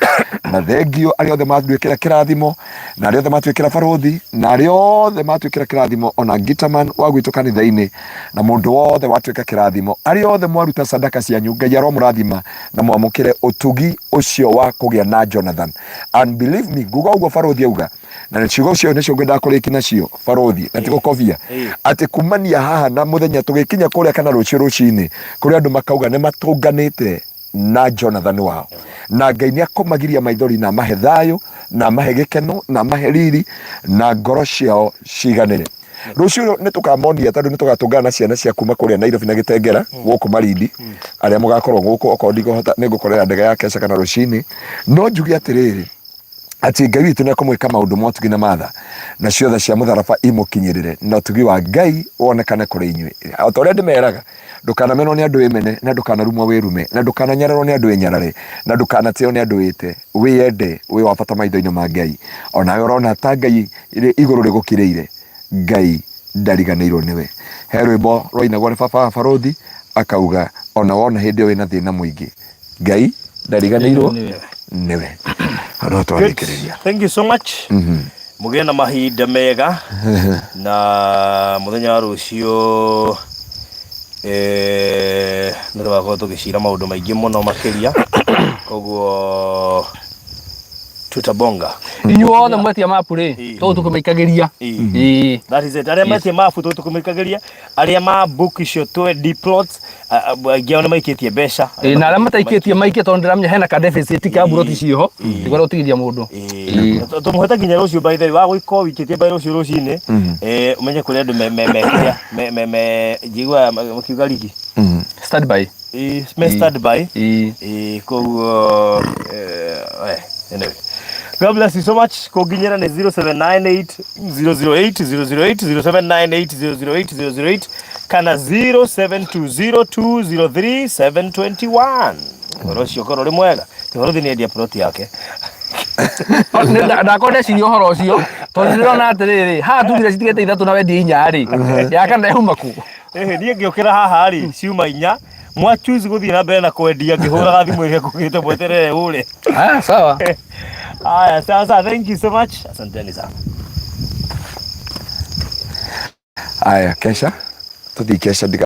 Na thengio arĩa othe matuĩkĩra kĩrathimo, na arĩa othe matuĩkĩra barũthi, na arĩa othe matuĩkĩra kĩrathimo, ona Gitaman wa gwitũ kanitha-inĩ, na mũndũ wothe watuĩka kĩrathimo, arĩa othe mwaruta sadaka cianyu, Ngai aromũrathima na mwamũkĩre ũtugi ũcio wa kũgĩa na Jonathan. And believe me, nguga ũguo barũthi auga, na ciugo icio nĩcio ngwendaga kũrĩki nacio barũthi, na ti gũkobia, atĩ kumania haha na mũthenya tũgĩkinya kũrĩa kana rũciũ rũcinĩ, kũrĩa andũ makauga nĩ matũnganĩte na Jonathan wao, na Ngai nĩ akũmagiria maithori na amahe thayũ na amahe gĩkeno na amahe riri na ngoro ciao ciganĩre. Rũciũ nĩ tũkamonia tondũ nĩ tũgatũngana na ciana cia kuma kũrĩa Nairobi na Gĩtengera gũkũ Malindi, arĩa mũgakorwo gũkũ, okorwo ndigũhota nĩ ngũkorera ndege ya kesha kana rũcinĩ. No njuge atĩrĩrĩ, atĩ Ngai witũ nĩ ekũmwĩka maũndũ ma ũtugi na matha, na ciothe cia mũtharaba imũkinyĩrĩre, na ũtugi wa Ngai wonekane kũrĩ inyuĩ. O ta ũrĩa ndĩmeraga, ndũkanamenwo nĩ andũ wĩmene, na ndũkanarumwo wĩrume, na ndũkananyararwo nĩ andũ wĩnyarare, na ndũkanatĩo nĩ andũ wĩte. Wĩyende, wĩ wa bata maitho-inĩ ma Ngai. O nawe ũrona ta Ngai igũrũ rĩgũkirĩire, Ngai ndariganĩirwo nĩwe. He rwĩmbo rwainagwo nĩ baba wa barũthi akauga ona wona hĩndĩ ĩyo wĩna thĩna mũingĩ, Ngai ndariganĩirwo nĩwe. Hau no twarĩkĩrĩria. Thank you so much. Mũgĩe na mahinda mega na mũthenya wa rũciũ nĩ tũgakorwo tũgĩcira maũndũ maingĩ mũno makĩria, koguo tutabonga. Inyuothe mwetia mapu rĩ, tũgũ tũkĩmaikagĩria. Ĩĩ. That is it. Arĩa metie mabu tũgũ tũkĩmaikagĩria, arĩa ma book icio 20 plots, aingĩ ao nĩ maikĩtie mbeca. Ĩĩ, na arĩa mataikĩtie maikie tondũ ndĩramenya hena ka deficit ka mburoti ciĩho, ndigwenda gũtigithia mũndũ. Tũmũhete nginya rũciũ, by the way, wa gũkorwo wikĩtie by rũciũ rũcinĩ, ũmenye kũrĩa andũ me me me kĩrĩa me me me njiguaga makiuga rigi. Stand by. Ĩĩ, me stand by. Ĩĩ. Ĩĩ, koguo anyway. God bless you so much. Kũnginyĩra nĩ 0798 008 008, 0798 008 008 kana 0720 721. Ũhoro ũcio ũkorwo ũrĩ mwega. Tihoro nĩ endia plot yake. Ndakorwo ndeciria ũhoro ũcio tondũ ndĩrona atĩrĩrĩ, haha tugire citigĩte ithatũ na wendie inya rĩ, ya kana yauma kũ? Ĩhĩ, niĩ ngĩũkĩra haha rĩ, ciuma inya. Mwa choose gũthiĩ na mbere na kwendia ngĩhũraga thimũ ĩrĩa ngũgĩte mweterere hũre. Ah, sawa. Haya, sawa sawa, thank you so much. Asanteni sana. Aya, kesha tũthiĩ kesha ndiga.